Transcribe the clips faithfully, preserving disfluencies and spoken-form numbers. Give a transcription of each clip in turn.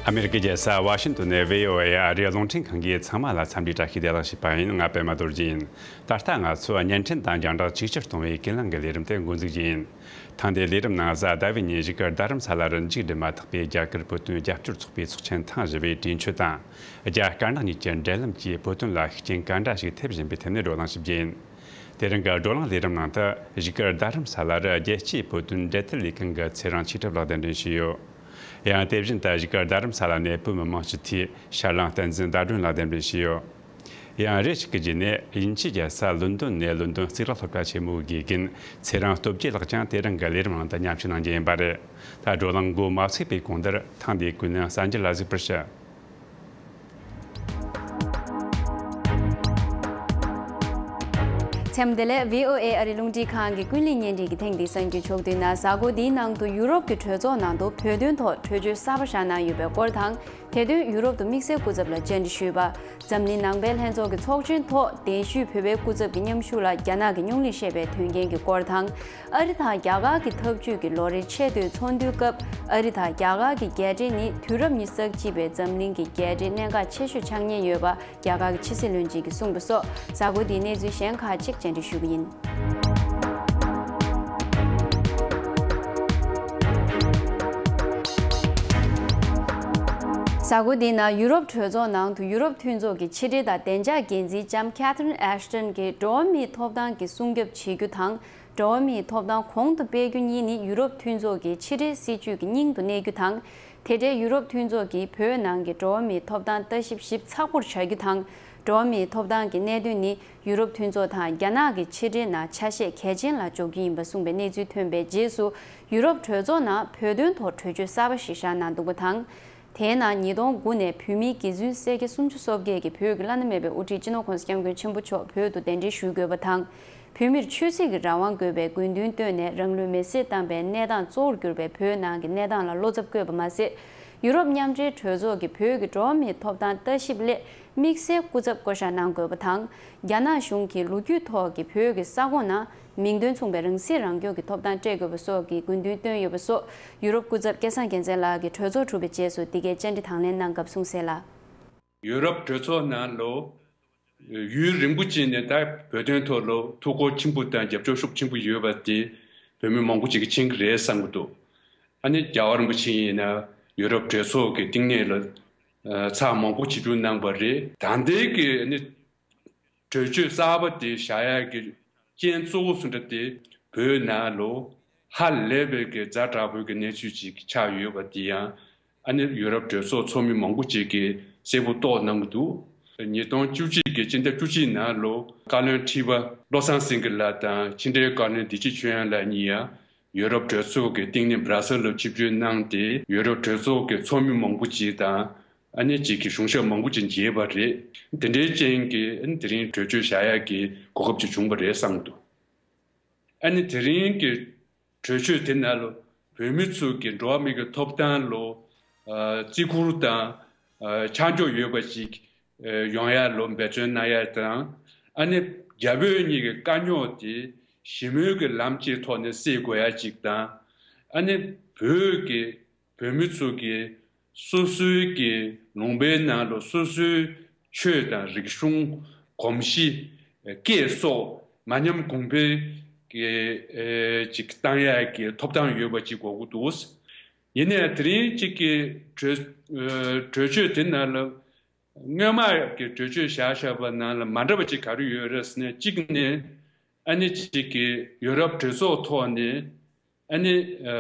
ཨ་མེ་རི་ཀའི་རྒྱལ་ས་ཝ་ཤིང་ཏོན་ནས་བྷི་ཨོ་ཨེ་ཨ་རིའི་རླུང་འཕྲིན་ཁང་གིས་ཚང་མ་ལ་འཚམས་འདྲི་བཀྲ་ཤིས་བདེ་ལེགས་ཞུས་པ་ཡིན། ང་པད་མ་རྡོ་རྗེ་ཡིན། ད་ལྟ་ང་ཚོ་བརྙན་འཕྲིན་དང་རྒྱང་བསྒྲགས་ཆིག་སྒྱུར་གཏོང་བའི་ཀུན་གླེང་གི་ལས་རིམ་དེ་འགོ་འཛུགས་རྒྱུ་ཡིན། ཐེངས་འདིའི་ལས་རིམ་ནང་གཟའ་ཟླ་བའི་ཉིན་བཞུགས་སྒར་རྡ་རམ་ས་ལ་རུ་མཇུག་སྒྲིལ་མ་ཐག་པའི་རྒྱ་གར་བོད་དོན་རྒྱབ་སྐྱོར་ཚོགས་པའི་ཚོགས་ཆེན་ཐེངས་བཞི་པའི་གྲོས་ཆོད་དང་། རྒྱ་དཀར་ནག་གཉིས་ཀྱི་འབྲེལ་ལམ་གྱིས་བོད་དོན་ལ་ཤུགས་རྐྱེན་ག་འདྲ་ཞིག་ཐེབས་བཞིན་པའི་ཐད་ནས་བགྲོ་གླེང་ཞུ་རྒྱུ་ཡིན། དེ་རིང་གི་བགྲོ་གླེང་ལས་རིམ་ནང་དུ་བཞུགས་སྒར་རྡ་རམ་ས་ལ་རུ་རྒྱལ་སྤྱིའི་བོད་དོན་འབྲེལ་མཐུད་ལས་ཁུངས་ཀྱི་ཚེ་རིང་ཆོས་གྲགས་ལགས་གདན་འདྲེན་ཞུས་ཡོད། ཡང་དེ་བཞིན་དུ་བཞུགས་སྒར་རྡ་རམ་ས་ལ་ནས་བོད་མི་མང་སྤྱི་འཐུས་ཤར་གླིང་བསྟན་འཛིན་ཟླ་སྒྲོན་ལགས་གདན་འདྲེན་ཞུས་ཡོད། ཡང་རེ་ཞིག་གི་རྗེས་ནས་དབྱིན་ཇིའི་རྒྱལ་ས་ལོན་ཌོན་ནས་ལོན་ཌོན་གཙུག་ལག་སློབ་གྲྭ་ཆེན་མོའི་དགེ་རྒན་ཚེ་རིང་སྟོབས་རྒྱས་ལགས་ཀྱང་དེ་རིང་གི་ལས་རིམ་ནང་དུ་མཉམ་ཞུགས་གནང་རྒྱུ་ཡིན་པ་རེད། ད་བགྲོ་གླེང་འགོ་མ་ཚུགས་པའི་གོང་དུ་ཐེངས་འདིའི་ཀུན་གླེང་གསར་འགྱུར་ལ་གཟིགས་པར་ཞུ། མཚམས་བདེ་ལེགས། བྷི་ཨོ་ཨེ་ཨ་རིའི་རླུང་འཕྲིན་ཁང་གི་ཀུན་གླེང་བརྙན་འཕྲིན་གྱི་ཐེངས་འདིའི་གསར་འགྱུར་ཕྱོགས་བསྡུས་ནང་། གཟའ་འཁོར་འདིའི་ནང་དུ་ཡུ་རོབ་ཀྱི་གྲོས་ཚོགས་ནང་དུ་བོད་དོན་ཐོག་གྲོས་ཆོད་གསར་པ་བཞག་གནང་ཡོད་པའི་སྐོར་དང་། དེ་དོན་ཡུ་རོབ་ཏུ་དམིགས་བསལ་སྐུ་ཚབ་ལ་བཅར་འདྲི་ཞུས་པ། འཛམ་གླིང་ནང་པའི་ལྷན་ཚོགས་ཀྱི་ཚོགས་ཆེན་ཐོག་གདན་ཞུས་བོད་པའི་སྐུ་ཚབ་ཀྱི་མཉམ་ཞུགས་ལ་རྒྱ་ནག་གི་སྙུང་གླུ་བཤད་པའི་དོན་རྐྱེན་གྱི་སྐོར་དང་། ཨ་རི་དང་རྒྱ་གར་གྱི་འཐབ་ཇུས་ཀྱི་ལོ་རེའི་ཆེས་མཐོའི་ཚོགས་འདུའི་སྐབས། ཨ་རི་དང་རྒྱ་གར་གྱི་རྒྱལ་སྤྱི་ནི་དུས་རབས་ཉི་ཤུ་རྩ་གཅིག་པའི་འཛམ་གླིང་གི་རྒྱལ་སྤྱིའི་གནད་འགག་ཆེ་ཤོས་ཆགས་ཉེན་ཡོད་པ། རྒྱ་གར་གྱི་ཕྱི་སྲིད་བློན་ཆེན་གྱིས་གསུངས་པ་སོགས། གཟའ་འཁོར་འདིའི་གནས་ཚུལ་གཞན་ཁག་ཅིག་བཅར་འདྲི་ཞུ་གི་ཡིན། གཟའ་འཁོར་འདིའི་ནང་ཡུ་རོབ་གྲོས་ཚོགས་ནང་དུ་ཡུ་རོབ་མཐུན་ཚོགས་ཀྱི་ཕྱི་འབྲེལ་དང་བདེ་འཇགས་འགན་འཛིན་ལྕམ་Catherine Ashton་གྱིས་འགྲོ་བ་མིའི་ཐོབ་ཐང་གི་སྲུང་སྐྱོབ་བྱེད་རྒྱུ་དང་། འགྲོ་བ་མིའི་ཐོབ་ཐང་གོང་དུ་སྤེལ་རྒྱུ་གཉིས་ནི་ཡུ་རོབ་མཐུན་ཚོགས་ཀྱི་ཕྱི་འབྲེལ་སྲིད་ཇུས་ཀྱི་སྙིང་དུ་གནས་རྒྱུ་དང་། དེ་འབྲེལ་ཡུ་རོབ་མཐུན་ཚོགས་ཀྱིས་བོད་ནང་གི་འགྲོ་བ་མིའི་ཐོབ་ཐང་ལྟ་ཞིབ་ཞིབ་ཚགས་པོར་བྱ་རྒྱུ་དང་། འགྲོ་བ་མིའི་ཐོབ་ཐང་གི་གནད་དོན་ནི་ཡུ་རོབ་མཐུན་ཚོགས་དང་རྒྱ་ནག་གི་ཕྱི་འབྲེལ་ནང་ཆ་ཤས་གལ་ཆེན་ལ་འཇོག་རྒྱུ་ཡིན་པ་གསུངས་པའི་གནས་ཚུལ་ཐོན་པའི་རྗེས་སུ། ཡུ་རོབ་གྲོས་ཚོགས་ནང་བོད་དོན་ཐོག་གྲོས་ཆོད་གསར་པ་ཞིག་བཞག་གནང་འདུག་པ་དང་། དེའི་ནང་ཉིས་སྟོང་དགུ་ནས་བོད་མིའི་དགེ་བཙུན་སེར་སྐྱ་སུམ་ཅུ་སོ་བརྒྱད་ཀྱིས་བོད་ཀྱི་བླ་ན་མེད་པའི་དབུ་ཁྲིད་སྤྱི་ནོར་༸གོང་ས་༸སྐྱབས་མགོན་ཆེན་པོ་མཆོག་བོད་དུ་གདན་འདྲེན་ཞུ་དགོས་པ་དང་། བོད་མིར་ཆོས་སྲིད་ཀྱི་རང་དབང་དགོས་པའི་དགོས་འདུན་བཏོན་ནས་རང་ལུས་མེར་སྲེག་བཏང་པའི་གནས་སྟངས་གཙོ་བོར་གྱུར་པའི་བོད་ནང་གི་གནས་སྟངས་ལ་བློ་འཚབ་བཀོད་པ་མ་ཟད། ཡུ་རོབ་མཉམ་འབྲེལ་གྲོས་ཚོགས་ཀྱི་བོད་ཀྱི་འགྲོ་བ་མིའི་ཐོབ་ཐང་ལྟ་ཞིབ་སླད་དམིགས་བསལ་སྐུ་ཚབ་བསྐོ་གཞག་གནང་དགོས་པ་དང་། རྒྱ་ནག་གཞུང་གིས་ལོ་རྒྱུས་ཐོག་གི་བོད་ཀྱི་ས་ཁོངས་ནང་མིང་དོན་མཚུངས་པའི་རང་སྲིད་རང་སྐྱོང་གི་ཐོབ་ཐང་སྤྲད་དགོས་པ་སོགས་ཀྱི་དགོས་འདུན་བཏོན་ཡོད་པ་སོགས། ཡུ་རོབ་སྐུ་ཚབ་སྐལ་བཟང་རྒྱལ་མཚན་ལགས་ཀྱིས་གྲོས་ཚོགས་གྲུབ་པའི་རྗེས་སུ་འདི་གའི་བཅར་འདྲི་དང་ལེན་གནང་སྐབས་གསུངས་གསལ་ལ། ཡུ་རོབ་གྲོས་ཚོགས་ནང་ལོ། ཡུན་རིང་པོ་ཅིག་ནས་ད་བོད་དོན་ཐོག་ལོ་ཐུགས་ཁུར་ཆེན་པོ་དང་རྒྱབ་སྐྱོར་ཤུགས་ཆེན་པོ་ཡོད་པ་དེ་བོད་མི་མང་པོ་ཅིག་གིས་མཁྱེན་གྱི་རེད་བསམ་གྱི་འདུག་ཨ་ནི་རྒྱལ་བ་རིན་པོ་ཆེ་ཡིན་ན་ཡུ་རོབ་གྲོས་ཚོགས་ཀྱི་བསྟི་གནས་ལ་ཨ་ཚར་མང་པོ་ཆིབས་བསྒྱུར་གནང་བ་རེད། ད་ལྟའི་གི་ཨ་ནི་གྲོས་ཆོད་གསར་པ་དེ་བཞག་ཡག་གི་རྐྱེན་གཙོ་བོ་སུ་འདྲ་དེ་བོད་ནང་ལོ་ཧ་ལས་པའི་གི་ཛ་དྲག་པོའི་གི་གནས་ཚུལ་ཅིག་ཆགས་ཡོད་པ་དེ་ཡང་ཨ་ནི་ཡུ་རོབ་གྲོས་ཚོགས་ཚོགས་མི་མང་པོ་ཅིག་གིས་གསལ་པོ་རྟོགས་གནང་གི་འདུག་ཉིས་སྟོང་བཅུ་གཅིག་གི་སྤྱི་ཟླ་བཅུ་གཅིག་ནང་ལོ་བཀའ་བློན་ཁྲི་པ་བློ་བཟང་སེང་གེ་ལགས་དང་ཕྱི་འབྲེལ་བཀའ་བློན་བདེ་སྐྱིད་ཆོས་དབྱངས་ལགས་གཉིས་ཡང་ཡུ་རོབ་གྲོས་ཚོགས་ཀྱི་བསྟི་གནས་སྦྲ་སེལ་ལ་ཆིབས་བསྒྱུར་གནང་སྟེ་ཡུ་རོབ་གྲོས་ཚོགས་ཀྱི་ཚོགས་མི་མང་པོ་ཅིག་དང་ཨ་ནི་ཅིག་གི་གཞུང་ཞབས་མང་པོ་ཅིག་མཇལ་བ་རེད། དེ་འདྲའི་རྐྱེན་གྱིས་ཨ་ནི་དེ་རིང་གྲོས་ཆོད་བཞག་ཡག་གི་གོ་སྐབས་ཅིག་བྱུང་བ་རེད་བསམ་གྱི་འདུག་ཨ་ནི་དེ་རིང་གི་གྲོས་ཆོད་དེ་ནང་ལ་བོད་མི་ཚོ་གི་འགྲོ་བ་མི་གི་ཐོབ་ཐང་ལོ་ཨ་བརྩི་བཀུར་དང་ཨ་ཆ་འཇོག་ཡོད་པ་ཞིག་ཨ་ཡོང་ཡ་ལོ་འབད་བརྩོན་གནང་ཡ་དང་ཨ་ནི་རྒྱ་བོད་གཉིས་ཀྱི་དཀའ་རྙོག་དེ་ཞི་མོལ་གྱི་ལམ་གྱི་ཐོག་ནས་སེལ་དགོས་ཡ་ཅིག་དང་ཨ་ནི་བོད་ཀྱི་བོད་མི་ཚོ་གི་སོ་སོའི་གི་ལུང་པའི་ནང་ལ་སོ་སོའི་ཆོས་དང་རིག་གཞུང་གོམས་གཤིས་སྐད་སོགས་མ་ཉམས་གོང་འཕེལ་གྱི་ཨེ་ཅིག་བཏང་ཡག་གི་ཐོབ་ཐང་ཡོད་པ་ཅིག་དགོས་ཀྱི་འདུག་ཡིན་ནའི་དེ་རིང་གཅིག་གི་གྲོས་ཨ་གྲོས་ཆོད་དེ་ནང་ལ་སྔོན་མ་གི་གྲོས་ཆོད་བཞག་བཞག་པ་ནང་ལ་མ་འདྲ་བ་ཅིག་ག་རེ་ཡོད་རེད་ཟེར་ན། གཅིག་ནས་ཨ་ནི་གཅིག་གི་ཡུ་རོབ་གྲོས་ཚོགས་ཐོག་ནས་ཨ་ནི་ཨ་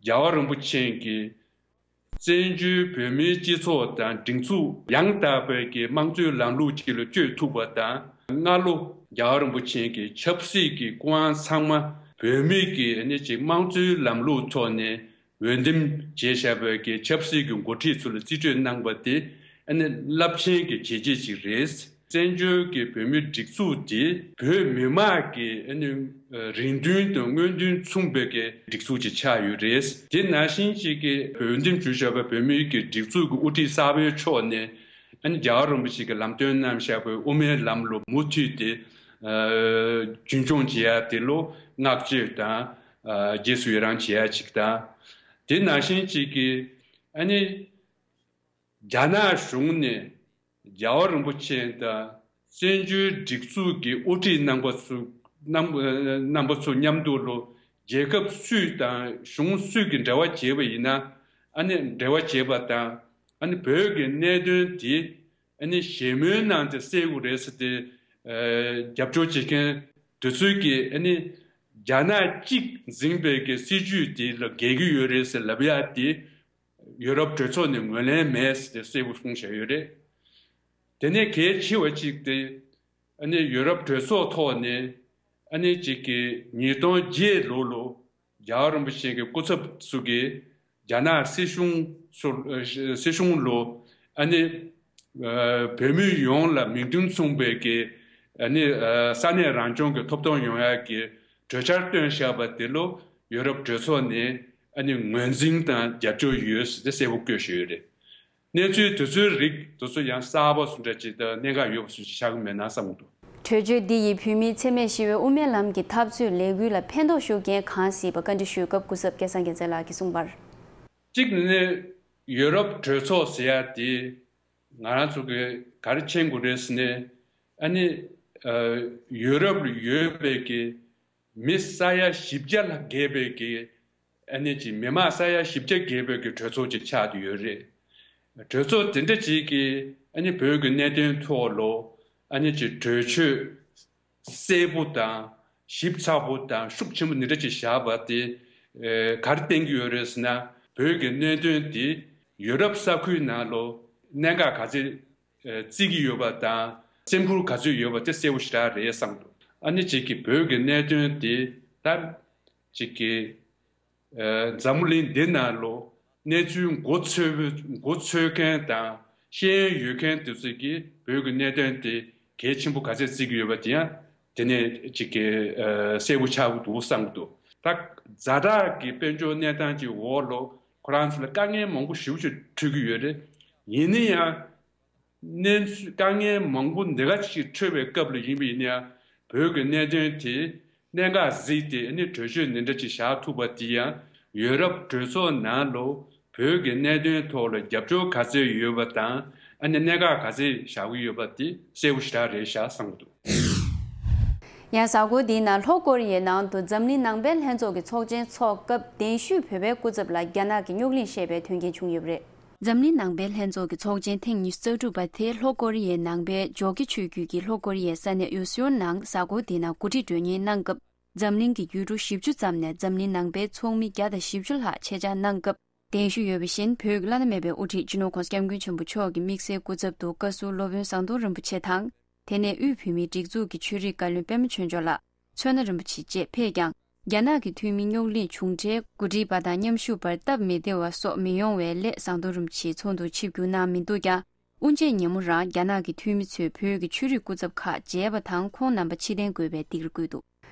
རྒྱལ་བ་རིན་པོ་ཆེ་གིས་བཙན་བྱོལ་བོད་མིའི་སྤྱི་ཚོགས་དང་སྒྲིག་འཛུགས་ཡང་དག་པའི་གི་དམངས་གཙོའི་ལམ་ལུགས་ཅིག་ལ་བསྐྱོད་ཐུབ་པ་དང་། སྔ་ལོ་རྒྱལ་བ་རིན་པོ་ཆེ་གི་ཆབ་སྲིད་ཀྱི་སྐུ་དབང་ཚང་མ་བོད་མི་གི་ཨ་ནི་ཅིག་དམངས་གཙོའི་ལམ་ལུགས་ཐོག་ནས་འོས་འདེམས་བྱས་བཞག་པའི་གི་ཆབ་སྲིད་ཀྱི་འགོ་ཁྲིད་ཚོ་ལ་རྩིས་སྤྲོད་གནང་བ་དེ་ཨ་ནི་རླབས་ཆེན་གྱི་བྱས་རྗེས་ཅིག་རེད། བཙན་བྱོལ་གྱི་བོད་མིའི་སྒྲིག་འཛུགས་དེ་བོད་མི་མང་གི་ཨ་ནི་རེ་འདུན་དང་སྨོན་འདུན་མཚུངས་པའི་གི་སྒྲིག་འཛུགས་ཅིག་ཆགས་ཡོད་རེད། དེ་ནང་བཞིན་ཅིག་གི་འོས་འདེམས་ཞུས་བཞག་པའི་བོད་མིའི་གི་སྒྲིག་འཛུགས་ཀྱི་དབུ་ཁྲིད་གསར་པའི་ཕྱོགས་ནས་ཨ་ནི་རྒྱལ་བ་རིན་པོ་ཆེ་གིས་ལམ་སྟོན་གནང་བཞག་པའི་དབུ་མའི་ལམ་ལ་མུ་མཐུད་དེ་ཨ་རྒྱུན་འཁྱོངས་བྱེད་ཡ་དེ་ལ་བསྔགས་བརྗོད་དང་ཨ་རྗེས་སུ་ཡི་རང་བྱེད་ཡ་ཅིག་དང་། དེ་ནང་བཞིན་ཅིག་གི་ ཨ་ནི་རྒྱ་ནག་གཞུང་ནས་རྒྱལ་བ་རིན་པོ་ཆེ་དང་བཙན་བྱོལ་སྒྲིག་འཛུགས་ཀྱི་དབུ་ཁྲིད་རྣམ་པ་ཚོ་རྣམ་རྣམ་པ་ཚོ་མཉམ་དུ་ལོ་རྒྱལ་ཁབ་སུས་དང་གཞུང་སུས་ཀྱི་འབྲེལ་བ་བྱས་པ་ཡིན་ན། ཨ་ནི་འབྲེལ་བ་བྱས་པ་དང་། ཨ་ནི་བོད་ཀྱི་གནད་དོན་དེ་ཨ་ནི་ཞལ་མོལ་གནང་སྟེ་སེལ་དགོས་རེད་ཟེར་ཏེ། ཨ་རྒྱབ་སྐྱོར་བྱེད་མཁན་དེ་ཚོས་ཀྱིས་ཨ་ནི་རྒྱ་ནག་གཅིག་འཛིན་པའི་གི་སྲིད་ཇུས་དེ་ལ་འགལ་གྱི་ཡོད་རེད་ཟེར་ལབ་ཡག་དེ། ཡུ་རོབ་གྲོས་ཚོགས་ནས་ངོས་ལེན་མེད་ཟེར་ཏེ་གསལ་པོ་གསུངས་བཞག་ཡོད་རེད། དེ་ནས་གལ་ཆེ་བ་གཅིག་དེ། ཨ་ནི་ཡུ་རོབ་གྲོས་ཚོགས་ཐོག་ནས་ཨ་ནི་གཅིག་གི་ཉིས་སྟོང་བརྒྱད་ལོ་ལོ་རྒྱལ་བ་རིན་པོ་ཆེ་གི་སྐུ་ཚབ་ཚོ་གིས་རྒྱ་ནག་སྲིད་གཞུང་ཚོ་སྲིད་གཞུང་ལོ་ཨ་ནི་བོད་མི་ཡོངས་ལ་མིང་དོན་མཚུངས་པའི་གི་ཨ་ནི་ས་གནས་རང་སྐྱོང་གི་ཐོབ་ཐང་ཡོང་ཡག་གི་གྲོས་འཆར་བཏོན་བཞག་པ་དེ་ལོ་ཡུ་རོབ་གྲོས་ཚོགས་ནས་ཨ་ནི་ངོས་འཛིན་དང་རྒྱབ་སྐྱོར་ཡོད་ཟེར་ཏེ་གསལ་པོ་བཀོད་བཞག་ཡོད་རེད། གནས་ཚུལ་དེ་ཚོའི་རིགས་དེ་ཚོ་ཡང་གསར་པ་བཟོ་འདྲ་ཅིག་དང་གནད་འགག་ཡོད་པ་བཟོ་ཅིག་ཆགས་ཀྱི་མེད་ན་བསམ་གྱི་འདུག་གྲོས་ཆོད་འདི་ཡིས་བོད་མིའི་འཚེ་མེད་ཞི་བའི་དབུ་མའི་ལམ་གྱི་འཐབ་རྩོད་ལས་འགུལ་ལ་ཕན་ཐོགས་ཤུགས་རྐྱེན་གང་སྲིད་པ་བཀའ་འདྲི་ཞུས་སྐབས་སྐུ་ཚབ་སྐལ་བཟང་རྒྱལ་མཚན་ལགས་ཀྱིས་གསུངས་པར། གཅིག་ནས་ཡུ་རོབ་གྲོས་ཚོགས་ཟེར་ཡ་དེ་ང་རང་ཚོ་གི་ག་རེ་མཁྱེན་དགོས་རེད་ཟེར་ནས། ཨ་ནི་ཡུ་རོབ་ལ་ཡོད་པའི་གི་མི་ས་ཡ་བཞི་བརྒྱ་ལྷག་བརྒལ་བའི་གི་ཨ་ནི་ཅིག་མི་མང་ས་ཡ་བཞི་བརྒྱ་བརྒལ་བའི་གི་གྲོས་ཚོགས་ཅིག་ཆགས་བསྡད་ཡོད་རེད། གྲོས་ཚོགས་དེ་འདྲ་ཅིག་གིས་ཨ་ནི་བོད་ཀྱི་གནད་དོན་ཐོག་ལ་ཨ་ནི་ཅིག་གྲོས་ཆོད་གསལ་པོ་དང་ཞིབ་ཚགས་པོ་དང་ཤུགས་ཆེན་པོ་འདི་འདྲ་ཅིག་བཞག་པ་དེ་ག་རེ་བསྟན་གྱི་ཡོད་རེད་ཟེར་ན། བོད་ཀྱི་གནད་དོན་དེ་ཡུ་རོབ་ས་ཁུལ་ནང་ལ་གནད་འགག་ག་ཚད་བརྩི་གི་ཡོད་པ་དང་སེམས་ཁུར་ག་ཚོད་ཡོད་པ་དེ་གསལ་པོ་ཞེ་དྲག་རེད་བསམ་འདུག་ཨ་ནི་གཅིག་གིས་བོད་ཀྱི་གནད་དོན་དེ་ད་གཅིག་གིས་འཛམ་བུ་གླིང་འདི་ནང་ལ་གནས་ཚུལ་མགོ་ཚོས་མགོ་ཚོས་མཁན་དང་ཤེས་ཡོན་ཡོད་མཁན་དེ་ཚོས་ཀྱིས་བོད་ཀྱི་གནད་དོན་དེ་གལ་ཆེན་པོ་ག་ཚད་བརྩི་གི་ཡོད་པ་དེ་ཡང་དེ་ནས་གཅིག་གིས་གསལ་པོ་ཆགས་ཀྱི་འདུག་བསམ་གྱི་འདུག་ད་ཛ་དྲག་གི་དཔལ་འབྱོར་གནས་སྟངས་ཀྱི་འོག་ལ་ཁོ་རང་ཚོ་ལ་དཀའ་ངལ་མང་པོ་ཞེ་པོ་ཅིག་འཕྲད་ཀྱི་ཡོད་རེད། ཡིན་ན་ཡང་། གནས་ཚུལ་དཀའ་ངལ་མང་པོ་འདི་ག་ཅིག་འཕྲད་པའི་སྐབས་ལ་ཡིན་པ་ཡིན་ན་ཡང་། བོད་ཀྱི་གནད་དོན་དེ་གནད་འགག་གཟིགས་ཏེ་ཨ་ནི་གྲོས་ཆོད་འདི་འདྲ་ཅིག་བཞག་ཐུབ་པ་དེ་ཡང་ཡུ་རོབ་གྲོས་ཚོགས་ནང་ལ་བོད་ཀྱི་གནད་དོན་ཐོག་ལ་རྒྱབ་སྐྱོར་ག་ཚད་ཡོད་པ་དང་ཨ་ནི་གནད་འགག་ག་ཚད་བཞག་གི་ཡོད་པ་དེ་གསལ་པོ་ཞེ་དྲག་རེད་ཤག་བསམ་གྱི་འདུག་ཡང་གཟའ་འཁོར་འདིའི་ནང་ལྷོ་ཀོ་རི་ཡའི་ནང་དུ་འཛམ་གླིང་ནང་པའི་ལྷན་ཚོགས་ཀྱི་ཚོགས་ཆེན་འཚོགས་སྐབས་གདན་ཞུས་བོད་པའི་སྐུ་ཚབ་ལ་རྒྱ་ནག་གི་རྙོག་གླེང་བཤད་པའི་དོན་རྐྱེན་བྱུང་ཡོད་པ་རེད། འཛམ་གླིང་ནང་པའི་ལྷན་ཚོགས་ཀྱི་ཚོགས་ཆེན་ཐེངས་ཉི་ཤུ་རྩ་དྲུག་པ་དེ་ལྷོ་ཀོ་རི་ཡའི་ནང་པའི་ཇོ་ཁི་ཆོས་བརྒྱུད་ཀྱི་ལྷོ་ཀོ་རི་ཡའི་ས་གནས་ཡུ་སེའོལ་ནང་གཟའ་འཁོར་འདིའི་ནང་གོ་སྒྲིག་སྒྲོན་གཉེར་གནང་སྐབས། འཛམ་གླིང་གི་ཡུལ་གྲུ་བཞི་བཅུ་ཙམ་ནས་འཛམ་གླིང་ནང་པའི་ཚོགས་མི་བརྒྱ་དང་བཞི་བཅུ་ལྷག་ཆེད་བཅར་གནང་སྐབས། གདན་ཞུ་ཡོད་པ་བཞིན་བོད་ཀྱི་བླ་ན་མེད་པའི་དབུ་ཁྲིད་སྤྱི་ནོར་༧གོང་ས་༧སྐྱབས་མགོན་ཆེན་པོ་མཆོག་གི་དམིགས་བསལ་སྐུ་ཚབ་ཏུ་བཀའ་ཟུར་སློབ་དཔོན་ཟམ་གདོང་རིན་པོ་ཆེ་དང་། དེ་ནས་དབུས་བོད་མིའི་སྒྲིག་འཛུགས་ཀྱི་ཆོས་རིག་བཀའ་བློན་པད་མ་ཆོས་འབྱོར་ལགས། མཚོ་སྣ་རིན་པོ་ཆེ་བཅས་ཕེབས་ཀྱང་། རྒྱ་ནག་གི་འཐུས་མི་རྙོག་གླེང་བྱུང་འཕྲལ་གོ་སྒྲིག་པ་དང་མཉམ་ཞུགས་པར་སྟབས་མི་བདེ་བ་སོགས་མི་ཡོང་བའི་སླད་ཟམ་གདོང་རིན་པོ་ཆེས་ཚོགས་འདུར་ཆིབས་བསྒྱུར་གནང་མི་འདུག་ཀྱང་། དབུ་འབྱེད་ཉིན་མོ་རང་རྒྱ་ནག་གི་འཐུས་མི་ཚོས་བོད་ཀྱི་ཆོས་རིག་སྐུ་ཚབ་ཁག་མཇལ་བ་དང་ཁོང་རྣམ་པ་ཕྱིར་འཐེན་དགོས་པའི་སྡིགས་ར་བསྐུལ་འདུག་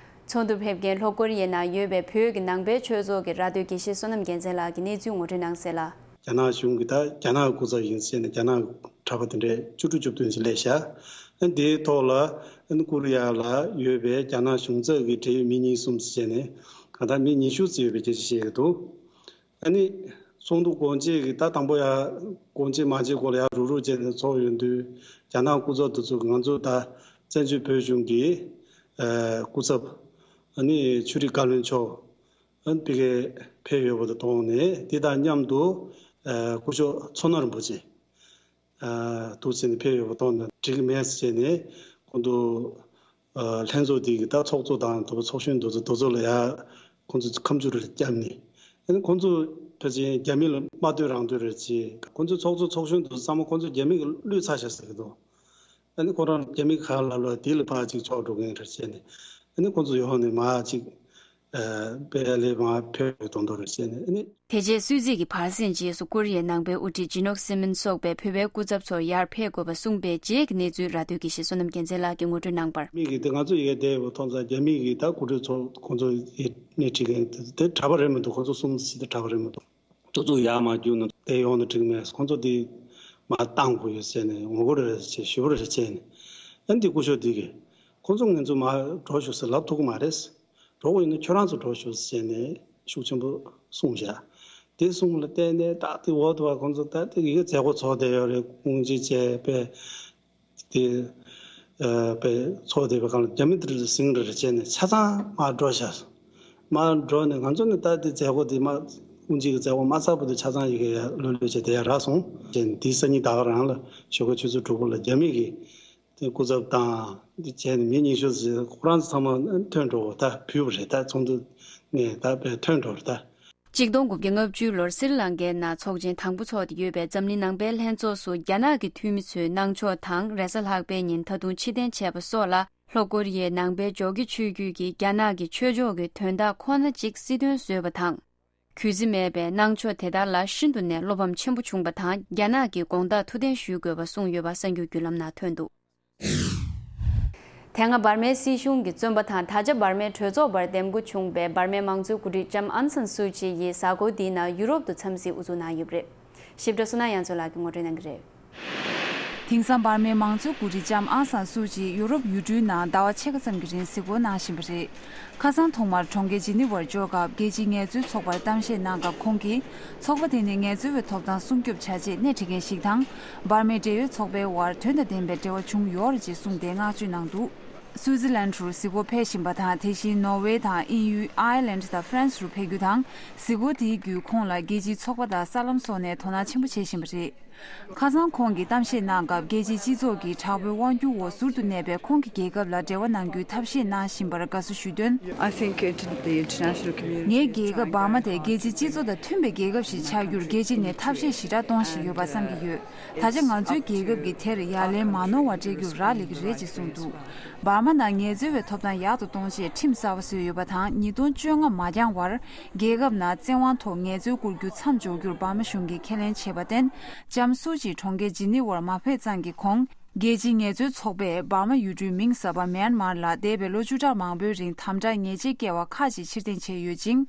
ཚོགས་འདུར་ཕེབས་མཁན་ལྷོ་ཀོ་རི་ཡའི་ནང་ཡོད་པའི་བོད་ཀྱི་ནང་པའི་ཆོས་ཚོགས་ཀྱི་ར་སྟོད་དགེ་བཤེས་བསོད་ནམས་རྒྱལ་མཚན་ལགས་ཀྱིས་གནས་ཚུལ་ངོ་སྤྲོད་གནང་གསལ་ལ། རྒྱ་ནག་གཞུང་གིས་ད་རྒྱ་ནག་གི་སྐུ་ཚབ་ཡིན་ཟེར་ནས་རྒྱ་ནག་གི་གྲྭ་པ་དེ་འདྲས་བཅུ་དྲུག་བཅུ་བདུན་ཅིག་སླེབས་ཤག་ཨ་ནི་དེའི་ཐོག་ལ་ཨ་ནི་ཀོ་རི་ཡ་ལ་ཡོད་པའི་རྒྱ་ནག་གཞུང་ཚབ་ཀྱི་འབྲེལ་ཡོད་མི་གཉིས་གསུམ་ཟེར་ནས་གང་ལྟར་མི་ཉི་ཤུ་ཙམ་ཡོད་པའི་སྐད་ཆ་བཤད་ཀྱི་འདུག་ཨ་ནི་ཚོགས་འདུ་གོང་ཚད་ཀྱི་ད་དང་པོ་ཡ་གོང་ཚད་མ་བྱེད་སྐོར་ལ་ཡ་རུག་རུག་བྱས་ནས་ཚོགས་ཡོང་དུས་རྒྱ་ནག་སྐུ་ཚབ་དེ་ཚོ་ང་ཚོ་ད་བཙན་བྱོལ་བོད་གཞུང་གི་ཨ་སྐུ་ཚབ་ཨ་ནི་ཆོས་རིག་བཀའ་བློན་མཆོག་ཨ་ནི་ཕ་གིར་ཕེབས་ཡོད་པ་དང་བསྡོངས་ནས་དེ་དང་མཉམ་དུ་ཨ་སྐུ་ཞབས་མཚོ་སྣ་རིན་པོ་ཆེ། ཨ་འདུག་ཟེར་ནས་ཕེབས་ཡོད་པ་མཐོང་ནས་འགྲིག་གི་མེད་ཟེར་ནས་ཁོང་ཚོ་ཨ་ལྷན་ཚོགས་དེ་གི་ད་ཚོགས་གཙོ་དང་དུ་ཚོགས་གཞོན་དེ་ཚོ་དེ་ཚོ་ལ་ཡ་ཁོང་ཚོ་ཁ་མཆུ་རེ་བརྒྱབ་ནས་ཨ་ནི་ཁོང་ཚོ་ཕལ་ཆེར་རྒྱ་མི་ལ་དམའ་འདོད་རང་འདོད་རེད་ཅེས་ཁོང་ཚོ་ཚོགས་གཙོ་ཚོགས་གཞོན་དེ་ཚོ་ཚང་མ་ཁོང་ཚོ་རྒྱ་མི་གི་བློས་ཚར་བཞག་ཟེར་གི་འདུག་ཨ་ནི་ཁོ་རང་རྒྱ་མི་ག་ལ་ལོ་དེ་ལ་ཕར་ཅིག་ཕྱོགས་འགྲོ་མཁན་རེད་ཅེས་ནས་ཨ་ནི་ཁོང་ཚོ་ཡོང་ནས་མར་ཅིག་ཨ་པེ་ལེ་མར་ཕེབས་ཡོད་མདོག་མདོག་རེད་ཅེས་ནས་ཨ་ནི། དེ་རྗེས་སུད་སི་གི་བར་གསེང་རྗེས་སུ་ཀོ་རི་ཡའི་ནང་པའི་དབུ་ཁྲིད་ཇི་ནོག་སི་མིན་སོགས་པའི་བོད་པའི་སྐུ་ཚབ་ཚོར་ཡར་ཕེབས་དགོས་པ་གསུངས་པའི་རྗེས་ཀྱི་གནས་ཚུལ་ར་སྟོད་དགེ་བཤེས་བསོད་ནམས་རྒྱལ་མཚན་ལགས་ཀྱིས་ངོ་སྤྲོད་གནང་བར། མི་གིས་དེ་ང་ཚོ་ཡི་གེ་བསྡད་ཡོད་པ་མཐོང་ཙང་རྒྱ་མི་གིས་ད་གོ་སྒྲིག་ཚོགས་ཁོང་ཚོ་ཡི་སྣེ་ཁྲིད་མཁན་དེ་དེ་གྲྭ་པ་རེད་མི་འདུག་ཁོང་ཚོ་གསུམ་སྲིད་དེ་གྲྭ་པ་རེད་མི་འདུག་ཏོག་ཙུག་ཡར་མར་རྒྱུགས་ན་དེ་ཡོང་ན་འགྲིག་མེད། ཁོང་ཚོ་དེ་མར་བཏང་དགོས་ཡོད་ཟེར་ནས་ངོ་རྒོལ་རེ་བྱས་ཞུ་བ་རེ་བྱས་ནས་ཨ་ནི་དེ་སྐུ་ཞབས་དེ་གིས་ཁོང་ཚོ་ང་ཚོ་མར་འགྲོ་ཤོག་ཟེར་ལབ་ཐུབ་ཀྱི་མ་རེད། འགྲོ་དགོས་ཡིན་ན་ཁྱོད་རང་ཚོ་འགྲོ་ཤོག་ཟེར་ནས་ཤུགས་ཆེན་པོ་གསུངས་བཞག་དེ་གསུམ་ལ་བརྟེན་ནས་ད་དེ་འོག་ཏུ་བ་ཁོང་ཚོ་ད་དེ་ཡི་གེ་མཛད་སྒོ་ཚོགས་བསྡད་ཡོད་རེད། དགོངས་གཅིག་བྱས་པས་དེ་པས་ཚོགས་བསྡད་པའི་སྒང་ལ་རྒྱ་མི་དེ་འདྲ་ཟིང་ར་ར་བྱས་ནས་ཆ་ཚང་མར་འགྲོ་ཤག་མར་འགྲོ་ནས་ང་ཚོ་ནི་ད་དེ་མཛད་སྒོ་དེ་མ་དབུ་འབྱེད་ཀྱི་མཛད་སྒོ་མ་ཚར་བར་དུ་ཆ་ཚང་ཡི་གེ་ལོ་ལོ་བྱས་དེ་ཡར་རག་སོང་། བྱས་ནས་དེའི་སང་ཉིན་ད་ག་རང་ལ་ཞོགས་ཀ་ཆུ་ཚོད་དྲུག་པ་ལ་རྒྱ་མི་གི་དེ་སྐུ་ཚབ་དང་དེ་བྱས་ནས་མི་ཉི་ཤུ་ཙམ་ཁོ་རང་ཚོ་ཚང་མ་ཐོན་འགྲོ་བ་ད་བུད་པ་རེད། ད་ཚོགས་འདུ་ནས་ད་དཔེ་ཐོན་འགྲོ་རེད་ད། ཆིག་སྟོང་དགུ་བརྒྱ་ལྔ་བཅུ་ལོར་སི་རི་ལང་ཀའི་ནང་ཚོགས་ཆེན་དང་པོ་ཚོགས་ཏེ་ཡོད་པའི་འཛམ་གླིང་ནང་པའི་ལྷན་ཚོགས་སུ་རྒྱ་ནག་གི་འཐུས་མི་ཚོས་གནང་ཕྱོགས་དང་རེས་གཟའ་ལྷག་པའི་ཉིན་ད་དུང་ཕྱིར་འཐེན་བྱས་པ་སོགས་ལ་ལྷོ་ཀོ་རི་ཡའི་ནང་པའི་ཇོ་ཀི་ཆོས་བརྒྱུད་ཀྱིས་རྒྱ་ནག་གི་ཆོས་ཕྱོགས་ཀྱི་དོན་དག་ཁོ་ན་གཅིག་སྲིད་དོན་བཟོས་པ་དང་། གུས་བརྩི་མེད་པའི་གནང་ཕྱོགས་དེ་དག་ལ་ཤིན་ཏུ་ནས་བློ་ཕམ་ཆེན་པོ་བྱུང་བ་དང་རྒྱ་ནག་གི་དགོངས་དག་ཐུགས་བདེན་ཞུ་དགོས་པ་གསུངས་ཡོད་པ་གསར་འགྱུར་བརྒྱུད་ལམ་ནང་ཐོན་འདུག་དེ་སྔ་འབར་མའི་སྲིད་གཞུང་གི་བཙོན་པ་དང་ད་ཆ་འབར་མའི་གྲོས་ཚོགས་བར་འདེམས་བསྐོ་བྱུང་བའི་འབར་མའི་མང་གཙོའི་འགོ་ཁྲིད་ལྕམ་ཨང་སན་སུའུ་ཅི་ཡིས་གཟའ་འཁོར་འདིའི་ནང་ཡུ་རོབ་ཏུ་འཚམས་གཟིགས་དབུ་འཛུགས་གནང་ཡོད་པ་རེད། ཞིབ་ཕྲ་བསོད་ནམས་དབྱངས་མཚོ་ལགས་ཀྱིས་ངོ་སྤྲོད་གནང་གི་རེད། དེང་སང་འབར་མའི་མང་གཙོའི་འགོ་ཁྲིད་ལྕམ་ཨང་སན་སུའུ་ཅི་ཡུ་རོབ་ཡུལ་གྲུའི་ནང་ཟླ་བ་ཕྱེད་ཀ་ཙམ་གྱི་རིང་གཟིགས་སྐོར་གནང་བཞིན་པ་རེད། ཁ་སང་ཐོག་མར་གྲོང་ཁྱེར་ཇི་ནི་ཝར་འབྱོར་སྐབས་རྒྱལ་སྤྱིའི་ངལ་རྩོལ་ཚོགས་པར་གཏམ་བཤད་གནང་སྐབས་ཁོང་གིས་ཚོགས་པ་དེ་ནི་ངལ་རྩོལ་བའི་ཐོབ་ཐང་སྲུང་སྐྱོབ་བྱ་ཆེད་སྣེ་ཁྲིད་མཁན་ཞིག་དང་། འབར་མའི་འབྲེལ་ཡོད་ཚོགས་པའི་དབར་དོན་དང་ལྡན་པའི་འབྲེལ་བ་བྱུང་ཡོད་རེད་ཅེས་གསུངས་ཏེ་བསྔགས་བརྗོད་གནང་འདུག་སུའུ་ཙི་ལན་ཁྲུར་གཟིགས་སྐོར་ཕེབས་བཞིན་པ་དང་། དེ་བཞིན་ནོར་ཝེ་དང་དབྱིན་ཡུལ། ཨའི་ལན་དང་ཧྥ་རན་སི་རུ་ཕེབས་རྒྱུ་དང་། གཟིགས་སྐོར་དེའི་བརྒྱུད་ཁོང་ལ་རྒྱལ་སྤྱིའི་ཚོགས་པ་དང་གསར་ལམ་སོགས་ནས་དོ་སྣང་ཆེན་པོ་བྱེད་བཞིན་པ་རེད། ཁ་སང་ཁོང་གིས་གཏམ་བཤད་གནང་སྐབས་རྒྱལ་སྤྱིའི་སྤྱི་ཚོགས་ཀྱི་དྲག་པོའི་དབང་སྒྱུར་འོག་ཟུར་དུ་གནས་པའི་ཁོང་གི་རྒྱལ་ཁབ་ལ་འབྲེལ་བ་གནང་རྒྱུའི་ཐབས་ཤེས་གནང་བཞིན་པར་དགའ་བསུ་ཞུས་དོན། I think inter- the international community ངའི་རྒྱལ་ཁབ་འབར་མ་དེ་རྒྱལ་སྤྱིའི་སྤྱི་ཚོགས་དང་མཐུན་པའི་རྒྱལ་ཁབ་ཞིག་ཆགས་རྒྱུར་རྒྱལ་སྤྱི་ནས་ཐབས་ཤེས་ཞེ་དྲག་གཏོང་བཞིན་ཡོད་པ་བསམ་གྱི་ཡོད། ད་ཆ་ང་ཚོའི་རྒྱལ་ཁབ་ཀྱིས་དེར་ཡ་ལན་མ་ནོར་བ་སྤྲད་རྒྱུར་རག་ལས་ཀྱི་རེད་ཅེས་གསུངས་འདུག་འབར་མ་ནང་ངལ་རྩོལ་བའི་ཐོབ་ཐང་ཡག་ཏུ་གཏོང་ཆེད་ཁྲིམས་གསར་པ་བཟོས་ཡོད་པ་དང་། ཉིས་སྟོང་བཅོ་ལྔ་མ་འགྱངས་བར་རྒྱལ་ཁབ་ནང་བཙན་དབང་ཐོག་ངལ་རྩོལ་བསྐུར་རྒྱུ་མཚམས་འཇོག་རྒྱུར་འབར་མ་གཞུང་གིས་ཁས་ལེན་བྱས་པར་བརྟེན། ལྕམ་སུའུ་ཅི་གྲོང་ཁྱེར་ཇི་ནི་ཝར་མ་ཕེབས་ཙང་གི་གོང་། རྒྱལ་སྤྱིའི་ངལ་རྩོལ་ཚོགས་པས་འབར་མ་ཡུལ་གྲུའི་མིང་གསར་པ་མེན་མར་ལ་འདས་པའི་ལོ་བཅུ་ཕྲག་མང་པོའི་རིང་དམ་དྲག་ཉེས་ཆད་བཀལ་བ་ཁག་ཅིག་ཕྱིར་འཐེན་བྱས་ཡོད་ཅིང་།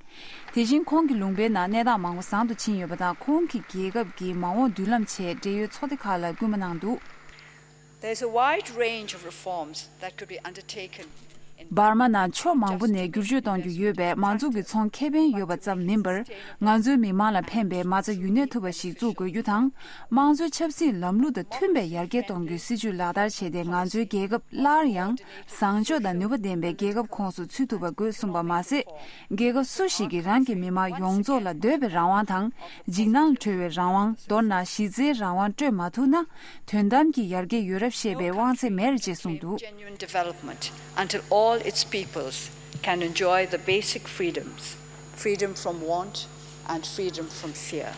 དེ་བཞིན་ཁོང་གི་ལུང་པའི་ནང་གནས་སྟངས་མང་པོ་བཟང་དུ་ཕྱིན་ཡོད་པ་དང་། ཁོང་གི་རྒྱལ་ཁབ་ཀྱི་མ་འོངས་མདུན་ལམ་ཆེད་འབྲེལ་ཡོད་ཚོགས་སྡེ་ཁག་ལ་སྐུལ་མ་གནང་འདུག There is a wide range of reforms that could be undertaken in འབར་མ་ནང་ཕྱོགས་མང་པོ་ནས་བསྒྱུར་བཅོས་གཏོང་རྒྱུ་ཡོད་པས། མང་ཚོགས་ཀྱི་ཚོང་ཁེ་ཕན་ཡོད་པ་ཙམ་མིན་པར། ང་ཚོའི་མི་མང་ལ་ཕན་པའི་མ་རྩ་ཡུན་གནས་ཐུབ་པ་ཞིག་བཙུགས་དགོས་རྒྱུ་དང་། དམངས་གཙོའི་ཆབ་སྲིད་ལམ་ལུགས་དང་མཐུན་པའི་ཡར་རྒྱས་གཏོང་རྒྱུའི་སྲིད་ཇུས་ལག་བསྟར་བྱས་ཏེ། ང་ཚོའི་རྒྱལ་ཁབ་སླར་ཡང་བཟང་ཕྱོགས་དང་ནུས་པ་ལྡན་པའི་རྒྱལ་ཁབ་ཁོངས་སུ་ཚུད་ཐུབ་པ་དགོས་གསུངས་པ་མ་ཟད། རྒྱལ་ཁབ་སུ་ཞིག་གིས་རང་གི་མི་དམངས་ཡོངས་རྫོགས་ལ་འདོད་པའི་རང་དབང་དང་། འཇིགས་སྣང་ལ་གྲོལ་བའི་རང་དབང་། མདོར་ན་གཞི་རྩའི་རང་དབང་སྤྲོད་མ་ཐུབ་ན། དོན་དམ་གྱི་ཡར་རྒྱས་ཡོད་རབས་བཤད་པའི་དབང་ཚད་མེད་ཅེས་གསུངས་འདུག genuine development until all its peoples can enjoy the basic freedoms, freedom from want and freedom from fear.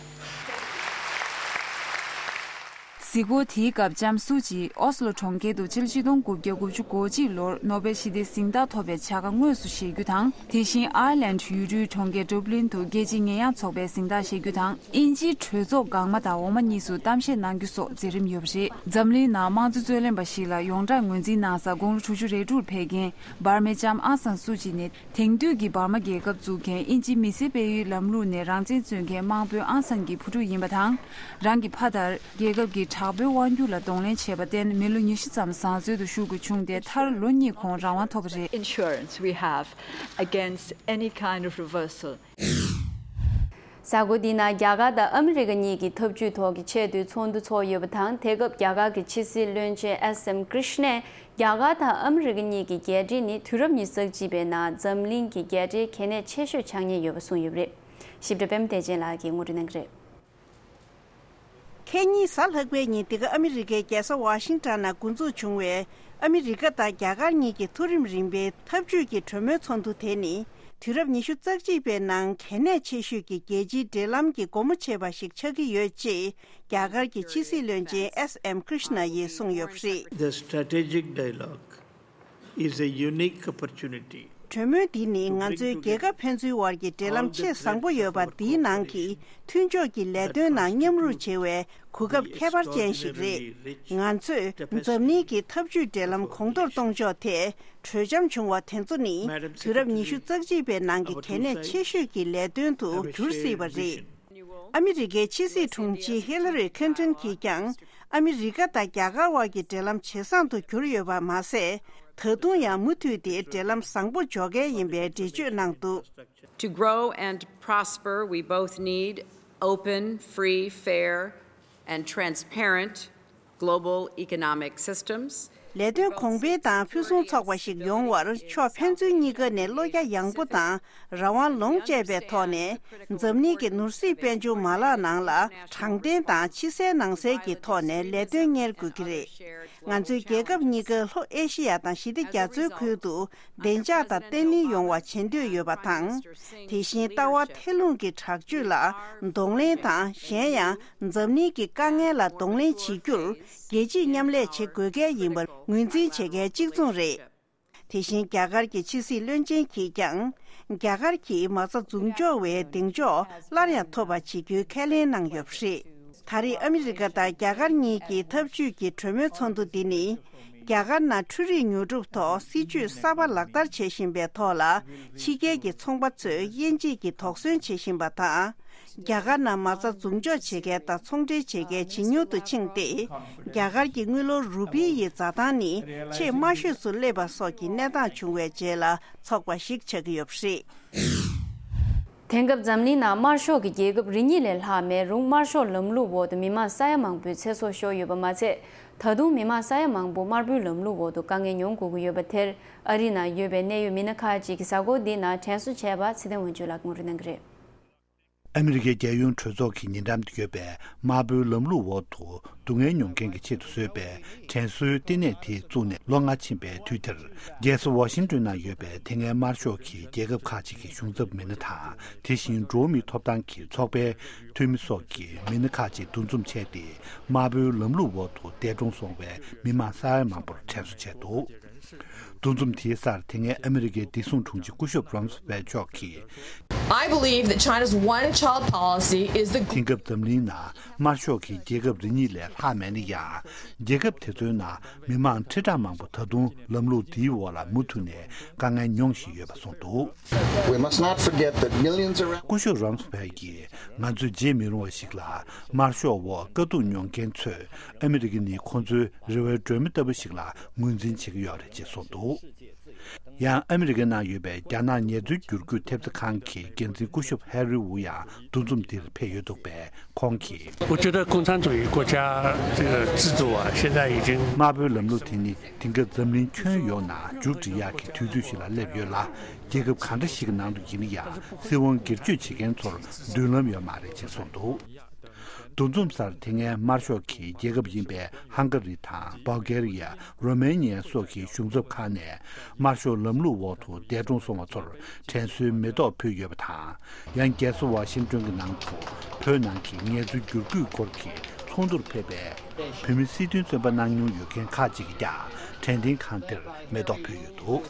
གཟིགས་སྐོར་དེའི་སྐབས་ལྕམ་སུའུ་ཅི་ཨོ་སི་ལོ་གྲོང་ཁྱེར་དུ་ཕྱི་ལོ་ཆིག་སྟོང་དགུ་བརྒྱ་དགུ་བཅུ་གོ་གཅིག་ལོར་ནོ་བེལ་ཞི་བདེའི་གཟེངས་རྟགས་ཐོབ་པའི་བྱ་དགའ་དངོས་སུ་བཞེས་རྒྱུ་དང་། དེ་བཞིན་ཨའི་ལན་ཡུལ་གྲུའི་གྲོང་ཁྱེར་ཌུབ་ལིན་དུ་རྒྱལ་སྤྱིའི་ཉེས་ཡངས་ཚོགས་པའི་གཟེངས་རྟགས་བཞེས་རྒྱུ་དང་། དབྱིན་ཇིའི་གྲོས་ཚོགས་འགག་མ་དང་འོག་མ་གཉིས་སུ་གཏམ་བཤད་གནང་རྒྱུ་སོགས་མཛད་རིམ་ཡོད་པ་རེད། འཛམ་གླིང་ནང་དམངས་གཙོ་རྩོད་ལེན་པ་ཞིག་ལ་ཡོངས་གྲགས་ངོས་འཛིན་གནང་ས་དགུང་ལོ་དྲུག་ཅུ་རེ་དྲུག་ལ་ཕེབས་མཁན་འབར་མའི་ལྕམ་ཨང་སན་སུའུ་ཅི་ནི། དེང་དུས་ཀྱི་འབར་མ་རྒྱལ་ཁབ་བཙུགས་མཁན། དབྱིན་ཇིའི་མི་སེར་སྤེལ་ཡུལ་ལམ་ལུགས་ནས་རང་བཙན་རྩོད་མཁན་དམངས་དཔོན་ཨང་སན་གྱི་བུ་ཕྲུག་ཡིན་པ་དང་། རང་གི་ཕ་དར་རྒྱལ་ཁབ་ཀྱི་དྲག་པོའི་དབང་སྒྱུར་ལ་གདོང་ལེན་བྱས་པར་བརྟེན། མི་ལོ་ཉི་ཤུ་ཙམ་བཟང་བཙོན་དུ་བཞུགས་དགོས་བྱུང་སྟེ། མཐར་ལོ་གཉིས་གོང་རང་དབང་ཐོབ་པ་རེད། Insurance we have against any kind of reversal. གཟའ་འཁོར་འདིའི་ནང་རྒྱ་གར་དང་ཨ་མི་རི་ཀ་གཉིས་ཀྱི་འཐབ་ཇུས་ཐོག་གི་ཆེས་མཐོའི་ཚོགས་འདུ་ཚོགས་ཡོད་པ་དང་། དེ་སྐབས་རྒྱ་གར་གྱི་ཕྱི་སྲིད་བློན་ཆེན་ཨེས་ཨེམ་ཀྲིཤ་ནས། རྒྱ་གར་དང་ཨ་མི་རི་ཀ་གཉིས་ཀྱི་རྒྱལ་སྤྱི་ནི་དུས་རབས་ཉི་ཤུ་རྩ་གཅིག་པའི་ནང་འཛམ་གླིང་གི་རྒྱལ་སྤྱིའི་གལ་གནད་ཆེ་ཤོས་ཆགས་ཉེན་ཡོད་པ་གསུངས་ཡོད་པ་རེད། ཞིབ་ཕྲ་པད་མ་བདེ་ཆེན་ལགས་ཀྱིས་ངོ་སྤྲོད་གནང་གི་རེད། ཁ་ཉིན་གཟའ་ལྷག་པའི་ཉིན་འདི་ག་ཨ་མི་རི་ཀའི་རྒྱལ་ས་ཝ་ཤིང་ཊོན་ནང་འགོ་འཛུགས་བྱུང་བའི་ཨ་མི་རི་ཀ་དང་རྒྱ་གར་གཉིས་ཀྱི་མཐོ་རིམ་རིམ་པའི་འཐབ་ཇུས་ཀྱི་གྲོས་མོལ་ཚོགས་འདུ་དེ་ནི། དུས་རབས་ཉི་ཤུ་རྩ་གཅིག་པའི་ནང་གལ་གནད་ཆེ་ཤོས་ཀྱི་རྒྱལ་སྤྱིའི་འབྲེལ་ལམ་གྱི་སྒོ་མོ་ཕྱེ་བ་ཞིག་ཆགས་ཀྱི་ཡོད་ཅེས་རྒྱ་གར་གྱི་ཕྱི་སྲིད་བློན་ཆེན་ཨེས་ཨེམ་ཀྲིཤ་ན་ཡིས་གསུངས་ཡོད་པ་རེད། The strategic dialogue is a unique opportunity. གྲོས་མོལ་འདི་ནི་ང་ཚོའི་རྒྱལ་ཁབ་ཕན་ཚུན་དབར་གྱི་འབྲེལ་ལམ་ཆེས་བཟང་པོ་ཡོད་པ་འདིའི་ནང་གི་མཐུན་ཕྱོགས་ཀྱི་ལས་དོན་ནང་མཉམ་རུབ་བྱེད་པའི་གོ་སྐབས་ཁྱད་པར་ཅན་ཞིག་རེད། ང་ཚོས་འཛམ་གླིང་གི་འཐབ་ཇུས་འབྲེལ་ལམ་གོང་མཐོར་གཏོང་ཕྱོགས་དེ། གྲོས་འཆམ་བྱུང་བ་དེ་ཚོ་ནི་དུས་རབས་ཉི་ཤུ་རྩ་གཅིག་པའི་ནང་གི་གལ་གནད་ཆེ་ཤོས་ཀྱི་ལས་དོན་དུ་འགྱུར་སྲིད་པ་རེད། ཨ་མི་རི་ཀའི་ཕྱི་སྲིད་དྲུང་ཆེ་ཧི་ལ་རི་ཁིན་ཏོན་གྱིས་ཀྱང་ཨ་མི་རི་ཀ་དང་རྒྱ་གར་དབར་གྱི་འབྲེལ་ལམ་ཇེ་བཟང་དུ་གྱུར་ཡོད་པ་མ་ཟད། ད་དུང་ཡང་མུ་མཐུད་དེ་འབྲེལ་ལམ་བཟང་པོ་འཇོག་གལ་ཡིན་པའི་འགྲེལ་བརྗོད་གནང་འདུག། To grow and prosper, we both need open, free, fair, and transparent global economic systems. ལས་དོན་གོང་འཕེལ་དང་ཕུན་སུམ་ཚོགས་པ་ཞིག་ཡོང་བར་ཕྱོགས་ཕན་ཚུན་གཉིས་ཀ་ནས་བློ་རྒྱ་ཡངས་པོ་དང་རང་དབང་ལོངས་སྤྱད་པའི་ཐོག་ནས་འཛམ་གླིང་གི་ནོར་སྲིད་དཔལ་འབྱོར་མ་ལག་ནང་ལ་དྲང་བདེན་དང་ཕྱི་གསལ་ནང་གསལ་གྱི་ཐོག་ནས་ལས་དོན་གཉེར་དགོས་ཀྱི་རེད། ང་ཚོའི་རྒྱལ་ཁབ་གཉིས་ཀ་ལྷོ་ཨེ་ཤི་ཡ་དང་ཞི་བདེ་རྒྱ་མཚོའི་ཁུལ་དུ་བདེ་འཇགས་དང་བརྟན་ལྷིང་ཡོང་བ་བྱེད་འདོད་ཡོད་པ་དང་། དེ་བཞིན་ལྟ་བ་ཐལ་རླུང་གི་དྲག་སྤྱོད་ལ་གདོང་ལེན་དང་གཞན་ཡང་འཛམ་གླིང་གི་དཀའ་ངལ་ལ་གདོང་ལེན་བྱེད་རྒྱུར་རྒྱལ་སྤྱིས་མཉམ་ལས་བྱེད་དགོས་གལ་ཡིན་པར་ངོས་འཛིན་བྱེད་མཁན་གཅིག་མཚུངས་རེད། དེ་བཞིན་རྒྱ་གར་གྱི་ཕྱི་སྲིད་བློན་ཆེན་གྱིས་ཀྱང་རྒྱ་གར་གྱིས་མ་རྩ་འཛུགས་འཇོག་པའི་གདེང་འཇོག་སླར་ཡང་ཐོབ་པ་བྱེད་རྒྱུའི་ཁས་ལེན་གནང་ཡོད་པ་རེད། ད་རེས་ཨ་མི་རི་ཀ་དང་རྒྱ་གར་གཉིས་ཀྱི་འཐབ་ཇུས་ཀྱི་གྲོས་མོལ་ཚོགས་འདུ་འདི་ནི། རྒྱ་གར་ནང་འཕྲུལ་རིག་ཉོ་སྒྲུབ་ཐོག་སྲིད་ཇུས་གསར་པ་ལག་བསྟར་བྱེད་བཞིན་པའི་ཐོག་ལ། ཕྱི་རྒྱལ་གྱི་ཚོང་པ་ཚོས་དབྱེ་འབྱེད་ཀྱིས་དོགས་ཟོན་བྱེད་བཞིན་པ་དང་། རྒྱ་གར་ནང་མ་རྩ་འཛུགས་འཇོག་བྱེད་མཁན་དང་ཚོང་འབྲེལ་བྱེད་མཁན་ཇེ་ཉུང་དུ་ཕྱིན་ཏེ། རྒྱ་གར་གྱི་དངུལ་ལོར་རུ་པི་ཡི་འཛའ་ཐང་ནི་ཆེས་དམའ་ཤོས་སུ་སླེབས་པ་སོགས་ཀྱི་གནས་སྟངས་བྱུང་བའི་རྗེས་ལ་ཚོགས་པ་ཞིག་ཆགས་ཀྱི་ཡོད་པ་རེད། དེང་སྐབས་འཛམ་གླིང་ནང་དམར་ཤོག་གི་རྒྱལ་ཁབ་རེ་གཉིས་ལས་ལྷག་མེད་རུང་། དམར་ཤོག་ལམ་ལུགས་འོག་ཏུ་མི་མང་ས་ཡ་མང་པོའི་ཚེ་སྲོག་ཤོར་ཡོད་པ་མ་ཚད། ད་དུང་མི་མང་ས་ཡ་མང་པོ་དམར་པོའི་ལམ་ལུགས་འོག་ཏུ་དཀའ་ངལ་མྱོང་དགོས་ཀྱི་ཡོད་པ་དེར། ཨ་རི་ནང་ཡོད་པའི་གནད་ཡོད་མི་སྣ་ཁག་ཅིག་གིས་གཟའ་འཁོར་འདིའི་ནང་དྲན་གསོ་བྱས་པ་ཚེ་བརྟན་དབང་ཕྱུག་ལགས་ངོ་སྤྲོད་གནང་གི་རེད། ཨ་མི་རི་ཀའི་རྒྱལ་ཡོངས་གྲོས་ཚོགས་ཀྱི་ཉེ་འགྲམ་དུ་ཡོད་པའི་དམར་པོའི་ལམ་ལུགས་འོག་ཏུ་སྡུག་བསྔལ་མྱོང་མཁན་གྱི་ཆེད་དུ་བཟོས་པའི་དྲན་གསོའི་ལྟེ་གནས་དེ་བཙུགས་ནས་ལོ་ལྔ་ཕྱིན་པའི་དུས་དེར། རྒྱལ་ས་ཝ་ཤིང་ཏོན་ནང་ཡོད་པའི་དེ་སྔའི་དམར་ཤོག་གི་རྒྱལ་ཁབ་ཁག་ཅིག་གི་གཞུང་ཚབ་མི་སྣ་དང་། དེ་བཞིན་འགྲོ་བ་མིའི་ཐོབ་ཐང་གི་ཚོགས་པའི་འཐུས་མི་སོགས་ཀྱི་མི་སྣ་ཁག་ཅིག་འདུ་འཛོམས་བྱས་ཏེ། དམར་པོའི་ལམ་ལུགས་འོག་ཏུ་འདས་གྲོངས་སོང་བའི་མི་མང་ས་ཡ་མང་པོར་དྲན་གསོ་བྱས་འདུག། འདུ་འཛོམས་དེའི་སར་དེ་སྔའི་ཨ་མི་རི་ཀའི་བདེ་སྲུང་དྲུང་ཆེ་སྐུ་ཞབས་རམ་སི་ཕེལ་མཆོག་གིས། I believe that China's one-child policy is the དེང་སྐབས་འཛམ་གླིང་ནང་དམར་ཤོག་གི་རྒྱལ་ཁབ་རེ་གཉིས་ལས་ལྷག་མེད་ན་ཡང་། རྒྱལ་ཁབ་དེ་ཚོའི་ནང་མི་མང་ཁྲི་ཕྲག་མང་པོ་ད་དུང་ལམ་ལུགས་འདིའི་འོག་ལ་མུ་མཐུད་ནས་དཀའ་ངལ་མྱོང་བཞིན་ཡོད་པ་གསུངས་འདུག། We must not forget that millions around སྐུ་ཞབས་རམ་སི་ཕེལ་གྱིས། ང་ཚོས་བརྗེད་མི་རུང་བ་ཞིག་ལ། དམར་ཤོག་འོག་དཀའ་སྡུག་མྱོང་མཁན་ཚོས་ཨ་མི་རི་ཀ་ནི་ཁོང་ཚོའི་རེ་བའི་སྒྲོན་མེ་ལྟ་བུ་ཞིག་ལ་ངོས་འཛིན་བྱེད་ཀྱི་ཡོད་རེད་ཅེས་གསུངས་འདུག། ཡང་ཨ་མི་རི་ཀའི་ནང་ཡོད་པའི་རྒྱ་ནག་ཉེས་འཛུགས་བསྒྱུར་བཀོད་ཐེབས་རྩ་ཁང་གི་འགན་འཛིན་སྐུ་ཞབས་ཧེ་རི་ཝུ་ཡང་འདུ་འཛོམས་འདིར་ཕེབས་ཡོད་འདུག་པས། ཁོང་གིས། 我觉得共产主义国家这个制度啊，现在已经 དམར་པོའི་ལམ་ལུགས་དེ་ནི་དེང་སྐབས་འཛམ་གླིང་ཁྱོན་ཡོངས་ནང་མཇུག་སྒྲིལ་ཡག་གི་དུས་ཚོད་ཞིག་ལ་སླེབས་ཡོད་ལ། རྒྱལ་ཁབ་གང་འདྲ་ཞིག་གི་ནང་དུ་ཡིན་ན་ཡང་སྲིད་དབང་སྒེར་གཅོད་བྱེད་མཁན་ཚོར་མདུན་ལམ་ཡོད་མ་རེད་ཅེས་གསུངས་འདུག། འདུ་འཛོམས་སར་དེ་སྔའི་དམར་ཤོག་གི་རྒྱལ་ཁབ་ཡིན་པའི་ཧང་ག་རི་དང་བལ་ཀེ་རི་ཡ། རོ་མེ་ནི་ཡ་སོགས་ཀྱི་གཞུང་ཚབ་ཁག་ནས་དམར་ཤོག་ལམ་ལུགས་འོག་ཏུ་འདས་གྲོངས་སོང་བ་ཚོར་དྲན་གསོའི་མེ་ཏོག་ཕུལ་ཡོད་པ་དང་། ཡང་རྒྱལ་ས་ཝ་ཤིང་ཏོན་གྱི་ནང་དུ་བོད་ནང་གི་ངལ་རྩོལ་བསྒྱུར་བཀོད་སྐོར་གྱི་ཚོགས་འདུར་ཕེབས་པའི་བོད་མི་སྲིད་དོན་བཙོན་པ་གནང་མྱོང་ཡོད་མཁན་ཁག་ཅིག་གིས་ཀྱང་དྲན་རྟེན་ཁང་དེར་མེ་ཏོག་ཕུལ་ཡོད་འདུག།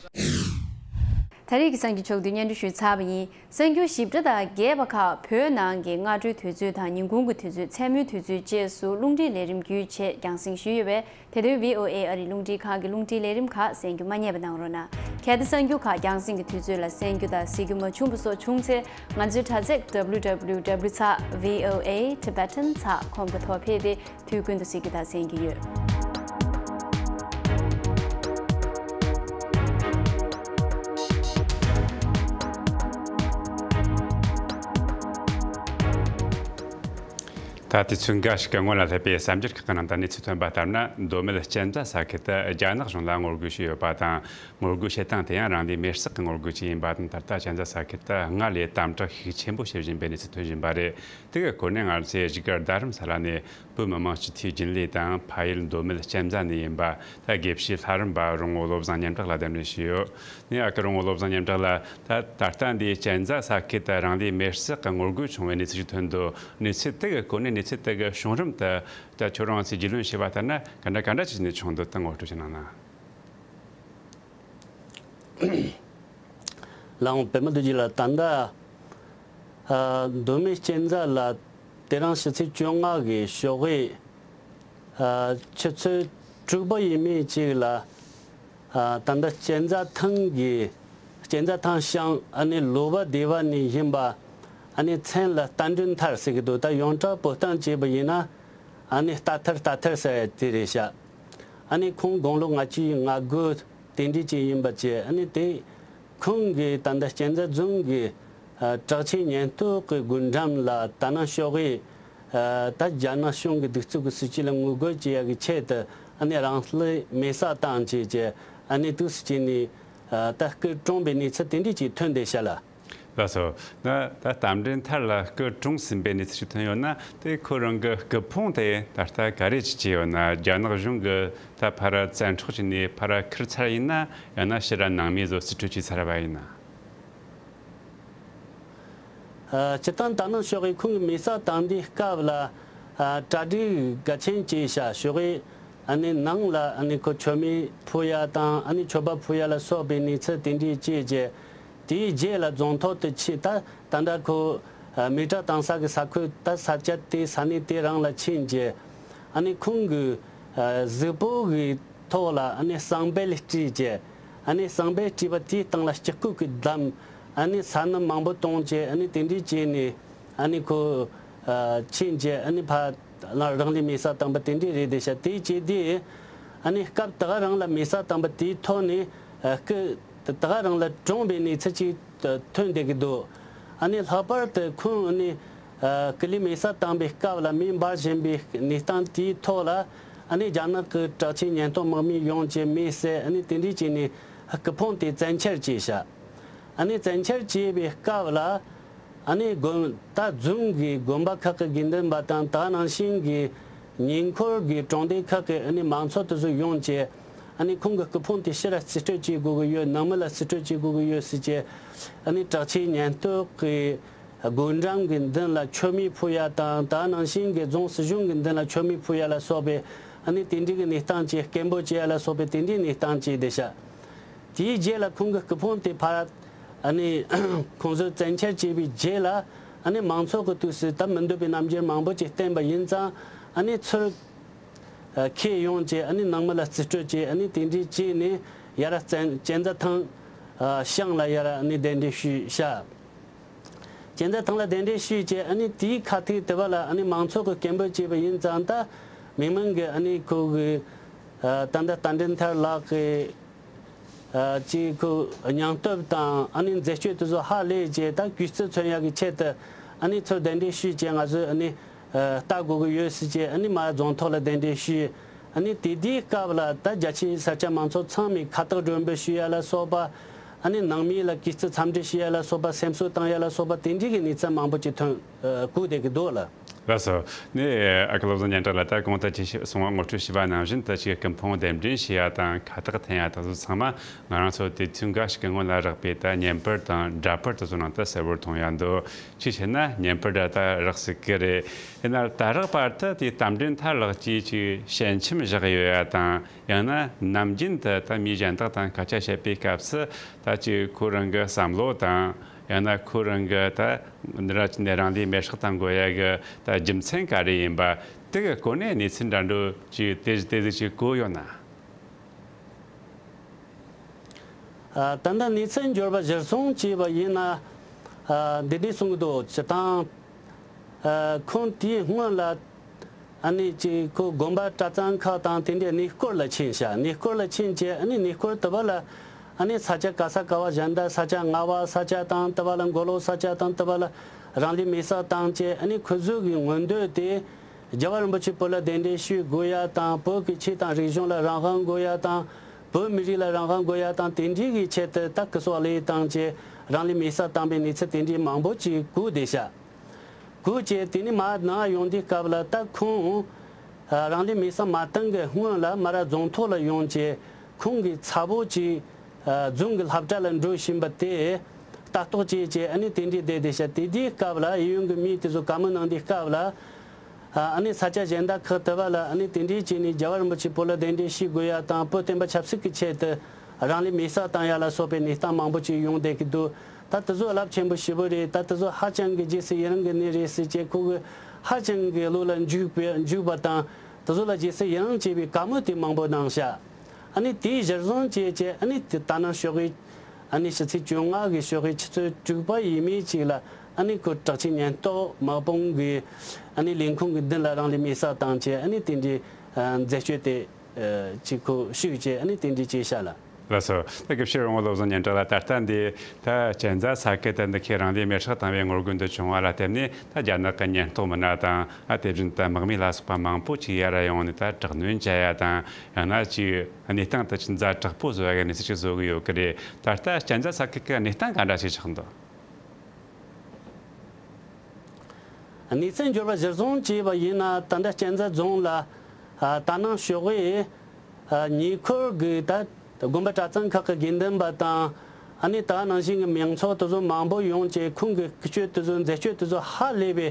ད་རེས་ཀྱི་གསར་འགྱུར་ཕྱོགས་བསྡུས་སྙན་སྒྲོན་ཞུས་ཚར་བ་ཡིན། གསར་འགྱུར་ཞིབ་ཕྲ་དང་རྒྱས་པ་ཁག་བོད་ནང་གི་སྔ་དྲོའི་དུས་ཚོད་དང་ཉིན་གུང་གི་དུས་ཚོད། མཚན་མོའི་དུས་ཚོད་བཅས་སུ་རླུང་འཕྲིན་ལས་རིམ་བརྒྱུད་བཅས་རྒྱང་སྲིང་ཞུས་ཡོད་པས། དེ་དོན་བྷི་ཨོ་ཨེ་ཨ་རིའི་རླུང་འཕྲིན་ཁང་གི་རླུང་འཕྲིན་ལས་རིམ་ཁག་གསན་རྒྱུ་མ་བསྙེལ་བ་གནང་རོགས་གནང་། གལ་ཏེ་གསར་འགྱུར་ཁག་རྒྱང་སྲིང་གི་དུས་ཚོད་ལ་གསན་རྒྱུ་དང་གཟིགས་རྒྱུ་མ་བྱུང་བ་སོགས་བྱུང་ཚེ། ང་ཚོའི་དྲ་ཚིགས་W W W ཚེག་V O A Tibetan ཚེག་com གི་ཐོག་ཕེབས་ཏེ། དུས་ཀུན་ཏུ་གཟིགས་རྒྱུ་དང་གསན་རྒྱུ་ཡོད། ད་དུས་ཚོད་འགའ་ཞིག་གི་སྔོན་ལ་སླེབས་པའི་གསར་འགྱུར་ཁག་གི་ནང་དུ་གནས་ཚུལ་ཐོན་པ་ལྟར་ན། མདོ་སྨད་གཅན་ཚ་ས་ཁུལ་དུ་རྒྱ་ནག་གཞུང་ལ་ངོ་རྒོལ་བྱས་ཡོད་པ་དང་། ངོ་རྒོལ་བྱེད་སྟངས་དེ་ཡང་རང་ལུས་མེར་བསྲེགས་ཀྱི་ངོ་རྒོལ་ཅིག་ཡིན་པ་དང་། ད་ལྟ་གཅན་ཚ་ས་ཁུལ་དུ་སྔར་ལས་དམ་དྲག་ཤུགས་ཆེན་པོ་བྱེད་བཞིན་པའི་གནས་ཚུལ་ཐོན་བཞིན་པ་རེད། དེ་གི་སྐོར་ནས་ང་ཚོས་བཞུགས་སྒར་རྡ་རམ་ས་ལ་ནས་བོད་མི་མང་སྤྱི་འཐུས་རྒྱུན་ལས་དང་། ཕ་ཡུལ་མདོ་སྨད་གཅན་ཚ་ནས་ཡིན་པ་ད་དགེ་བཤེས་ལྷ་རམས་པ་རོང་བོ་བློ་བཟང་མཉམ་གྲགས་ལ་གདན་འདྲེན་ཞུས་ཡོད། ནས་ཨ་ཁུ་རོང་བོ་བློ་བཟང་མཉམ་གྲགས་ལ། ད་ད་ལྟ་འདི་གཅན་ཚ་ས་ཁུལ་དུ་རང་ལུས་མེར་བསྲེགས་ཀྱི་ངོ་རྒོལ་བྱུང་བའི་གནས་ཚུལ་ཞིག་ཐོན་འདུག། གནས་ཚུལ་དེ་གི་སྐོར་ནས་གནས་ཚུལ་དེ་གི་བྱུང་རིམ་དེ་ད་ཁྱོད་རང་ཚོས་རྒྱུས་ལོན་བྱས་པ་ལྟར་ན་ག་འདྲ་ག་འདྲ་ཅིག་ནས་བྱུང་འདུག། ད་ངོ་སྤྲོད་ཅིག་གནང་ན། ལགས་འོང་། པད་མ་རྡོ་རྗེ་ལགས། ད་ལྟ་ཨ་མདོ་སྨད་གཅན་ཚ་ལ་དེ་རིང་ཕྱི་ཚེས་བཅོ་ལྔ་གི་ཞོགས་ཀས་ཨ་ཆུ་ཚོད་དྲུག་པ་ཡས་མས་ཅིག་ལ་ཨ་ད་ལྟ་གཅན་ཚ་ཐང་གི་གཅན་ཚ་ཐང་ཤང་ཨ་ནི་ལོ་པ་སྡེ་བ་ནས་ཡིན་པ་ཨ་ནི་མཚན་ལ་རྟ་མགྲིན་ཐར་ཟེར་གི་འདུག། ད་ཡོངས་གྲགས་བོད་སྟངས་བྱས་པ་ཡིན་ན་ཨ་ནི་རྟ་ཐར་རྟ་ཐར་ཟེར་ཡ་དེ་རེད་ཤག། ཨ་ནི་ཁོང་དགུང་ལོ་ལྔ་བཅུ་ང་དགུ་ དེ་འདྲའི་ཅིག་ཡིན་པ་བཅས། ཨ་ནི་དེ་ཁོང་གིས་ད་ལྟ་གཅན་ཚ་རྫོང་གི་ཨ་གྲགས་ཆེན་ཉེན་རྟོག་གི་སྒོ་འགྲམ་ལ་ད་ནང་ཞོགས་ཀས་ཨ་ད་རྒྱ་ནག་གཞུང་གི་གདུག་རྩུབ་ཀྱི་སྲིད་བྱུས་ལ་ངོ་རྒོལ་བྱེད་ཡག་གི་ཆེད་དུ། ཨ་ནི་རང་ལུས་མེ་སྲེག་བཏང་བྱས་བྱས། ཨ་ནི་དུས་སུ་བྱས་ནས་ཨ་ད་སྐུ་གྲོངས་པའི་གནས་ཚུལ་དེ་འདྲའི་ཅིག་ཐོན་བསྡད་ཤག་ལ། ལགས་སོ། ན་ད་རྟ་མགྲིན་ཐར་ལགས་སྐུ་གྲོངས་ཟིན་པའི་གནས་ཚུལ་ཞིག་ཐོན་ཡོད་ན། དེ་ཁོ་རང་གི་སྐུ་ཕུང་དེ་ད་ལྟ་ག་རེ་ཅིག་བྱས་ཡོད་ན། རྒྱ་ནག་གཞུང་གིས་ད་ཕར་བཙན་འཕྲོག་བྱས་ནས་ཕར་ཁུར་ཚར་ཡིན་ན། ཡང་ན་ཕྱིར་ར་ནང་མིས་བཟོ་རྩིས་སྤྲོད་བྱས་ཚར་བ་ཡིན་ན། ཨ་སྤྱིར་བཏང་ད་ནང་ཞོགས་ཀས་ཁོང་གི་མེ་སྲེག་བཏང་དུས་སྐབས་ལ། ཨ་གྲ་སྒྲིག་གལ་ཆེན་བྱས་ཤག། ཞོགས་ཀས་ཨ་ནི་ནང་ལ་ཨ་ནི་ཁོ་མཆོད་མེ་ཕུལ་ཡ་དང་། ཨ་ནི་མཆོད་པ་ཕུལ་ཡ་ལ་སོགས་པའི་གནས་ཚུལ་དེ་འདྲའི་བྱས་རྗེས། དེའི་རྗེས་ལ་རྫོང་ཐོག་ཏུ་ཕྱིན། ད་ད་ལྟ་ཁོ་ཨ་མེ་སྲེག་བཏང་ས་གི་ས་ཁུལ། ད་ས་ཆ་དེ། ས་གནས་དེ་རང་ལ་ཕྱིན་རྗེས། ཨ་ནི་ཁོང་གི་ཨ་གཟུགས་པོ་གི་ཐོག་ལ་ཨ་ནི་ཟངས་བལ་དཀྲིས་བྱས། ཨ་ནི་ཟངས་བལ་དཀྲིས་པ་དེའི་སྟེང་ལ་སྤྱི་སྐུད་ཀྱིས་བསྡམས། ཨ་ནི་ས་སྣུམ་མང་པོ་བཏུངས་བྱས། ཨ་ནི་དེ་འདྲའི་བྱས་ནས་ཨ་ནི་ཁོ་ཨ་ཕྱིན་བྱས། ཨ་ནི་ཕར་རང་ལུས་མེ་སྲེག་བཏང་པ་དེ་འདྲའི་རེད་བསྡད་ཤག། དེ་བྱས་དུས་ཨ་ནི་སྐབས་དེ་ག་རང་ལ་མེ་སྲེག་བཏང་པ་དེའི་ཐོག་ནས་ཨ་སྐུ་དེ་ག་རང་ལ་གྲོངས་པའི་གནས་ཚུལ་ཅིག་ཐོན་བསྡད་ཀྱི་འདུག། ཨ་ནི་ལྷག་པར་དུ་ཁོང་ཨ་ནི་ཨ་སྐུ་ལུས་མེ་སྲེག་བཏང་པའི་སྐབས་ལ་མེ་འབར་བཞིན་པའི་གནས་སྟངས་དེའི་ཐོག་ལ། ཨ་ནི་རྒྱ་ནག་གི་གྲགས་ཆེན་ཉེན་རྟོག་དམག་མི་ཡོང་བྱས་མེ་བསད། ཨ་ནི་དེ་འདྲའི་བྱས་ནས་སྐུ་ཕུང་དེ་བཙན་འཁྱེར་བྱས་ཤག། ཨ་ནི་བཙན་འཁྱེར་བྱས་པའི་སྐབས་ལ། ཨ་ནི་དགོན་ད་རྫོང་གི་དགོན་པ་ཁག་གི་དགེ་འདུན་པ་དང་། དེ་ནང་བཞིན་གྱི་ཉེ་འཁོར་གྱི་གྲོང་སྡེ་ཁག་གི་ཨ་ནི་མང་ཚོགས་དེ་ཚོ་ཡོང་བྱས། ཨ་ནི་ཁོང་གི་སྐུ་ཕུང་དེ་ཕྱིར་ར་རྩིས་སྤྲོད་བྱེད་དགོས་ཀྱི་ཡོད། ནང་མི་ལ་རྩིས་སྤྲོད་བྱེད་དགོས་ཀྱི་ཡོད་ཟེར་བྱས། ཨ་ནི་གྲགས་ཆེན་ཉེན་རྟོག་གི་སྒོ་འགྲམ་གྱི་མདུན་ལ་མཆོད་མེ་ཕུལ་ཡ་དང་། དེ་ནང་བཞིན་གྱི་རྫོང་སྲིད་གཞུང་གི་མདུན་ལ་མཆོད་མེ་ཕུལ་ཡ་ལ་སོགས་པའི་ཨ་ནི་དེ་འདྲའི་གི་གནས་སྟངས་ཅིག། སྐད་འབོད་བྱེད་ཡ་ལ་སོགས་པའི་དེ་འདྲའི་གནས་སྟངས་ཅིག་བསྡད་ཤག། དེའི་རྗེས་ལ་ཁོང་གི་སྐུ་ཕུང་དེ་ཕར་ཨ་ནི་ཁོང་ཚོས་བཙན་འཁྱེར་བྱས་པའི་རྗེས་ལ། ཨ་ནི་མང་ཚོགས་ཀྱི་དུས་སུ་ད་མི་འདོད་པའི་རྣམ་འགྱུར་མང་པོ་ཅིག་བསྟན་པ་ཡིན་ཙང་། ཨ་ནི་ཚུར་ཨ་ཁྱེར་ཡོང་བྱས། ཨ་ནི་ནང་མི་ལ་རྩིས་སྤྲོད་བྱས། ཨ་ནི་དེ་འདྲའི་བྱས་ནས་ཡར་བཙན་གཅན་ཚ་ཐང་ཨ་ཤང་ལ་ཡར་ཨ་ནི་གདན་འདྲེན་ཞུས་ཤག། གཅན་ཚ་ཐང་ལ་གདན་འདྲེན་ཞུས་བྱས། ཨ་ནི་དེའི་ཁ་ཐུག་དེ་བ་ལ་ཨ་ནི་མང་ཚོགས་ཀྱིས་སྐད་འབོད་བྱས་པ་ཡིན་ཙང་། ད་མིག་མངས་ཀྱིས་ཨ་ནི་ཁོ་གི་ཨ་ད་ལྟ་རྟ་མགྲིན་ཐར་ལགས་ཀྱི་ཨ་ཅིག་ཁོ་སྙིང་སྟོབས་དང་ཨ་ནི་མཛད་སྤྱོད་དེ་ཚོ་ཧ་ལས་བྱས། ད་གུས་བརྩི་མཚོན་ཡག་གི་ཆེད་དུ་ཨ་ནི་ཚུར་གདན་འདྲེན་ཞུས་བྱས། ང་ཚོས་ཨ་ནི་ཨ་ལྟ་དགོས་ཀྱི་ཡོད་ཟེར་བྱས། ཨ་ནི་མར་རྫོང་ཐོག་ལ་གདན་འདྲེན་ཞུས། ཨ་ནི་དེ་དུས་སྐབས་ལ་ད་རྒྱ་ཆེའི་ས་ཆ་མང་ཚོགས་ཚང་མས་ཁ་བཏགས་སྒྲོན་འབུལ་ཞུ་ཡ་ལ་སོགས་པ། ཨ་ནི་ནང་མི་ལ་གུས་བརྩི་འཚམས་འདྲི་ཞུ་ཡ་ལ་སོགས་པ། སེམས་གསོ་བཏང་ཡ་ལ་སོགས་པ་དེ་འདྲའི་གི་གནས་ཚུལ་མང་པོ་ཅིག་ཐོན་ཨ་གོ་བསྡད་ཀྱི་འདུག་ལ། ལགས་སོ། ནས་ཨ་ཁུ་བློ་བཟང་སྙན་གྲགས་ལགས། ད་གོང་དུ་ཅིག་གསུང་བ་ངོ་སྤྲོད་ཞུས་པ་ནང་བཞིན་དུ། ཅིག་སྐུ་ཕུང་གདན་འདྲེན་ཞུ་ཡ་དང་ཁ་བཏགས་འཐེན་ཡ་དེ་ཚོ་ཚང་མ་ང་རང་ཚོ་དུས་ཚོད་འགའ་ཞིག་གི་སྔོན་ལ་རག་པའི་ད་བརྙན་པར་དང་འདྲ་པར་དེ་ཚོ་ནང་དུ་གསལ་བོར་མཐོང་ཡ་འདུག། ཅིག་བྱས་ན་བརྙན་པར་འདྲ་ད་རག་སྲིད་ཀྱི་རེད། ཡིན་ན་ད་རག་བར་དུ་དེ་རྟ་མགྲིན་ཐར་ལགས་ཀྱིས་ཅིག་ཞལ་ཆེམས་བཞག་ཡོད་ཡ་དང་། ཡང་ན་ནམ་རྒྱུན་དུ་ད་མི་གཞན་དག་དང་སྐད་ཆ་བཤད་པའི་སྐབས་སུ། ད་ཅིག་ཁོ་རང་གི་བསམ་བློ་དང་། ཡང་ན་ཁོ་རང་གི་ད་འདི་ར་ནས་རང་ལུས་མེ་སྲེག་བཏང་དགོས་ཡ་གི་ད་རྒྱུ་མཚན་ག་རེ་ཡིན་པ། དེ་གི་སྐོར་ནས་གནས་ཚུལ་འདྲ་འདྲ་ཅིག་དེ་དེ་ཟིག་ཅིག་གོ་ཡོད་ན། ཨ་ད་ལྟ་གནས་ཚུལ་འབྱོར་བ་གཞིར་བཟུང་བྱས་པ་ཡིན་ན། ཨ་འདི་འདྲས་གསུང་གི་འདུག། སྤྱིར་བཏང་ཨ་ཁོང་དེའི་སྔོན་ལ་ཨ་ནི་ཅིག་ཁོ་དགོན་པ་གྲྭ་ཚང་ཁག་དང་དེ་འདྲའི་གནས་སྐོར་ལ་ཕྱིན་ཤག། གནས་སྐོར་ལ་ཕྱིན་བྱས། ཨ་ནི་གནས་སྐོར་དེ་བ་ལ་ཨ་ནི་ས་ཆ་ག་ས་ག་བ་གཞན་དག་ས་ཆ་རྔ་བ་ས་ཆ་དང་། དེ་བ་ལ་མགོ་ལོག་ས་ཆ་དང་། དེ་བ་ལ་རང་ལུས་མེ་སྲེག་བཏང་བྱས། ཨ་ནི་ཁོ་ཚོ་གི་མངོན་འདོད་དེ་རྒྱལ་བ་རིན་པོ་ཆེ་བོད་ལ་གདན་འདྲེན་ཞུ་དགོས་ཡ་དང་། བོད་ཀྱི་ཆོས་དང་རིག་གཞུང་ལ་རང་དབང་དགོས་ཡ་དང་། བོད་མི་རིགས་ལ་རང་དབང་དགོས་ཡ་དང་། དེ་འདྲའི་གི་ཆེད་དུ་ད་སྐུ་སྲོག་བློས་བཏང་བྱས་རང་ལུས་མེ་སྲེག་བཏང་པའི་གནས་ཚུལ་དེ་འདྲའི་མང་པོ་ཅིག་གོ་བསྡད་ཤག། གོ་བྱས་དེ་ནས་མར་ནང་ཡོང་དུས་སྐབས་ལ་ད་ཁོང་ཨ་རང་ལུས་མེ་སྲེག་མ་བཏང་གི་སྔོན་ལ་མར་རྫོང་ཐོག་ལ་ཡོང་བྱས། ཁོང་གི་ཚ་བོ་ཅིག་ཨ་རྫོང་གི་སློབ་གྲྭ་ལ་འགྲོ་བཞིན་པ་དེ་ལྟ་རྟོག་བྱས་བྱས། ཨ་ནི་དེ་འདྲའི་བསྡད་བསྡད་ཤག། དེ་དུས་སྐབས་ལ་གཡས་གཡོན་གྱི་མི་དེ་ཚོ་བཀའ་མོལ་གནང་དུས་སྐབས་ལ། ཨ་ནི་ས་ཆ་གཞན་དག་ཁག་དེ་བ་ལ་ཨ་ནི་དེ་འདྲའི་བྱས་ནས་རྒྱལ་བ་རིན་པོ་ཆེ་བོད་ལ་གདན་འདྲེན་ཞུ་དགོས་ཡ་དང་། བོད་བསྟན་པ་ཆབ་སྲིད་ཀྱི་ཆེད་དུ་རང་ལུས་མེ་སྲེག་བཏང་ཡ་ལ་སོགས་པའི་གནས་སྟངས་མང་པོ་ཅིག་ཡོང་བསྡད་ཀྱི་འདུག། ད་དེ་ཚོ་རླབས་ཆེན་པོ་ཞེ་པོ་རེད། ད་དེ་ཚོ་ཧ་ཅང་གི་རྗེས་སུ་ཡི་རང་གི་གནས་རེད་ཟེར་བྱས། ཁོ་གི་ཧ་ཅང་གི་བློ་ལ་འཇུག་པའི་འཇུག་པ་དང་། དེ་ཚོ་ལ་རྗེས་སུ་ཡི་རང་བྱེད་པའི་བཀའ་མོལ་དེ་མང་པོ་གནང་ཤག། ཨ་ནི་དེའི་གཞིར་བཟུང་བྱས་བྱས། ཨ་ནི་དེ་ད་ནང་ཞོགས་ཀས་ཨ་ནི་ཕྱི་ཚེས་བཅོ་ལྔ་གི་ཞོགས་ཀས་ཆུ་ཚོད་དྲུག་པ་ཡས་མས་ཅིག་ལ་ཨ་ནི་ཁོ་གྲགས་ཆེན་ཉེན་རྟོག་དམག་དཔུང་གི་ཨ་ནི་ལས་ཁུངས་ཀྱི་མདུན་ལ་རང་ལུས་མེ་སྲེག་བཏང་བྱས། ཨ་ནི་དེ་འདྲའི་ཨ་མཛད་སྤྱོད་དེ་ཨ་ཅིག་ཁོ་ཞུས་བྱས། ཨ་ནི་དེ་འདྲའི་བྱས་ཤག་ལ། ལགས་སོ། ད་དགེ་བཤེས་རོང་བོ་བློ་བཟང་སྙན་གྲགས་ལགས། ད་ལྟ་འདི་ད་གཅན་ཚ་ས་ཁུལ་དུ་འདི་ཁའི་རང་ལུས་མེར་སྲེག་བཏང་བའི་ངོ་རྒོལ་འདི་བྱུང་བ་ལ་བརྟེན་ནས། ད་རྒྱ་ནག་གི་ཉེན་རྟོག་མི་སྣ་དང་། ཨ། དེ་བཞིན་དུ་དམག་མི་ལ་སོགས་པ་མང་པོ་ཅིག་ཡར་ཡོང་ནས་ད་དྲག་གནོན་བྱ་ཡ་དང་། ཡང་ན་ཅིག་གནས་སྟངས་དེ་ཅིག་ཛ་དྲག་པོ་བཟོ་ཡ་གི་གནས་ཚུལ་ཅིག་བཟོ་གི་ཡོད་ཀྱི་རེད། ད་ལྟ་གཅན་ཚ་ས་ཁུལ་གྱི་གནས་སྟངས་ག་འདྲ་ཞིག་ཆགས་འདུག་གནས་ཚུལ་འབྱོར་བ་གཞིར་བཟུང་བྱས་པ་ཡིན་ན། ད་ལྟ་གཅན་ཚ་རྫོང་ལ། ཨ། ད་ནང་ཞོགས་ཀས། ཨ། ཉེ་འཁོར་གྱི་ད་དགོན་པ་གྲྭ་ཚང་ཁག་གི་དགེ་འདུན་པ་དང་། ཨ་ནི་ད་ནང་བཞིན་གྱི་མང་ཚོགས་དེ་ཚོ་མང་པོ་ཡོང་བྱས། ཁོང་གི་སྐུ་སྐྱོད་དེ་ཚོ་མཛད་སྤྱོད་དེ་ཚོ་ཧ་ལས་པའི།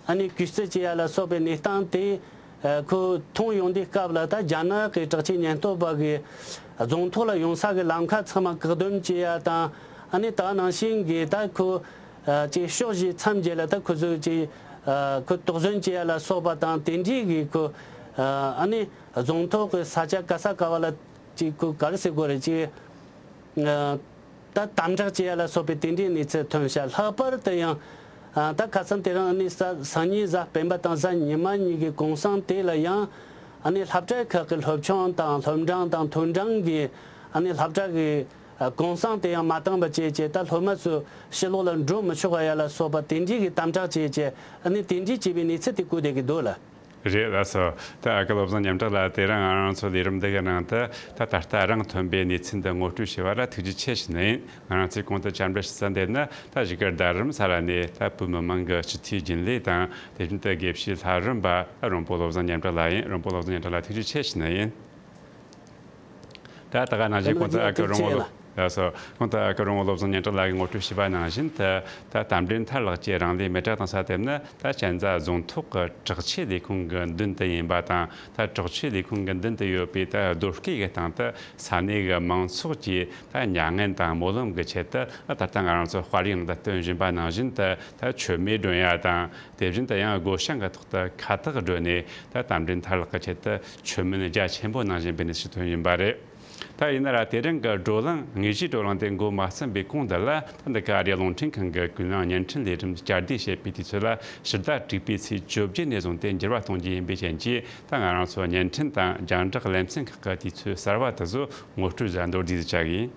ཨ་ནི་གུས་བརྩི་བྱེད་ཡ་ལ་སོགས་པའི་གནས་སྟངས་དེ། ཨ། ཁོ་མཐོང་ཡོང་དུས་སྐབས་ལ། ད་རྒྱ་ནག་གི་དྲག་ཆས་ཉེན་རྟོག་པ་གིས་རྫོང་ཐོག་ལ་ཡོང་ས་གི་ལམ་ཁ་ཚང་མ་བཀག་སྡོམ་བྱེད་ཡ་དང་། ཨ་ནི་ད་ནང་བཞིན་གྱི་ད་ཁོ། ཨ། ཅིག་ཕྱོགས་བཞིའི་མཚམས་བརྒྱད་ལ་ད་ཁོ་ཚོས་ཅིག་ཨ། ཁོ་དོགས་ཟོན་བྱེད་ཡ་ལ་སོགས་པ་དང་། དེ་འདྲའི་གི་ཁོ། ཨ། ཨ་ནི་རྫོང་ཐོག་གི་ས་ཆ་ག་ས་ག་བ་ལ་ཅིག་ཁོ་ག་རེ་ཟེར་དགོས་རེད། ཅིག་ཨ། ད་དམ་དྲག་བྱེད་ཡ་ལ་སོགས་པའི་དེ་འདྲའི་གནས་ཚུལ་ཐོན་ཤག་ལྷག་པར་དུ་ཡང་། ཨ། ད་ཁ་སང་དེ་རིང་ནི་གཟའ་སང་ཉིན་གཟའ་སྤེན་པ་དང་གཟའ་ཉི་མ་གཉིས་ཀྱི་གུང་སེང་དེ་ལ་ཡང་། ཨ་ནི་སློབ་གྲྭ་ཁག་གི་སློབ་ཆུང་དང་སློབ་འབྲིང་དང་མཐོ་འབྲིང་གི། ཨ་ནི་སློབ་གྲྭ་གི། ཨ། གུང་སེང་དེ་ཡང་མ་བཏང་བ་བྱས་བྱས། ད་སློབ་མ་ཚོ་ཕྱི་ལོགས་ལ་འགྲོ་མི་ཆོག་པ་ཡ་ལ་སོགས་པ་དེ་འདྲའི་གི་དམ་དྲག་བྱས་བྱས། ཨ་ནི་དེ་འདྲའི་བྱས་པའི་གནས་ཚུལ་དེ་བཀོད་བསྡད་ཀྱི་འདུག་ལ། རེད་ལགས་སོ། ད་ཨ་ཁུ་བློ་བཟང་སྙན་གྲགས་ལགས། དེ་རིང་ང་རང་ཚོ་ལས་རིམ་འདི་གི་ནང་དུ། ད་ད་ལྟ་རང་ཐོན་པའི་གནས་ཚུལ་འདི་ངོ་སྤྲོད་བྱས་པ་ལ་ཐུགས་རྗེ་ཆེ་ཞུ་ནི་ཡིན། ང་རང་ཚོས་གོང་དུ་བཅར་འདྲི་ཞུ་ས་འདི་ནི། ད་བཞུགས་སྒར་རྡ་རམ་ས་ལ་ནས་ད་བོད་མི་མང་གི་སྤྱི་འཐུས་རྒྱུན་ལས་དང་། དེ་བཞིན་དུ་དགེ་བཤེས་ལྷ་རམས་པ་རོང་པོ་བློ་བཟང་སྙན་གྲགས་ལགས་ཡིན། རོང་པོ་བློ་བཟང་སྙན་གྲགས་ལགས། ཐུགས་རྗེ་ཆེ་ཞུ་ནི་ཡིན། ད་ད་ག་ནང་བཞིན་གོང་དུ་ཨ་ཁུ་རོང་བོ་བློ། ལགས་སོ། གོང་དུ་ཨ་ཁུ་རོང་བོ་བློ་བཟང་སྙན་གྲགས་ལགས་ཀྱིས་ངོ་སྤྲོད་བྱས་པ་ནང་བཞིན་དུ། ད་རྟ་མགྲིན་ཐར་ལགས་ཀྱིས་རང་ལུས་མེ་བསྲེགས་བཏང་ས་དེ་ནི། ད་གཅན་ཚ་རྫོང་ཐོག་གི་དྲག་ཆས་ལས་ཁུངས་ཀྱི་མདུན་དུ་ཡིན་པ་དང་། ད་དྲག་ཆས་ལས་ཁུངས་ཀྱི་མདུན་དུ་ཡོད་པའི་ད་རྡོ་སྐས་ཀྱི་སྟེང་དུ་ས་གནས་ཀྱི་མང་ཚོགས་ཀྱིས་ད་མྱ་ངན་དང་སྨོན་ལམ་གྱི་ཆེད་དུ། ད་ལྟ་ང་རང་ཚོ་དཔར་ཡིག་ནང་དུ་སྟོན་བཞིན་པ་ནང་བཞིན་དུ། ད་མཆོད་མེ་སྒྲོན་ཡ་དང་། དེ་བཞིན་དུ་ཡང་སྒོ་བྱང་གི་ཐོག་ཏུ་ཁ་བཏགས་བསྒྲོན་ནས། ད་རྟ་མགྲིན་ཐར་ལགས་ཀྱི་ཆེད་དུ་མཆོད་མེ་རྒྱ་ཆེན་པོ་གནང་བཞིན་པའི་གནས་ཚུལ་ཐོན་བཞིན་པ་རེད། ད་ཡིན་ན་ར། དེ་རིང་གི་བགྲོ་གླེང་། དངོས་གཞིའི་བགྲོ་གླེང་དེ་འགོ་མ་ཚུགས་པའི་གོང་དུ་ལ། ད་འདི་ག་ཨ་རིའི་རླུང་འཕྲིན་ཁང་གི་ཀུན་གླེང་བརྙན་འཕྲིན་ལས་རིམ་བསྐྱར་ཟློས་བྱེད་པའི་དུས་ཚོད་ལ། ཕྱི་ཟླ་དྲུག་པའི་ཚེས་བཅོ་བརྒྱད་ནས་བཟུང་སྟེ་འགྱུར་བ་གཏོང་རྒྱུ་ཡིན་པའི་རྐྱེན་གྱིས། ད་ང་རང་ཚོ་བརྙན་འཕྲིན་དང་རྒྱང་བསྒྲགས་ལེ་ཚན་ཁག་གི་དུས་ཚོད་གསར་བ་དེ་ཚོ་ངོ་སྤྲོད་བྱ་མདོར་བསྡུས་སུ་བྱ་གི་ཡིན།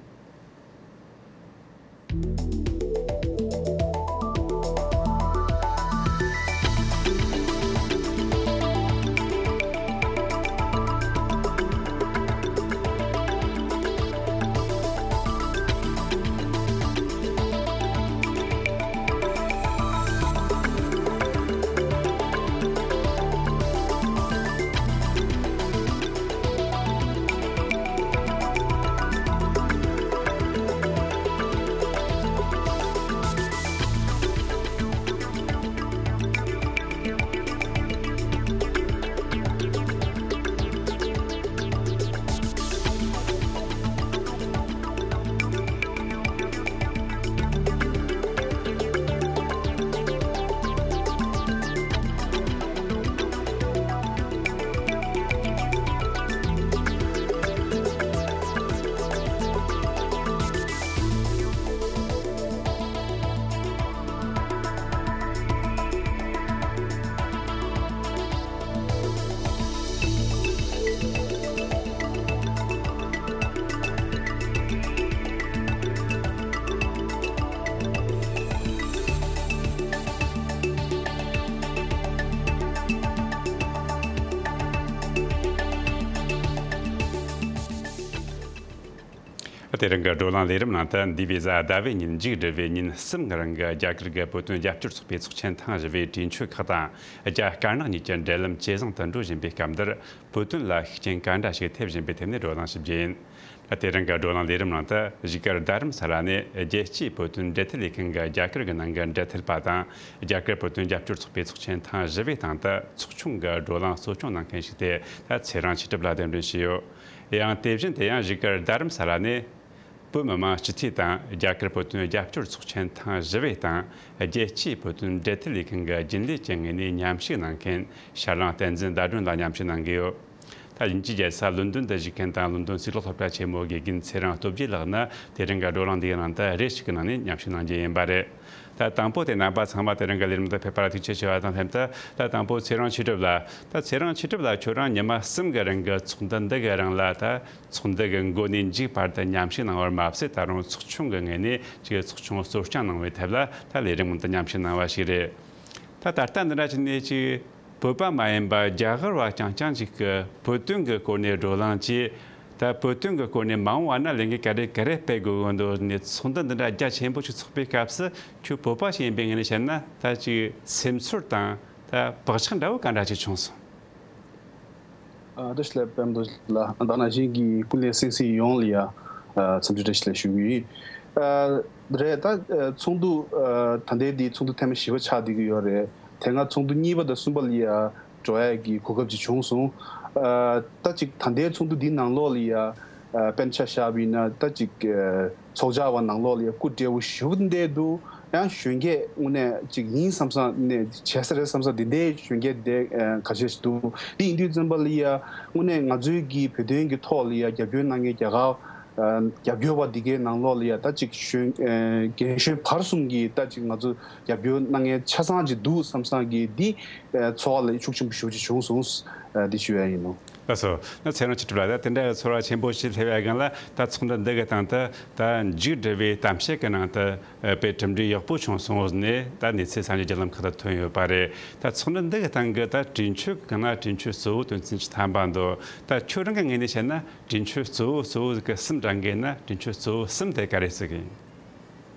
དེ་རིང་གི་བགྲོ་གླེང་ལས་རིམ་ནང་དུ། འདས་པའི་གཟའ་ཟླ་བའི་ཉིན་མཇུག་སྒྲིལ་བའི་ཉིན་གསུམ་གི་རིང་གི་རྒྱ་གར་གྱི་བོད་དོན་རྒྱབ་སྐྱོར་ཚོགས་པའི་ཚོགས་ཆེན་ཐེངས་བཞི་པའི་གྲོས་ཆོད་ཁག་དང་། རྒྱ་དཀར་ནག་གཉིས་ཀྱི་འབྲེལ་ལམ་ཇེ་བཟང་དུ་འགྲོ་བཞིན་པའི་སྐབས་འདིར། བོད་དོན་ལ་ཤུགས་རྐྱེན་ག་འདྲ་ཞིག་ཐེབས་བཞིན་པའི་ཐད་ནས་བགྲོ་གླེང་ཞུ་རྒྱུ་ཡིན། དེ་རིང་གི་བགྲོ་གླེང་ལས་རིམ་ནང་དུ། བཞུགས་སྒར་རྡ་རམ་ས་ལ་ནས་རྒྱལ་སྤྱིའི་བོད་དོན་འབྲེལ་མཐུད་ལས་ཁང་གི་རྒྱ་གར་གྱི་ནང་གི་འབྲེལ་མཐུད་པ་དང་། རྒྱ་གར་བོད་དོན་རྒྱབ་སྐྱོར་ཚོགས་པའི་ཚོགས་ཆེན་ཐེངས་བཞི་པའི་སྟེང་དུ་ཚོགས་ཆུང་གི་བགྲོ་གླེང་གཙོ་སྐྱོང་གནང་མཁན་ཞིག་སྟེ། ད་ཚེ་རིང་ཆོས་གྲུབ་ལགས་གདན་འདྲེན་ཞུས་ཡོད། ཡང་དེ་བཞིན་དུ་ཡང་བཞུགས་སྒར་རྡ་རམ་ས་ལ་ནས་བོད་མི་མང་སྤྱི་འཐུས་དང་རྒྱ་གར་བོད་དོན་རྒྱབ་སྐྱོར་ཚོགས་ཆེན་ཐེངས་བཞི་པའི་སྟེང་རྒྱལ་སྤྱིའི་བོད་དོན་འབྲེལ་མཐུད་ལས་ཁང་གི་རྒྱུན་ལས་ཀྱི་ངོས་ནས་མཉམ་ཞུགས་གནང་མཁན་ཤར་གླིང་བསྟན་འཛིན་ཟླ་སྒྲོན་ལགས་མཉམ་ཞུགས་གནང་གི་ཡོད། ད་དབྱིན་ཇིའི་རྒྱལ་ས་ལོན་ཌོན་དུ་བཞུགས་མཁན་དང་ལོན་ཌོན་གཙུག་ལག་སློབ་གྲྭ་ཆེན་མོའི་དགེ་རྒན་ཚེ་རིང་སྟོབས་རྒྱས་ལགས་ནི་དེ་རིང་གི་བགྲོ་གླེང་འདིའི་ནང་དུ་རེ་ཞིག་གི་ནང་ནས་མཉམ་ཞུགས་གནང་རྒྱུ་ཡིན་པ་རེད། ད་ ད་དང་པོ་དེ་རྣམ་པ་ཚང་མ་དེ་རིང་གི་ལས་རིམ་དུ་ཕེབས་པར་ཐུགས་རྗེ་ཆེ་ཞུ་བ་དང་ལྷན་དུ། ད་དང་པོ་ཚེ་རིང་ཆོས་གྲུབ་ལགས། ད་ཚེ་རིང་ཆོས་གྲུབ་ལགས་ཁྱོད་རང་ཉི་མ་གསུམ་གི་རིང་གི་ཚོགས་འདུ་འདི་གི་རིང་ལ། ད་ཚོགས་འདུ་གི་འགོ་ནས་མཇུག་བར་དུ་མཉམ་ཞུགས་གནང་བར་མ་ཟད། ད་རུང་ཚོགས་ཆུང་གི་ངོས་ནས་ཅིག་ཚོགས་ཆུང་གཙོ་སྐྱོང་གནང་བའི་ཐད་ལ་ད་ལས་རིམ་དུ་མཉམ་ཞུགས་གནང་བ་ཞིག་རེད། ད་ད་ལྟ་འདི་འདྲ་བྱས་ནས་ཅིག་བོད་པ་མ་ཡིན་པ་རྒྱ་གར་བ་རྐྱང་རྐྱང་ཅིག་གིས་བོད་དོན་གྱི་སྐོར་ནས་བགྲོ་གླེང་བྱས། ད་བོད་དོན་གྱི་སྐོར་ནས་མ་འོངས་པ་ན་ལས་འགུལ་ག་རེ་ག་རེ་སྤེལ་དགོས་ཀྱི་འདུག་ནས། ཚོགས་འདུ་འདི་འདྲ་རྒྱ་ཆེན་པོ་ཞིག་ཚོགས་པའི་སྐབས་སུ་ཁྱོད་བོད་པ་ཞིག་ཡིན་པའི་ངོས་ནས་བཤད་ན། ད་ཅིག་སེམས་ཚོར་དང་ད་བག་ཆགས་འདྲ་བོ་ག་འདྲ་ཅིག་བྱུང་སོང་། ཨ། བཀྲ་ཤིས་བདེ་ལེགས། པདྨ་རྡོ་རྗེ་ལགས། ད་ག་ནང་བཞིན་གྱི་ཀུན་གླེང་གསན་གཟིགས་ཡོངས་ལ་ཡ། ཨ། འཚམས་འདྲི་བཀྲ་ཤིས་བདེ་ལེགས་ཞུ་གི་ཡིན། ཨ། རེད། ད་ཨ་ཚོགས་འདུ་ཨ་ད་ལྟའི་འདི་ཚོགས་འདུ་ཐེངས་མ་བཞི་པ་ཆགས་བསྡད་ཀྱི་ཡོད་རེད། དེ་སྔ་ཚོགས་འདུ་གཉིས་པ་དང་གསུམ་པ་ལ་ཡ་འགྲོ་ཡ་གི་གོ་སྐབས་ཅིག་བྱུང་སོང་། ཨ། ད་ཅིག་ད་ལྟའི་ཚོགས་འདུ་འདི་ནང་ལོགས་ལ་ཡ། ཨ། དཔེར་ན་ཆ་བཞག་པ་ཡིན་ན། ད་ཅིག་ཨ་ཚོགས་བཅར་བ་ནང་ལོགས་ལ་ཡ་སྐུ་བགྲེས་པོ་ཞེ་པོ་འདུག་ཡང་གཞོན་སྐྱེས་དངོས་གནས་ཅིག་ཡིན་བསམ་བསམ་ནས་བྱས་ས་རེད་བསམ་ས་དེ་འདྲའི་གཞོན་སྐྱེས་དེ་ཨ་ཁ་ཤས་ཤིག་འདུག་དེ་ཡིན་དུས་ཙམ་པ་ལ་ཡ་དངོས་གནས་ང་ཚོའི་གི་བོད་དོན་གྱི་ཐོག་ལ་ཡ་རྒྱབ་སྐྱོར་གནང་མཁན་རྒྱ་གར་ཨ་རྒྱབ་སྐྱོར་བ་འདི་གའི་ནང་ལོགས་ལ་ཡ་ད་ཅིག་གཞོན་ཨ་རྒན་གཞོན་བར་གསུམ་གྱི་ད་ཅིག་ང་ཚོ་རྒྱབ་སྐྱོར་གནང་མཁན་ཆ་ཚང་ཅིག་འདུག་བསམ་བསམ་གྱི་འདི་ཨ་ཚོར་བ་ལ་ཤུགས་ཆེན་པོ་ཞེ་པོ་ཅིག་བྱུང་སོང་། ཨ་འདི་ཞུ་ཡ་ཡིན་ནོ། ལགས་སོ། ན་ཚེ་རིང་ཆོས་གྲུབ་ལགས། ད་དེ་འདྲ་ཚོར་བ་ཆེན་པོ་ཞིག་སླེབས་ཡ་སྒང་ལ། ད་ཚོགས་འདུ་འདི་གི་སྟེང་དུ་ད་མཇུག་སྒྲིལ་བའི་གཏམ་བཤད་ཀྱི་ནང་དུ་ཨ་དཔེ་གྲུབ་འབྲས་ཡག་པོ་བྱུང་སོང་ནས། ད་གནས་ཚུལ་གསར་འགྱུར་བརྒྱུད་ལམ་ཁག་ཏུ་ཐོན་ཡོད་པ་རེད། ད་ཚོགས་འདུ་འདི་གི་སྟེང་གི་ད་གྲོས་ཆོད་གང་ན་གྲོས་ཆོད་གཙོ་བོ་དོན་ཚན་ཅི་ཐམ་པ་འདུག་ད་ཁྱོད་རང་གི་ངོས་ནས་བཤད་ན་གྲོས་ཆོད་གཙོ་བོ་གཙོ་བོ་གི་གསུམ་དྲངས་དགོས་ན། གྲོས་ཆོད་གཙོ་བོ་གསུམ་དེ་ག་རེ་ཟེར་གི་ཡིན།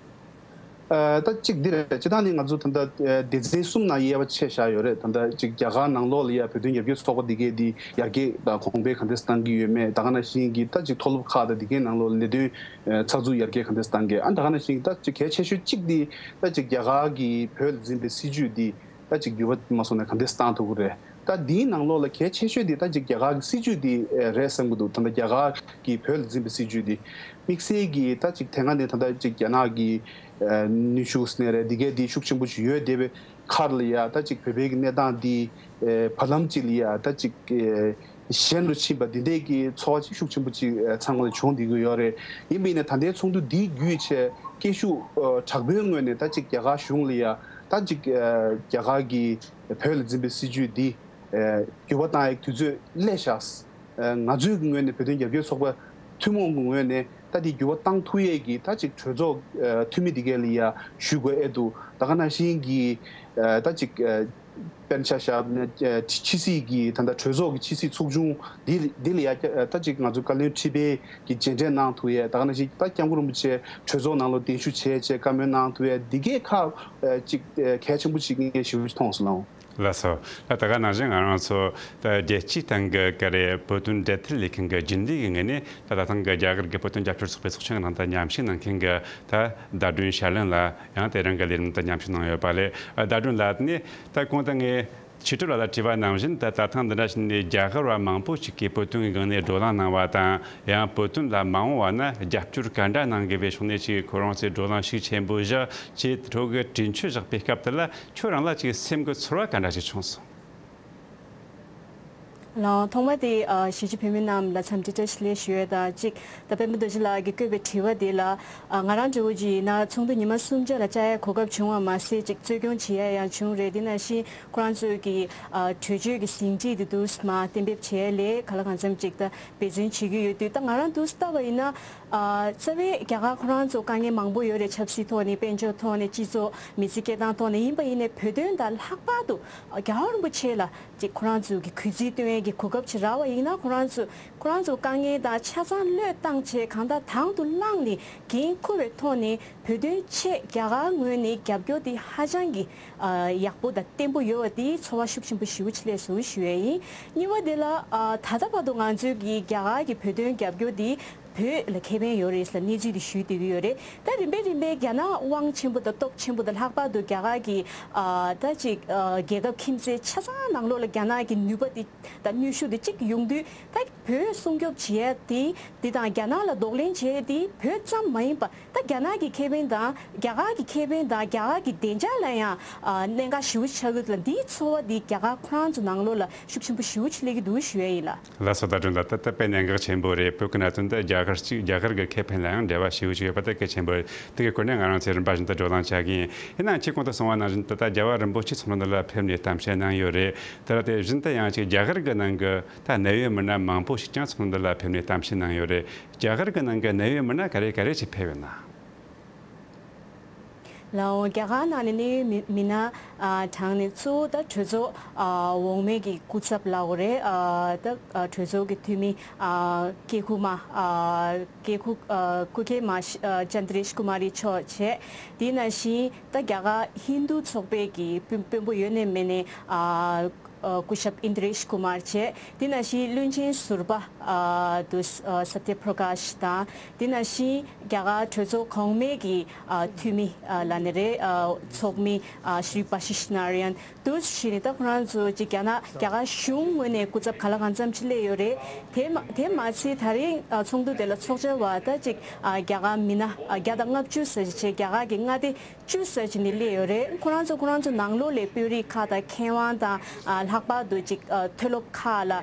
ཨ་ད་གཅིག་འདི་རེད། སྤྱིར་བཏང་ནི་ང་ཚོ་ད་ལྟ་ཨ་སྡེ་ཚན་གསུམ་ནང་དབྱེ་བ་ཕྱེ་བཞག་ཡོད་རེད། ད་ལྟ་གཅིག་རྒྱ་གར་ནང་ལོགས་ལ་ཡ་བོད་དོན་རྒྱབ་སྐྱོར་ཚོགས་པ་འདི་གས་འདི་ཡར་རྒྱས་དང་གོང་འཕེལ་ག་འདྲས་བཏང་གི་ཡོད་མེད། ད་ག་ནང་བཞིན་གྱི་ད་གཅིག་མཐོ་སློབ་ཁག་དང་འདི་གའི་ནང་ལོགས་ལས་དོན་ཨ་ཚགས་ཚུད་ཡར་རྒྱས་ག་འདྲས་བཏང་གི། ཨ་ད་ག་ནང་བཞིན་གྱི་ད་གཅིག་གལ་ཆེ་ཤོས་གཅིག་འདི་ད་གཅིག་རྒྱ་གར་གྱིས་བོད་ལ་འཛིན་པའི་སྲིད་བྱུས་འདི་ད་གཅིག་འགྱུར་བ་མ་སོང་ན་ག་འདྲས་བཏང་ཐུབ་ཀྱི་རེད། ད་འདིའི་ནང་ལོགས་ལ་གལ་ཆེ་ཤོས་འདི་ད་གཅིག་རྒྱ་གར་གྱི་སྲིད་བྱུས་འདི་ཨ་རེད་བསམ་གྱི་འདུག་ད་ལྟ་རྒྱ་གར་གྱིས་བོད་ལ་འཛིན་པའི་སྲིད་བྱུས་འདི། དམིགས་བསལ་གྱིས་ད་ཅིག་དེ་སྔ་ནས་ད་ལྟ་ཅིག་རྒྱ་ནག་གི་ཨ་ནུས་ཤུགས་ཟེར་ནའི་རེད། འདི་གས་འདི་ཤུགས་ཆེན་པོ་ཞིག་ཡོད་བསྡད་པའི་ཁར་ལ་ཡ། ད་ཅིག་བོད་པའི་གི་གནས་སྟངས་འདི་ཨ་བར་ལམ་ཅིག་ལ་ཡ་ད་ཅིག་ཨ་ཞན་དུ་ཕྱིན་པ་འདི་འདྲས་ཀྱི་ཚོར་བ་ཅིག་ཤུགས་ཆེན་པོ་ཅིག་ཨ་ཚང་མ་ལ་བྱུང་བསྡད་ཀྱི་ཡོད་རེད། ཡིན་པ་ཡིན་ན་ད་ལྟའི་ཚོགས་འདུ་འདི་བརྒྱུད་བྱས་སྐད་ཤུགས་ཨ་དྲག་པོའི་ངོས་ནས་ད་ཅིག་རྒྱ་གར་གཞུང་ལ་ཡ། ད་ཅིག་ཨ་རྒྱ་གར་གྱིས་བོད་ལ་འཛིན་པའི་སྲིད་བྱུས་འདི་ཨ་འགྱུར་བ་བཏང་ཡག་དུས་ཚོད་སླེབས་ཤག་ཨ་ང་ཚོའི་ངོས་ནས་བོད་དོན་རྒྱབ་སྐྱོར་ཚོགས་པ་ཐུན་མོང་གི་ངོས་ནས་ད་དེ་འགྱུར་བ་བཏང་ཐུབ་ཡས་ཀྱི་ད་ཅིག་གྲོས་ཚོགས་ཨ་འཐུས་མི་དེ་གས་ལ་ཡ་ཞུ་དགོས་ཨེ་འདུག་ད་ག་ནང་བཞིན་གྱི་ཨ་ད་ཅིག་ཨ་དཔེར་ན་ཆ་བཞག་ན་ཨ་ཕྱི་སྲིད་ཀྱི་ད་ལྟ་གྲོས་ཚོགས་ཀྱི་ཕྱི་སྲིད་ཚོགས་ཆུང་འདི་འདི་ལ་ཡ་ཨ་ད་ཅིག་ང་ཚོ་བཀའ་བློན་ཁྲི་པའི་གི་མཇལ་འཕྲད་གནང་ཐུབ་ཡས། ད་ག་ནང་བཞིན་ད་སྐྱབས་མགོན་རིན་པོ་ཆེ་གྲོས་ཚོགས་ནང་ལ་གདན་ཞུ་བྱས་བྱས་བཀའ་མོལ་གནང་ཐུབ་ཡས་འདི་གས་ཁག་ཨ་ཅིག་ཨ་གལ་ཆེན་པོ་ཅིག་ངས་ཞེ་པོ་ཅིག་མཐོང་སོང་ལགས། ལགས་སོ། ད་ད་ག་ནང་བཞིན་ང་རང་ཚོ་ད་རྒྱལ་སྤྱིའི་སྟེང་གི་ག་རེ་བོད་དོན་འབྲེལ་མཐུད་ལས་ཁུངས་ཀྱི་རྒྱུན་ལས་ཀྱི་ངོས་ནས། ད་ད་ཐེངས་ཀྱི་རྒྱ་གར་གྱི་བོད་དོན་རྒྱབ་སྐྱོར་ཚོགས་པའི་ཚོགས་ཆེན་ནང་དུ་མཉམ་ཞུགས་གནང་མཁན་གྱི་ད་ཟླ་སྒྲོན་ཤར་གླིང་ལགས་ཡང་དེ་རིང་གི་ལས་རིམ་དུ་མཉམ་ཞུགས་གནང་ཡོད་པ་ལས། ཨ་ཟླ་སྒྲོན་ལགས་ནས་ད་གོང་དུ་ངས་ཆོས་གྲུབ་ལགས་ལ་དྲིས་པ་ནང་བཞིན། ད་ད་ཐེངས་འདི་འདྲ་ཞིག་ནས་རྒྱ་གར་བ་མང་པོ་ཞིག་གིས་བོད་དོན་གྱི་སྒང་ནས་བགྲོ་གླེང་གནང་བ་དང་། ཡང་བོད་དོན་ལ་མ་འོངས་པ་ན་རྒྱབ་སྐྱོར་ག་འདྲ་གནང་དགོས་པའི་ཕྱོགས་ནས་ཅིག་ཁོ་རང་ཚོས་བགྲོ་གླེང་ཤུགས་ཆེན་པོ་བཞག་བྱས། དེ་འཕྲོ་གི་གྲོས་ཆོད་བཞག་པའི་སྐབས་དེ་ལ་ཁྱོད་རང་ལ་ཅིག་སེམས་ཀྱི་ཚོར་བ་ག་འདྲ་ཞིག་བྱུང་སོང་། ལགས། ཐོག་མ་དེ་ཨ་གཞིས་བྱེས་བོད་མི་རྣམས་ལ་འཚམས་འདྲི་བཀྲ་ཤིས་བདེ་ལེགས་ཞུ་ཡས་དང་གཅིག་ད་པདྨ་རྡོ་རྗེ་ལགས་ཀྱིས་བཀོད་པའི་དྲི་བ་དེ་ལ། ཨ་ང་རང་འདྲ་བོ་ཅིག་ཡིན་ན་ཚོགས་འདུ་ཉི་མ་གསུམ་ཆ་ལ་བཅར་ཡས་གོ་སྐབས་བྱུང་བ་མ་ཟད། གཅིག་གཙོ་སྐྱོང་བྱེད་ཡས་ཡང་བྱུང་རེད། དེ་ནང་བཞིན་ཁོ་རང་ཚོའི་གི་ཨ་གྲོས་ཆོད་ཀྱི་ཟིན་བྲིས་དེ་འདུག་སེ་མར་གཏན་འབེབས་བྱེད་ཡས་ལ་གང་ལ་གང་འཚམ་ཅིག་ད་འབད་བརྩོན་བྱེད་ཀྱི་ཡོད་དུས། ད་ང་རང་འདུག་སེ་ལྟ་བ་ཡིན་ན། ཨ་རྩ་བའི་རྒྱ་གར་ཁོ་རང་ཚོ་དཀའ་ངལ་མང་པོ་ཡོད་རེད། ཆབ་སྲིད་ཐོག་ནས། དཔལ་འབྱོར་ཐོག་ནས། སྤྱི་ཚོགས་མི་ཚེ་སྐྱེལ་སྟངས་ཐོག་ནས་ཡིན་པ་ཡིན་ནའི། བོད་དོན་དང་ལྷག་པར་དུ་རྒྱལ་བ་རིན་པོ་ཆེ་ལ་ཅིག་ཁོ་རང་ཚོ་གི་གུས་བརྩི་སྟོན་ཡས་ཀྱི་གོ་སྐབས་ཅིག་རག་པ་ཡིན་ན། ཁོ་རང་ཚོ་ཁོ་རང་ཚོ་དཀའ་ངལ་དང་ཆ་ཚང་བློས་བཏང་བྱས། གང་ལྟར་དང་དུ་བླངས་ནས་འགན་འཁུར་བའི་ཐོག་ནས་བོད་དོན་ཆེད་རྒྱ་གར་ངོས་ནས་རྒྱབ་སྐྱོར་དེ་ཧ་ཅང་གི་ཨ་ཡག་པོ་དང་བརྟན་པོ་ཡོད་པ་དེའི་ཚོར་བ་ཤུགས་ཆེན་པོ་ཞེ་པོ་ཅིག་སླེབས་སོང་ཞུ་ཡས་ཡིན། གཉིས་པ་དེ་ལ་ཨ་ད་ལྟ་བར་དུ་ང་ཚོའི་གི་རྒྱ་གར་གྱི་བོད་དོན་རྒྱབ་སྐྱོར་དེ་བོད་ལ་ཁེ་ཕན་ཡོད་རེད་ཟེར་གནས་ཚུལ་དེ་ཞུས་བསྡད་ཀྱི་ཡོད་རེད། ད་རིམ་པས་རིམ་པས་རྒྱ་ནག་དབང་ཆེན་པོ་དང་སྟོབས་ཆེན་པོ་དང་ལྷག་པར་དུ་རྒྱ་གར་གྱི་ཨ་ད་ཅིག་ཨ་རྒྱལ་ཁབ་ཁྱིམ་མཚེས་ཆ་ཚང་ནང་ལོགས་ལ་རྒྱ་ནག་གི་ནུས་པ་དེ་དང་ནུས་ཤུགས་དེ་གཅིག་ཡོང་དུས། ད་བོད་སྲུང་སྐྱོབ་བྱེད་ཡ་དེ་དེ་དང་རྒྱ་ནག་ལ་གདོང་ལེན་བྱེད་ཡ་དེ་བོད་ཙམ་མ་ཡིན་པ། ད་རྒྱ་ནག་གི་ཁེ་ཕན་དང་རྒྱ་གར་གྱི་ཁེ་ཕན་དང་རྒྱ་གར་གྱི་བདེ་འཇགས་ལ་ཡང་ཨ་གནད་འགག་ཞེ་པོ་ཆགས་ཀྱི་འདུག་ལ། འདིའི་ཚོར་བ་འདི་རྒྱ་གར་ཁོ་རང་ཚོ་ནང་ལོགས་ལ་ཤུགས་ཆེན་པོ་ཞེ་པོ་ཅིག་སླེབས་ཀྱི་འདུག་ཞུ་ཡ་ཡིན་ལགས། ལགས་སོ། ཟླ་སྒྲོན་ལགས། ད་ད་དཔེ་གནད་འགག་ཆེན་པོ་རེད། བོད་ཀྱི་གནད་དོན་དེ་རྒྱ་ གར་གཅིག་རྒྱ་གར་གྱི་ཁེ་ཕན་ལ་ཡང་འབྲེལ་བ་ཞེ་པོ་ཅིག་ཡོད་པ་དེ་གལ་ཆེན་པོ་རེད། དེ་གི་སྐོར་ནས་ང་རང་ཚོས་རིམ་པ་བཞིན་དུ་བགྲོ་གླེང་བྱ་གི་ཡིན། ཡིན་ནའང་ཁྱེད་གོང་དུ་གསུངས་པ་ནང་བཞིན་དུ་ད་རྒྱལ་བ་རིན་པོ་ཆེ་ཚོགས་འདུ་ལ་ཕེབས་ནས་གཏམ་བཤད་གནང་ཡོད་རེད། དེ་ལ་དེ་བཞིན་དུ་ཡང་ཅིག་རྒྱ་གར་གྱི་ནང་གི་ད་གནད་ཡོད་མི་སྣ་མང་པོ་ཞིག་ཀྱང་ཚོགས་འདུ་ལ་ཕེབས་ནས་གཏམ་བཤད་གནང་ཡོད་རེད། རྒྱ་གར་གྱི་ནང་གི་གནད་ཡོད་མི་སྣ་ག་རེ་ག་རེ་ཞིག་ཕེབས་ཡོད་ན། ལའོ་རྒྱ་གར་ནང་ནས་ནི་མི་མི་སྣ་ཨ་གྲངས་ནས་གཙོ་བོ་ད་གྲོས་ཚོགས་ཨ་འོག་མའི་གི་སྐུ་ཚབ་ལབ་དགོས་རེད། ཨ་ད་ཨ་གྲོས་ཚོགས་ཀྱི་འཐུས་མི་ཨ་སྐྱེ་རྒུ་མ་ཨ་སྐྱེ་རྒུ་ཨ་སྐུ་སྐྱེས་མ་ཨ་ཅན་དྲེཤ་ཀུ་མ་རི་མཆོག་བྱས། དེ་ནང་བཞིན་ད་རྒྱ་གར་ཧིན་རྡུ་ཚོགས་པའི་གི་དཔོན་དཔོན་པོ་ཡོད་ནས་མེད་ནས་ཨ་ཨ་སྐུ་ཞབས་ཨིན་དྲེཤ་ཀུ་མར་བྱས། དེ་ནང་བཞིན་བློན་ཆེན་ཟུར་པ་ཨ་དུ་ཨ་སཏྱ་པྲ་ཀཱཤ་དང་། དེ་ནང་བཞིན་རྒྱ་གར་གྲོས་ཚོགས་གོང་མའི་གི་ཨ་འཐུས་མི་ཨ་ལབ་ནི་རེད། ཨ་ཚོགས་མི་ཨ་ཤྲི་པ་ཤིཤ་ནཱ་ར་ཡན་དུ་བྱས་ནས་ད་ཁོ་རང་ཚོ་ཅིག་རྒྱ་ནག་རྒྱ་གར་གཞུང་ངོས་ནས་སྐུ་ཚབ་ག་ལ་གང་འཚམ་ཅིག་སླེབས་ཡོད་རེད། དེ་མ་དེ་མ་ཚད་ད་རིང་ཨ་ཚོགས་འདུ་དེ་ལ་ཚོགས་བཅར་བ་ད་ཅིག་ཨ་རྒྱ་གར་མི་སྣ་ཨ་བརྒྱ་དང་ལྔ་བཅུ་ཙམ་ཅིག་བྱས། རྒྱ་གར་གྱི་མངའ་སྡེ་བཅུ་ཙམ་ཅིག་ནས་སླེབས་ཡོད་རེད། ཁོ་རང་ཚོ་ཁོ་རང་ཚོ་ནང་ལོགས་ལ་དཔོན་རིགས་ཁག་དང་མཁས་དབང་དང་ཨ་ལྷག་པར་དུ་ཅིག་ཨ་མཐོ་སློབ་ཁག་ལ་ཨ་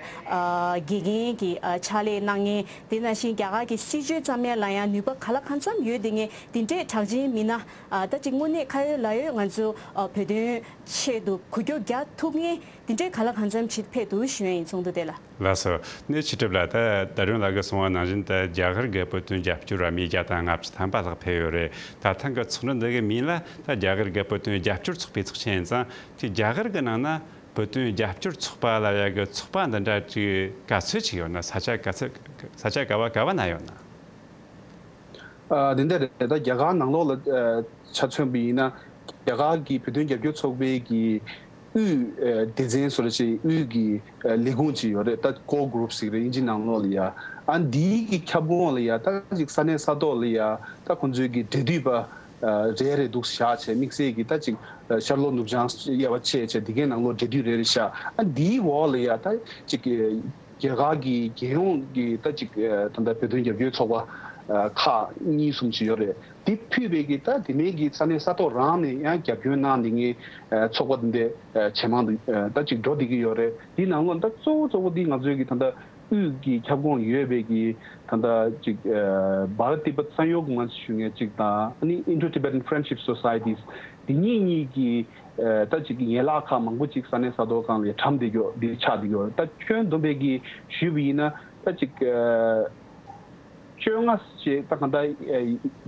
དགེ་རྒན་གྱི་ཨ་ཕྱག་ལས་གནང་མཁན། དེ་ནང་བཞིན་རྒྱ་གར་གྱི་སྲིད་བྱུས་བརྩམ་ཡ་ལ་ཡང་ནུས་པ་ག་ལ་གང་འཚམ་ཡོད་དེ་ངས་དེ་འདྲའི་གྲགས་ཅན་མི་སྣ་ཨ་ད་ཅིག་དངོས་གནས་ཁ་ཡོད་ལག་ཡོད་ང་ཚོ་ཨ་བོད་དོན་ཆེད་དུ་འགུལ་སྐྱོད་རྒྱག་ཐུབ་མཁན་དེ་འདྲའི་ག་ལ་གང་འཚམ་ཅིག་ཕེབས་འདུག་ཞུ་ཡ་ཡིན། ཚོགས་འདུ་དེ་ལ། ལགས་སོ། གནས་ཆེ་གྲུབ་ལགས། ད་ཟླ་སྒྲོན་ལགས་ཀྱིས་གསུངས་པ་ནང་བཞིན་ད་རྒྱ་གར་གྱི་བོད་དོན་རྒྱབ་སྐྱོར་བ་མི་བརྒྱ་དང་ལྔ་བཅུ་ཐམ་པ་ལྷག་ཕེབས་ཡོད་རེད། ད་ཐེངས་ཀྱི་ཚོགས་འདུ་འདི་གི་མིང་ལ་ད་རྒྱ་གར་གྱི་བོད་དོན་རྒྱབ་སྐྱོར་ཚོགས་པའི་ཚོགས་ཆེན་ཡིན་ཙང་དེ་རྒྱ་གར་གྱི་ནང་ན་བོད་དོན་རྒྱབ་སྐྱོར་ཚོགས་པ་ལབ་ཡ་གི་ཚོགས་པ་འདི་འདྲ་ཅིག་ག་ཚོད་ཅིག་ཡོད་ན། ས་ཆ་ག་ཚོད་ས་ཆ་ག་བ་ག་བ་ན་ཡོད་ན། ཨ་དེ་འདྲ་རེད། ད་རྒྱ་གར་ནང་ལོགས་ལ་ཨ་ཆ་མཚོན་པ་ཡིན་ན། རྒྱ་གར་གྱི་བོད་དོན་རྒྱབ་སྐྱོར་ཚོགས་པའི་གི་དབུས་ཨ་སྡེ་ཚན་བཟོ་འདྲ་ཅིག་དབུས་ཀྱི་ཨ་ལས་ཁུངས་ཅིག་ཡོད་རེད། ད་core group ཟེར་གི་རེད་དབྱིན་ཇི་ནང་ལོགས་ལ་ཡ། ཨ་འདིའི་གི་ཁྱབ་ཁོངས་ལ་ཡ་ད་ཅིག་ས་གནས་ས་ཐོག་ལ་ཡ་ད་ཁོང་ཚོའི་གི་འབྲེལ་མཐུད་པ་ཨ་རེ་རེ་འདུག་བཞག་བྱས། དམིགས་བསལ་གྱི་ད་ཅིག་ཨ་ཤར་ལྷོ་ནུབ་བྱང་དབྱེ་བ་ཕྱེ་བྱས་དེ་གའི་ནང་ལོགས་འབྲེལ་མཐུད་རེ་རེ་བཞག་ཨ་འདིའི་འོག་ལ་ཡ་ད་ཅིག་གི་རྒྱ་གར་གྱི་རྒྱལ་ཡོངས་ཀྱི་ད་ཅིག་ཨ་ད་ལྟ་བོད་དོན་རྒྱབ་སྐྱོར་ཚོགས་པ་ཨ་ཁག་གཉིས་གསུམ་ཅིག་ཡོད་རེད། དེ་ཕུད་པའི་གི་ད་དེ་མིན་གྱི་ས་གནས་ས་ཐོག་རང་ནས་ཡང་རྒྱབ་སྐྱོར་གནང་བསྡད་མཁན་ཨ་ཚོགས་པ་འདི་ཨ་ཇེ་མང་དུ་ཨ་ད་ཅིག་འགྲོ་བསྡད་ཀྱི་ཡོད་རེད། དེའི་ནང་ལོགས་ད་གཙོ་བོ་གཙོ་བོ་འདི་ང་ཚོའི་གི་ད་ལྟ་དབུས་ཀྱི་ཁྱབ་ཁོངས་ཡོད་པའི་གི་ད་ལྟ་ཅིག་ཨ་Bharat Tibet Sanjog Manch ཞུ་མཁན་ཅིག་དང་ཨ་ནི་Indo-Tibetan Friendship Societies འདི་གཉིས་གཉིས་ཀྱི་ཨ་ད་ཅིག་ཡན་ལག་ཁག་མང་པོ་ཅིག་ས་གནས་ས་ཐོག་སྒང་ལ་གྲམ་བསྡད་ཀྱོག་འདི་ཆགས་བསྡད་ཀྱོག་ད་ཁྱོན་བསྡོམས་པའི་གི་ཞུས་པ་ཡིན་ན་ད་ཅིག་ཨ་བཅོ་ལྔ་ཞེས་ད་གང་ལྟར་ཨ་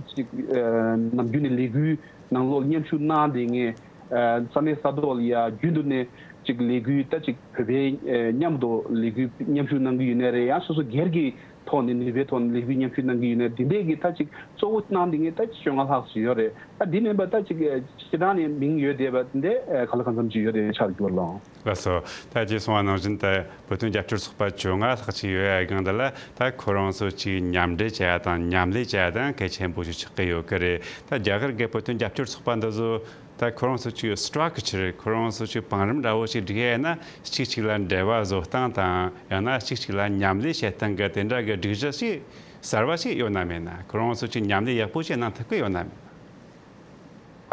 ཅིག་ཨ་ནམ་རྒྱུན་ནས་ལས་འགུལ་ནང་ལོགས་མཉམ་ཞུགས་གནང་བསྡད་མཁན་ཨ་ས་གནས་ས་ཐོག་ལ་ཡ་རྒྱུན་དུ་ནས་ཅིག་ལས་འགུལ་ད་ཅིག་བོད་པའི་ཨ་མཉམ་དུ་ལས་འགུལ་མཉམ་ཞུགས་གནང་གི་ཡོད་ནའི་རེད། ཡང་སོ་སོ་སྒེར་གྱི་ཐོག་ནས་ནུས་པའི་ཐོག་ནས་ལས་འགུལ་མཉམ་ཞུགས་གནང་གི་ཡོད་ནའི་འདི་འདྲས་ཀྱི་ད་ཅིག་གཙོ་བོ་གནང་བསྡད་མཁན་ད་ཅིག་བཅོ་ལྔ་ལྷག་ཅིག་ཡོད་རེད། ད་འདི་མིན་པ་ད་ཅིག་ཨ་སྤྱིར་བཏང་ནས་མིང་ཡོད་བསྡད་པ་འདི་འདྲས་ཨ་གང་ལ་གང་འཚམ་ཅིག་ཡོད་རེད་ཆགས་འདུག་ལགས། ལགས་སོ། ད་ཅེས་གསུངས་པ་ནང་བཞིན་ད་བོད་དོན་རྒྱབ་སྐྱོར་ཚོགས་པ་བཅོ་ལྔ་ལྷག་ཅིག་ཡོད་ཡ་སྒང་འདི་ལ་ད་ཁོ་རང་ཚོ་ཅིག་མཉམ་འབྲེལ་བྱ་ཡ་དང་མཉམ་ལས་བྱ་ཡ་དང་གལ་ཆེན་པོ་ཞིག་ཆགས་ཀྱི་ཡོད་ཀྱི་རེད། ད་རྒྱ་གར་གྱི་བོད་དོན་རྒྱབ་སྐྱོར་ཚོགས་པ་འདི་ཚོ་ད་ཁོ་རང་ཚོ་ཅིག་སི་ཊྲག་ཅར་ཁོ་རང་ཚོ་ཅིག་བང་རིམ་འདྲ་བོ་ཞིག་སྒྲིག་ཡ་ཡིན་ན་གཅིག་གཅིག་ལ་འབྲེལ་བ་བཟོ་སྟངས་དང་ཡང་ན་གཅིག་གཅིག་ལ་མཉམ་ལས་བྱེད་སྟངས་ཀྱི་དེ་འདྲ་གི་སྒྲིག་གཞི་ཞིག་གསར་བ་ཞིག་ཡོད་ན་མེད་ན། ཁོ་རང་ཚོ་ཅིག་མཉམ་ལས་ཡག་པོ་ཞིག་གནང་ཐུབ་ཀྱི་ཡོད་ན་མེད་ན།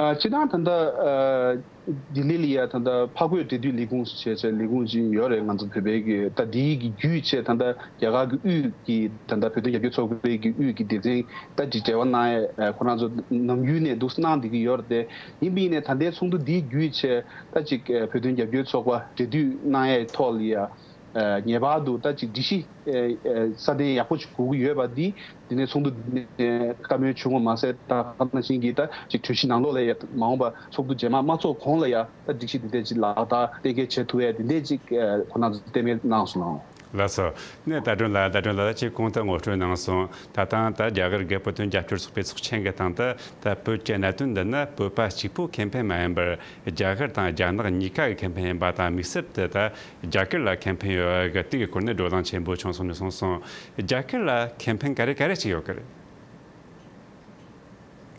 ཨ་སྤྱིར་བཏང་ད་ལྟ་ཨ་ལྡི་ལི་ལ་ཡ་ད་ལྟ་འཕགས་བོད་འབྲེལ་མཐུད་ལས་ཁུངས་ཞེས་བྱ་ལས་ཁུངས་ཅིག་ཡོད་རེད། ང་ཚོ་བོད་པའི་གི་ད་འདིའི་གི་བརྒྱུད་བྱས་ད་ལྟ་རྒྱ་གར་གི་དབུས་ཀྱི་ད་ལྟ་བོད་དོན་རྒྱབ་སྐྱོར་ཚོགས་པའི་གི་དབུས་ཀྱི་སྡེ་ཚན་ད་ཅིག་འབྲེལ་བ་གནང་ཡས་ཨ་ཁོ་རང་ཚོ་ནམ་རྒྱུན་ནས་འདུག་གནང་བསྡད་ཀྱི་ཡོད་རེད་དེ། ཡིན་པ་ཡིན་ནའི་ད་ལྟའི་ཚོགས་འདུ་འདིའི་བརྒྱུད་བྱས་ད་ཅིག་ཨ་བོད་དོན་རྒྱབ་སྐྱོར་ཚོགས་པ་འབྲེལ་མཐུད་གནང་ཡས་ཐོག་ལ་ཡ། ཨ་ངེས་པར་དུ་ད་ཅིག་སྒྲིག་གཞི་ཨ་ཨ་སྲ་བརྟན་ཡག་པོ་ཞིག་དགོས་ཀྱི་ཡོད་པ་འདི་འདི་ནས་ཚོགས་འདུ་འདི་ནས་བཀའ་མོལ་བྱུང་བ་མ་ཟད། ད་ག་ནང་བཞིན་གྱི་ད་ཅིག་གྲོས་གཞི་ནང་ལོགས་ལ་ཡ་མ་འོངས་པ་ཚོགས་འདུ་རྗེས་མ་མ་ཚོགས་གོང་ལ་ཡ་ད་སྒྲིག་གཞི་འདི་འདྲས་ཅིག་ལག་བསྟར་གཏན་འཁེལ་བྱེད་ཐུབ་ཡ་འདི་འདྲས་ཅིག་ཨ་ཁོ་རང་ཚོ་གཏན་འཁེལ་གནང་སོང་ལགས། ལགས་སོ། ནས་ད་སྒྲོན་ལགས། ད་སྒྲོན་ལགས་ལ་ཅིག་གོང་དུ་ངོ་སྤྲོད་གནང་སོང་། ད་ཐེངས་ད་རྒྱ་གར་གྱི་བོད་དོན་རྒྱབ་སྐྱོར་ཚོགས་པའི་ཚོགས་ཆེན་གྱི་སྟེང་དུ་ད་བོད་ཀྱི་གནད་དོན་འདི་ནི་བོད་པ་གཅིག་པུ་ཁེ་ཕན་མ་ཡིན་པར་རྒྱ་གར་དང་རྒྱ་ནག་གཉིས་ཀ་གི་ཁེ་ཕན་ཡིན་པ་དང་། དམིགས་བསལ་དུ་ད་རྒྱ་གར་ལ་ཁེ་ཕན་ཡོད་པ་གི་དེ་གི་སྐོར་ནས་བགྲོ་གླེང་ཆེན་པོ་བྱུང་སོང་ནས་གསུངས་སོང་། རྒྱ་གར་ལ་ཁེ་ཕན་ག་རེ་ག་རེ་ཞིག་ཡོད་གི་རེད།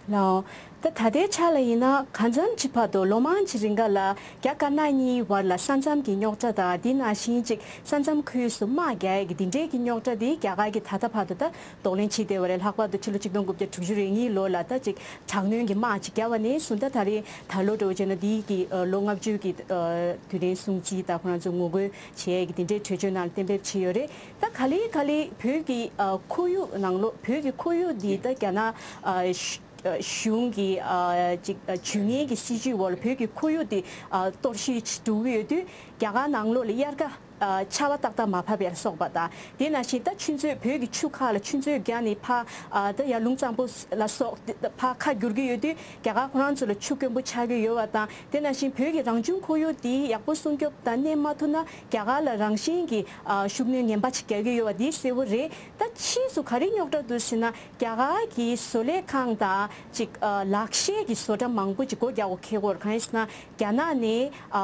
ལགས། ད་ད་ལྟའི་ཆ་ལ་ཡིན་ན་གང་འཚམ་ཅིག་བར་དུ་ལོ་མང་ཅིག་རིང་ག་ལ་རྒྱ་དཀར་ནག་གཉིས་བར་ལ་ས་མཚམས་ཀྱི་རྙོག་དྲ་དང་དེ་ནང་བཞིན་ཅིག་ས་མཚམས་ཁུལ་སུ་དམག་རྒྱག་ཡས་ཀྱི་དེ་འདྲའི་གི་རྙོག་དྲ་དེ་རྒྱ་གར་གྱིས་ད་ལྟ་བར་དུ་ད་གདོང་ལེན་བྱེད་བསྡད་པ་རེད། ལྷག་པར་དུ་ཕྱི་ལོ་ཆིག་སྟོང་དགུ་བརྒྱ་དྲུག་ཅུ་རེ་གཉིས་ལོ་ལ་ད་ཅིག་དྲག་གནོན་གྱི་དམག་ཅིག་བརྒྱབ་པ་ནས་བཟུང་ད་ད་རེས་ད་ལོ་འདྲ་བོ་བྱས་ན་དེའི་གི་ལོ་ལྔ་བཅུ་གི་དུས་དྲན་སྲུང་བརྩི་དང་ཁོ་རང་ཚོ་ངོ་རྒོལ་བྱེད་ཡས་ཀྱི་དེ་འདྲའི་གྲོས་ཆོད་ནང་ལ་གཏན་འབེབས་བྱས་ཡོད་རེད། ད་ག་ལེ་ག་ལེ་བོད་ཀྱི་ཁོར་ཡུག་ནང་ལོགས་བོད་ཀྱི་ཁོར་ཡུག་འདི་ད་རྒྱ་ནག་གཞུང་གི་ཨ་ཅིག་ཨ་ཇུས་ངན་གྱི་སྲིད་ཇུས་འོག་ལ་བོད་ཀྱི་ཁོར་ཡུག་དེ་ཨ་གཏོར་བཤིག་འགྲོ་གི་ཡོད་དུས་རྒྱ་གར་ནང་ལོགས་ལ་དབྱར་ཁ་ཨ་ཆར་པ་ཏག་ཏག་མ་བབས་པ་ལ་སོགས་པ་དང་དེ་ནང་བཞིན་ད་ཆུ་མཛོད་བོད་ཀྱི་ཆུ་ཁག་ལ་ཆུ་མཛོད་བརྒྱབ་ནས་ཕར་ཨ་ད་ཡར་ལུང་གཙང་པོ་ལ་སོགས་ཕར་ཁ་བསྒྱུར་གྱི་ཡོད་དུས་རྒྱ་གར་ཁོ་རང་ཚོ་ལ་ཆུ་དཀོན་པོ་ཆགས་ཀྱི་ཡོད་པ་དང་དེ་ནང་བཞིན་བོད་ཀྱི་རང་བྱུང་ཁོར་ཡུག་དེ་ཡག་པོ་སྲུང་སྐྱོབ་དང་གནས་མ་ཐུབ་ན་རྒྱ་གར་ལ་རང་བཞིན་གྱི་ཨ་ཤུགས་སྣོན་ངན་པ་ཅིག་རྒྱག་གི་ཡོད་པ་དེ་གསལ་པོ་རེད། ད་ཕྱིས་སུ་ག་རེ་རྙོག་དྲ་འདུག་ཟེར་ན། རྒྱ་གར་གྱི་བཟོ་ལས་ཁང་དང་ཅིག་ཨ་ལག་ཤེས་ཀྱི་བཟོ་གྲྭ་མང་པོ་ཅིག་སྒོ་རྒྱག་དགོས་འཁེལ་གྱི་ཡོད་རེད། གང་ཡིན་ཟེར་ན་རྒྱ་ནག་ནས་ཨ་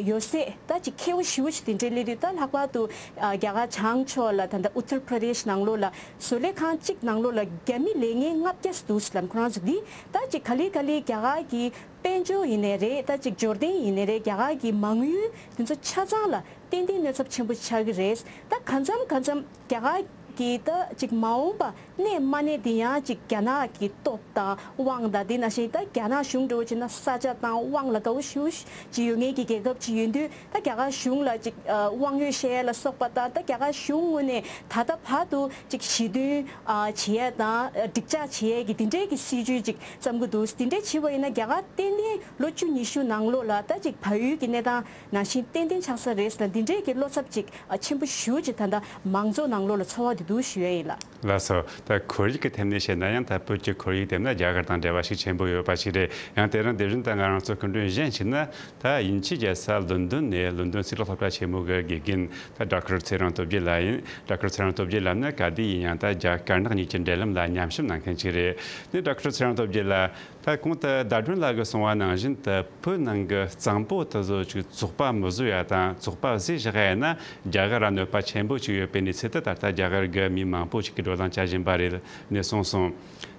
ཡོད་ཚད་ད་ཅིག་ཁེ་པོ་ཞེ་པོ་ཅིག་དེ་འདྲའི་སླེབས་དུས་ད་ལྷག་པར་དུ་ཨ་རྒྱ་གར་བྱང་ཕྱོགས་ལ་ད་ལྟ་ཨུ་ཏར་པྲ་དེཤ་ནང་ལོགས་ལ་བཟོ་ལས་ཁང་གཅིག་ནང་ལོགས་ལ་རྒྱ་མི་ལས་ངན་ལྔ་བརྒྱ་འདུག་ཟེར་ལབ། ཁོ་རང་ཚོ་འདི་ད་ཅིག་ག་ལེ་ག་ལེ་རྒྱ་གར་གྱི་དཔལ་འབྱོར་ཡིན་ནའི་རེད། ད་ཅིག་འབྱོར་ལྡན་ཡིན་ནའི་རེད། རྒྱ་གར་གྱི་མ་དངུལ་དེ་ཚོ་ཆ་ཚང་ལ་ཏན་ཏན་གནོད་ཚབས་ཆེན་པོ་ཆགས་ཀྱི་རེད། ད་གང་འཚམ་གང་འཚམ་རྒྱ་གར་གྱི་ད་ཅིག་མ་འོངས་པ་གནས་མ་གནས་དེ་ཡང་ཅིག་རྒྱ་ནག་གི་སྟོབས་དང་དབང་དང་དེ་ནང་བཞིན་ད་རྒྱ་ནག་གཞུང་འདྲ་བོ་བྱས་ན་ས་ཆ་དང་དབང་ལ་དགའ་བོ་ཞེ་པོ་ཅིག་ཡོད་མཁན་གྱི་རྒྱལ་ཁབ་ཅིག་ཡིན་དུས་ད་རྒྱ་གར་གཞུང་ལ་ཅིག་ཨ་དབང་ཡོད་བཤད་ཡ་ལ་སོགས་པ་དང་ད་རྒྱ་གར་གཞུང་ངོས་ནས་ད་ལྟ་བར་དུ་ཅིག་ཞི་མཐུན་ཨ་བྱེད་ཡ་དང་ཨ་འགྲིག་འཇགས་བྱེད་ཡ་གི་དེ་འདྲའི་གི་སྲིད་ཇུས་ཅིག་བརྩམ་གྱི་འདུག་དེ་འདྲ་བྱས་པ་ཡིན་ན་རྒྱ་གར་ཏན་ཏན་ལོ་བཅུ་ཉི་ཤུ་ནང་ལོགས་ལ་ད་ཅིག་བལ་ཡུལ་གྱི་གནས་སྟངས་ནང་བཞིན་ཏན་ཏན་ཆགས་ས་རེད་ཟེར་ན་འདི་འདྲའི་གི་བློ་འཚབ་ཅིག་ཨ་ཆེན་པོ་ཞེ་པོ་ཅིག་ད་ལྟ་མང་ཚོགས་ནང་ལོགས་ལ་ཚོར་བ་དེ་འདུག་ཞུ་ཡ་ཡིན་ལགས། ལགས་སོ། ད་ཁོར་ཡུག་གི་ཐད་ནས་བཤད་ན་ཡང་ད་བོད་ཀྱི་ཁོར་ཡུག་དེ་ན་རྒྱ་གར་དང་འབྲེལ་བ་ཤུགས་ཆེན་པོ་ཡོད་པ་ཞིག་རེད། ཡང་དེ་རིང་དེ་བཞིན་ད་ང་རང་ཚོ་སྐུ་མགྲོན་གཞན་ཞིག་ན་ད་དབྱིན་ཇིའི་རྒྱལ་ས་ལོན་ཌོན་ནས་ལོན་ཌོན་གཙུག་ལག་སློབ་གྲྭ་ཆེན་མོ་གི་དགེ་རྒན་ད་ཌོག་ཊར་ཚེ་རིང་སྟོབས་རྒྱལ་ལགས་ཡིན། ཌོག་ཊར་ཚེ་རིང་སྟོབས་རྒྱལ་ལགས་ནི་ག་དུས་ཡིན་ཡང་ད་རྒྱ་དཀར་ནག་གཉིས་ཀྱི་འབྲེལ་ལམ་ལ་ཉམས་ཞིབ་གནང་མཁན་ཞིག་རེད། ནི་ཌོག་ཊར་ཚེ་རིང་སྟོབས་རྒྱལ་ལགས། ད་གོང་དུ་ཟླ་སྒྲོན་ལགས་ཀྱིས་གསུངས་པ་ནང་བཞིན་དུ་བོད་ནང་གི་གཙང་པོ་དེ་ཚོ་ཅིག་བཙོག་པ་མི་བཟོ་ཡ་དང་བཙོག་པ་བཟོས་བཞག་ཡ་ན་རྒྱ་གར་ལ་གནོད་པ་ཆེན་པོ་ཅིག་ཡོད་པའི་གནས་ཚུལ་དེ་ད་ལྟ་རྒྱ་གར་གྱི་མི་མང་པོ་ཞིག་གིས་བགྲོ་གླེང་བྱ་བཞིན་པ་རེད་ནས་གསུངས་སོང་།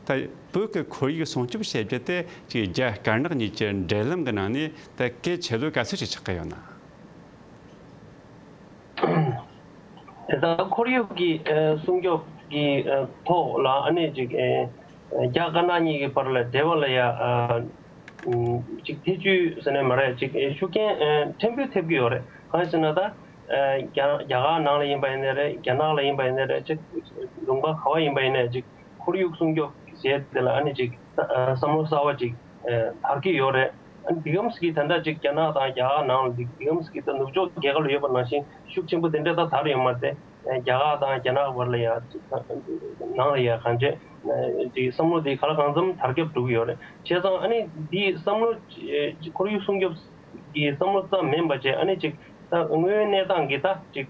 ད་བོད་ཀྱི་ཁོར་ཡུག་སྲུང་སྐྱོབ་བྱེད་རྒྱུ་དེ་ཅིག་རྒྱ་དཀར་ནག་གཉིས་ཀྱི་འབྲེལ་ལམ་གྱི་ནང་ནས་ད་གལ་ཆེ་ལོས་ག་ཚོད་ཅིག་ཆགས་ཀྱི་ཡོད་ན། དེ་དག་ཁོར་ཡུག་གི་ཨ་སྲུང་སྐྱོབ་ཀྱི་ཨ་ཐོག་ལ་ཨ་ནི་ཅིག་ཨ་རྒྱ་དཀར་ནག་གཉིས་ཀྱི་བར་ལ་འབྲེལ་བ་ལ་ཡ་ཨ་ཅིག་ཐེ་ཇུས་ཟེར་ནས་མ་རེད། ཅིག་ཨ་ཤུགས་རྐྱེན་ཨ་ཕྲན་བུ་ཐེབས་ཀྱི་ཡོད་རེད། གང་ཡིན་ཟེར་ན་ད་ཨ་རྒྱ་རྒྱ་གར་ནང་ལ་ཡིན་པ་ཡིན་ནའི་རེད། རྒྱ་ནག་ལ་ཡིན་པ་ཡིན་ནའི་རེད། ཅིག་ལུང་པ་ག་བ་ཡིན་པ་ཡིན་ནའི་ཅིག་ཁོར་ཡུག་སྲུང་སྐྱོབ་ཟེར་དེ་ལ་ཨ་ནི་ཅིག་ཨ་བསམ་བློ་གསར་བ་ཅིག་ཨ་དར་གྱི་ཡོད་རེད། ཨ་ནི་འདི་གམ་ཞིག་གིས་ད་ལྟ་ཅིག་རྒྱ་ནག་དང་རྒྱ་གར་ནང་ལ་འདི་འདི་གམ་ཞིག་གིས་ད་ནུབ་ཕྱོགས་རྒྱལ་ཁབ་ལ་ཡོད་པ་ནང་བཞིན་ཤུགས་ཆེན་པོ་དེ་འདྲ་ད་དར་ཡོད་མ་རེད། རྒྱ་གར་དང་རྒྱ་ནག་བར་ལ་ཡ་ནང་ལ་ཡ་གང་བྱས་ཅིག་བསམ་བློ་དེ་ག་ལ་གང་འཚམ་དར་ཁྱབ་འགྲོ་གི་ཡོད་རེད། བྱས་ཙང་ཨ་ནི་འདི་བསམ་བློ་ཁོར་ཡུག་སྲུང་སྐྱོབ་ཀྱི་བསམ་བློ་ཙམ་མིན་པ་བྱས་ཨ་ནི་ཅིག་ད་དངོས་ཡོད་གནས་སྟངས་ཀྱི་ད་ཅིག་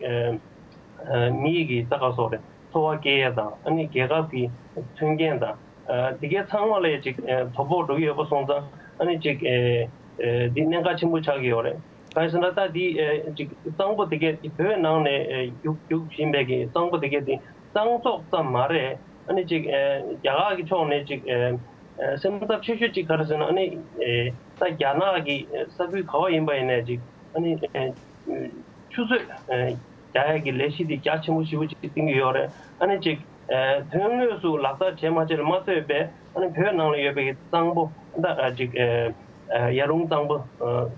མི་ཡི་གི་ད་ག་སོགས་རེད། འཚོ་བ་སྐྱེལ་ཡས་དང་ཨ་ནི་རྒྱལ་ཁབ་ཀྱི་མཐུན་རྐྱེན་དང་། ཨ་དེ་གའི་ཚང་མ་ལ་ཅིག་ཨ་དོ་ཕོག་འགྲོ་གི་ཡོད་པ་སོང་ཙང་ཨ་ནི་ཅིག་ཨ་ཨ་འདི་གནད་འགག་ཆེན་པོ་ཆགས་ཀྱི་ཡོད་རེད། གང་ཡིན་ཟེར་ན་ད་འདི་ཨ་ཅིག་གཙང་པོ་དེ་གའི་བོད་ནང་ནས་ཨ་རྒྱུག་རྒྱུག་བཞིན་པའི་གི་གཙང་པོ་དེ་གའི་དེ་གཙང་བཙོག་ཙམ་མ་རེད། ཨ་ནི་ཅིག་ཨ་རྒྱ་གར་གི་ཕྱོགས་ནས་ཅིག་ཨ་ཨ་སེམས་འཚབ་ཆེ་ཤོས་ཅིག་ག་རེ་ཟེར་ན་ཨ་ནི་ཨ་ད་རྒྱ་ནག་གི་ས་ཁུལ་ག་བ་ཡིན་པ་ཡིན་ནའི་ཅིག་ཨ་ནི་ཨ་ཆུ་མཛོད་ཨ་རྒྱག་ཡས་ཀྱི་ལས་གཞི་དེ་རྒྱ་ཆེན་པོ་ཞེ་པོ་ཅིག་བཏིང་གི་ཡོད་རེད། ཨ་ནི་ཅིག་ཨ་དོན་དངོས་སུ་ལག་བསྟར་བྱས་མ་བྱས་ལ་མ་ལྟོས་པའི་ཨ་ནི་བོད་ནང་ལ་ཡོད་པའི་གཙང་པོ་ད་ཨ་ཅིག་ཨ་ཨ་ཡར་ཀླུང་གཙང་པོ་ཨ་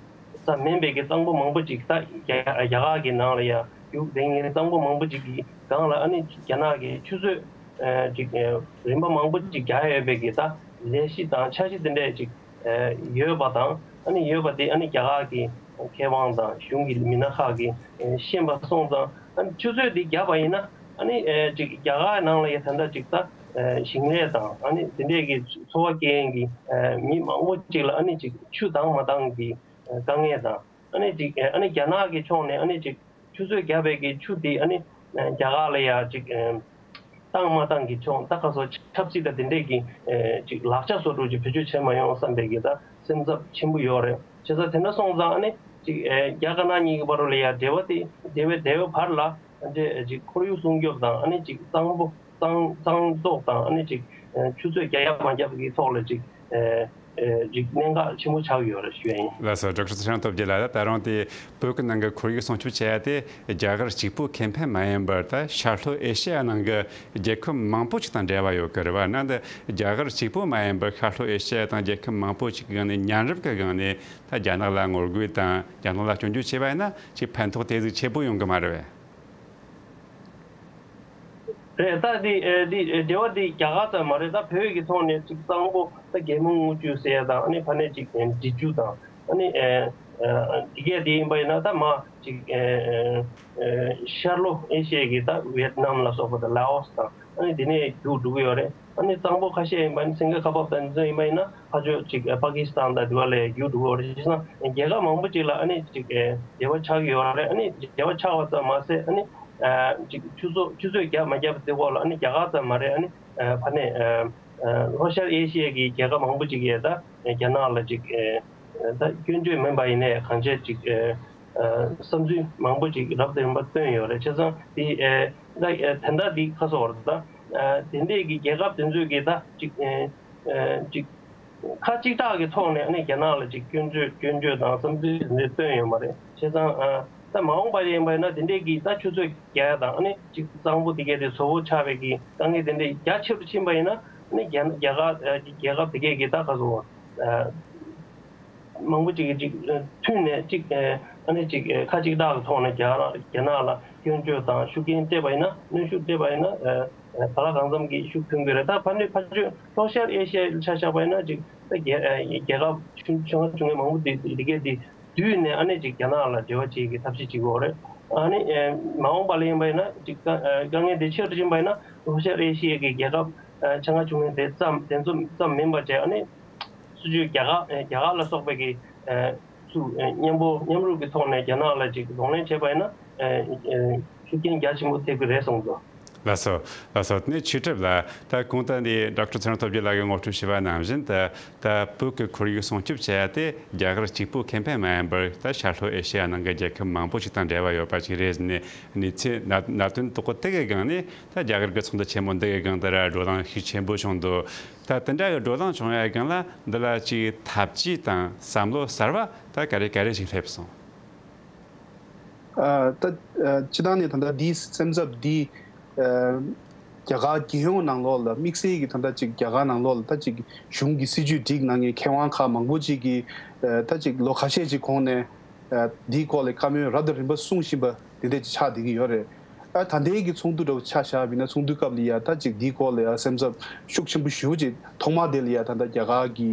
ཙམ་མིན་པའི་གི་གཙང་པོ་མང་པོ་ཅིག་ད་རྒྱ་རྒྱ་གར་གྱི་ནང་ལ་ཡ་རྒྱུག་དེ་ངའི་གཙང་པོ་མང་པོ་ཅིག་གི་སྒང་ལ་ཨ་ནི་རྒྱ་ནག་གི་ཆུ་མཛོད་ཨ་ཅིག་ཨ་རིམ་པ་མང་པོ་ཅིག་རྒྱག་ཡོད་པའི་གི་ད་ལས་གཞི་དང་འཆར་གཞི་དེ་འདྲས་ཅིག་ཨ་ཡོད་པ་དང་ཨ་ནི་ཡོད་པ་དེ་ཨ་ནི་རྒྱ་གར་གྱི་མཁས་དབང་དང་གཞུང་གི་མི་སྣ་ཁག་གིས་ཨ་ཤེས་པ་སོང་ཙང་ཨ་ནི་ཆུ་མཛོད་འདི་བརྒྱབ་པ་ཡིན་ན་ཨ་ནི་ཨ་ཅིག་རྒྱ་གར་ནང་ལ་ཡ་ད་ལྟ་ཅིག་ད་ཨ་ཞིང་ལས་དང་ཨ་ནི་དེ་འདྲས་ཀྱི་འཚོ་བ་སྐྱེལ་མཁན་གྱི་ཨ་མི་མང་པོ་ཅིག་ལ་ཨ་ནི་ཅིག་ཆུ་འདང་མ་འདང་གི་ཨ་དཀའ་ངལ་དང་ཨ་ནི་ཅིག་ཨ་ནི་རྒྱ་ནག་གི་ཕྱོགས་ནས་ཨ་ནི་ཅིག་ཆུ་མཛོད་བརྒྱབ་པའི་གི་ཆུ་དེ་ཨ་ནི་རྒྱ་གར་ལ་ཡ་ཅིག་བཏང་མ་བཏང་གི་ཕྱོགས་ད་ག་སོ་ཆབ་སྲིད་དང་དེ་འདྲས་ཀྱི་ཅིག་ལག་ཆ་བཟོ་འདྲ་ཅིག་བེད་སྤྱོད་བྱེད་མ་ཡོང་བསམ་པའི་གི་ད་སེམས་འཚབ་ཆེན་པོ་ཡོད་རེད། བྱས་ཙང་དེ་འདྲ་སོང་ཙང་ཨ་ནི་ཅིག་རྒྱ་དཀར་ནག་གཉིས་ཀྱི་བར་ལ་ཡ་འབྲེལ་བ་དེ་འབྲེལ་བའི་འབྲེལ་བའི་བར་ལ་ཅིག་ཁོར་ཡུག་སྲུང་སྐྱོབ་དང་ཨ་ནི་ཅིག་གཙང་པོ་གཙང་གཙང་བཙོག་དང་ཨ་ནི་ཅིག་ཆུ་མཛོད་རྒྱག་ཡ་མ་རྒྱབ་ཀྱི་ཐོག་ལ་ཅིག་ ཨེ་ཨེ་ཅིག་གནད་འགག་ཆེན་པོ་ཆགས་ཡོད་རེད་ཞུ་ཡ་ཡིན། ལགས་སོ། ཌོག་ཊར་ཚེ་རིང་སྟོབས་རྒྱལ་ལགས། ད་ད་རུང་དེ་བོད་ཀྱི་ནང་གི་ཁོར་ཡུག་སྲུང་སྐྱོབ་བྱེད་ཡ་དེ་རྒྱ་གར་གཅིག་པུ་ཁེ་ཕན་མ་ཡིན་པར། ད་ཤར་ལྷོ་ཨེ་ཤི་ཡ་ནང་གི་རྒྱལ་ཁབ་མང་པོ་ཞིག་དང་འབྲེལ་བ་ཡོད་ཀྱི་རེད་པ། ན་འདི་རྒྱ་གར་གཅིག་པུ་མ་ཡིན་པར་ཤར་ལྷོ་ཨེ་ཤི་ཡ་དང་རྒྱལ་ཁབ་མང་པོ་ཞིག་གི་སྒང་ནས་མཉམ་རུབ་ཀྱི་སྒང་ནས་ད་རྒྱ་ནག་ལ་ངོ་རྒོལ་དང་རྒྱ་ནག་ལ་སྐྱོན་བརྗོད་བྱས་པ་ཡིན་ན་ཅིག་ཕན་ཐོགས་དེ་ཟིག་ཆེ་པོ་ཡོང་གི་མ་རེད་པས། རེད། ད་འདི་ཨེ་འདི་ཨེ་འབྲེལ་བ་འདི་རྒྱ་གར་ཙམ་མ་རེད། ད་བོད་ཀྱི་ཐོག་ནས་ཅིག་གཙང་པོ་ད་རྒྱལ་མོ་རྔུལ་ཆུ་ཟེར་ཡ་དང་། ཨ་ནི་ཕ་ནས་ཅིག་ཨེ་འབྲི་ཆུ་དང་། ཨ་ནི་ཨེ་ཨེ་འདི་གས་འདི་ཡིན་པ་ཡིན་ན་ད་མ་ཅིག་ཨེ་ཨེ་ཤར་ལྷོ་ཨེ་ཤི་ཡ་གི་ད་ཝེད་ནམ་ལ་སོགས་པ་དང་ལ་ཨོ་སི་དང་། ཨ་ནི་འདི་ནས་རྒྱུག་འགྲོ་གི་ཡོད་རེད། ཨ་ནི་གཙང་པོ་ཁ་ཤས་ཡིན་པ་ནི་སིང་ག་ཁ་པབ་དང་འདི་ཚོ་ཡིན་པ་ཡིན་ན་ཕར་ཕྱོགས་ཅིག་ཨེ་པ་ཀི་སི་ཐན་དང་འདི་བ་ལས་རྒྱུག་འགྲོ་གི་ཡོད་རེད། བྱས་ཙང་རྒྱལ་ཁབ་མང་པོ་ཅིག་ལ་ཨ་ནི་ཅིག་ཨེ་འབྲེལ་བ་ཆགས་ཀྱི་ཡོད་རེད། ཨ་ནི་འབྲེལ་བ་ཆགས་པ་ཙམ་མ་ཟད། ཨ་ནི་ཨ་ཅིག་ཆུ་ཚོད་ཆུ་ཚོད་རྒྱག་མ་རྒྱག་པ་དེ་སྐོར་ལ་ཨ་ནི་རྒྱ་གར་ཙམ་མ་རེད། ཨ་ནི་ཨ་ཕ་ནས་ཨ་ཨ་ལྷོ་ཤར་ཨེ་ཤི་ཡ་གི་རྒྱལ་ཁབ་མང་པོ་ཅིག་གིས་ད་རྒྱ་ནག་ལ་ཅིག་ཨ་ད་སྐྱོན་བརྗོད་མིན་པ་ཡིན་ནའི་གང་བྱས་ཅིག་ཨ་ཨ་བསམ་ཚུལ་མང་པོ་ཅིག་རབ་དང་རིམ་པ་བཏོན་ཡོད་རེད། བྱས་ཙང་དེ་ཨ་ད་ཨ་དེ་འདྲ་འདི་ཁ་སོགས་རེད། ད་ཨ་དེ་འདྲས་ཀྱི་རྒྱལ་ཁབ་དེ་ཚོས་ཀྱིས་ད་ཅིག་ཨ་ཨ་ཅིག་ཁ་གཅིག་གྲགས་ཀྱི་ཐོག་ནས་ཨ་ནི་རྒྱ་ནག་ལ་ཅིག་སྐྱོན་བརྗོད་སྐྱོན་བརྗོད་དང་བསམ་ཚུལ་དེ་འདྲ་བཏོན་ཡོད་མ་རེད། བྱས་ཙང་ཨ་ད་མ་འོངས་པ་ཡིན་པ་ཡིན་ན་དེ་འདྲས་ཀྱི་ད་ཆུ་ཚོད་རྒྱག་ཡ་དང་། ཨ་ནི་ཅིག་གཙང་པོ་དེ་གས་དེ་བཟོ་བོ་ཆགས་པའི་གི་དཀའ་ངལ་དེ་འདྲས་རྒྱ་ཆེ་རུ་ཕྱིན་པ་ཡིན་ན། ཨ་ནི་རྒྱ་རྒྱ་གར་ཨ་རྒྱལ་ཁབ་དེ་གས་ཀྱི་ད་ག་ཟེར་ཨ་མང་པོ་ཅིག་གིས་ཅིག་ཨ་མཐུན་ནས་ཅིག་ཨ་ཨ་ནི་ཅིག་ཨ་ཁ་གཅིག་གྲགས་ཀྱི་ཐོག་ནས་རྒྱ་རྒྱ་ནག་ལ་སྐྱོན་བརྗོད་དང་ཤུགས་རྐྱེན་སྤྲད་པ་ཡིན་ན། གནོན་ཤུགས་སྤྲད་པ་ཡིན་ན་ཨ་ཨ་ག་ལ་གང་འཚམ་གྱི་ཤུགས་ཐོན་གྱི་རེད། ད་ཕ་ནས་ཕ་ཆོས་ལྷོ་ཤར་ཨེ་ཤི་ཡའི་ཆ་བཞག་པ་ཡིན་ན་ཅིག་ད་རྒྱལ་ཨ་རྒྱལ་ཁབ་ཆུང་ཆུང་ཆུང་ངུ་མང་པོ་དེ་དེ་གས་དེ་བསྡུས་ནས་ཨ་ནི་ཅིག་རྒྱ་ནག་ལ་འབྲེལ་བ་བྱེད་ཀྱི་ཐབས་ཤེས་བྱེད་དགོས་རེད། ཨ་ནི་ཨ་མ་འོངས་པ་ལ་ཡིན་པ་ཡིན་ན་ཅིག་དཀའ་ཨ་དཀའ་ངལ་དེ་ཆེ་རུ་ཕྱིན་པ་ཡིན་ན་ལྷོ་ཤར་ཨེ་ཤི་ཡའི་གི་རྒྱལ་ཁབ་ཨ་ཆུང་ང་ཆུང་ངུ་དེ་ཙམ་དེ་ཚོ་ཙམ་མིན་པ་བྱས། ཨ་ནི་སྲིད་ཇུས་རྒྱ་གར་ཨ་རྒྱ་གར་ལ་སོགས་པའི་གི་ཨ་ཚུ་ཨ་མཉམ་པོ་མཉམ་རུབ་ཀྱི་ཐོག་ནས་རྒྱ་ནག་ལ་ཅིག་གདོང་ལེན་བྱས་པ་ཡིན་ན་ཨ་ཨ་ཤུགས་རྐྱེན་རྒྱ་ཆེན་པོ་ཐེབས་ཀྱི་རེད་གསུངས་འདུག། ལགས་སོ། ལགས་སོ། དེ་ནས་ཆོས་གྲུབ་ལགས། ད་གོང་དུ་འདི་ཌོག་ཊར་ཚེ་རིང་སྟོབས་རྒྱལ་ལགས་ཀྱིས་ངོ་སྤྲོད་བྱས་པ་ནང་བཞིན་དུ། ད་བོད་ཀྱི་ཁོར་ཡུག་སྲུང་སྐྱོབ་བྱེད་ཡ་དེ་རྒྱ་གར་གཅིག་པུ་ཁེ་ཕན་མ་ཡིན་པར། ད་ཤར་ལྷོ་ཨེ་ཤི་ཡ་ནང་གི་རྒྱལ་ཁབ་མང་པོ་ཞིག་དང་འབྲེལ་བ་ཡོད་པ་ཞིག་རེད་ཟེར་ནས་གནས་ཚུལ་གནད་གནད་དོན་དག་དེ་གའི་སྒང་ནས། ད་རྒྱ་གར་གྱི་ཚོགས་འདུ་ཆེན་མོ་འདི་གའི་སྒང་དེ་ར་བགྲོ་གླེང་ཤུགས་ཆེན་པོ་བྱུང་འདུག། ད་དེ་འདྲ་གི་བགྲོ་གླེང་བྱུང་བའི་སྒང་ལ་འདི་ལ་ཅིག་ཐབས་ཇུས་དང་བསམ་བློ་གསར་བ་ད་ག་རེ་ག་རེ་ཞིག་སླེབས་སོང་། ཨ་ད་ཨ་སྤྱིར་བཏང་ནས་ད་ལྟ་འདིའི་སེམས་འཚབ་འདི་ཨ་རྒྱ་གར་རྒྱལ་ཡོངས་ནང་ལོགས་ལ་དམིགས་བསལ་གྱི་ད་ལྟ་ཅིག་རྒྱ་གར་ནང་ལོགས་ལ་ད་ཅིག་གཞུང་གི་སྲིད་ཇུས་སྒྲིག་གནང་མཁན་མཁས་དབང་ཁག་མང་པོ་ཅིག་གིས་ཨ་ད་ཅིག་ལོ་ཁ་ཤས་ཅིག་གོང་ནས་ཨ་འདིའི་སྐོར་ལ་བཀའ་མོལ་རབ་དང་རིམ་པ་གསུང་བཞིན་པ་དེ་འདྲ་ཅིག་ཆགས་བསྡད་ཀྱི་ཡོད་རེད། ཨ་ད་ལྟའི་གི་ཚོགས་འདུ་འདྲ་བོ་ཆ་བཞག་པ་ཡིན་ན་ཚོགས་འདུའི་སྐབས་ལ་ཡ་ད་ཅིག་འདིའི་སྐོར་ལ་ཡ་སེམས་འཚབ་ཤུགས་ཆེན་པོ་ཞེ་པོ་ཅིག་ཐོག་མ་དེ་ལ་ཡ་ད་ལྟ་རྒྱ་གར་གྱི་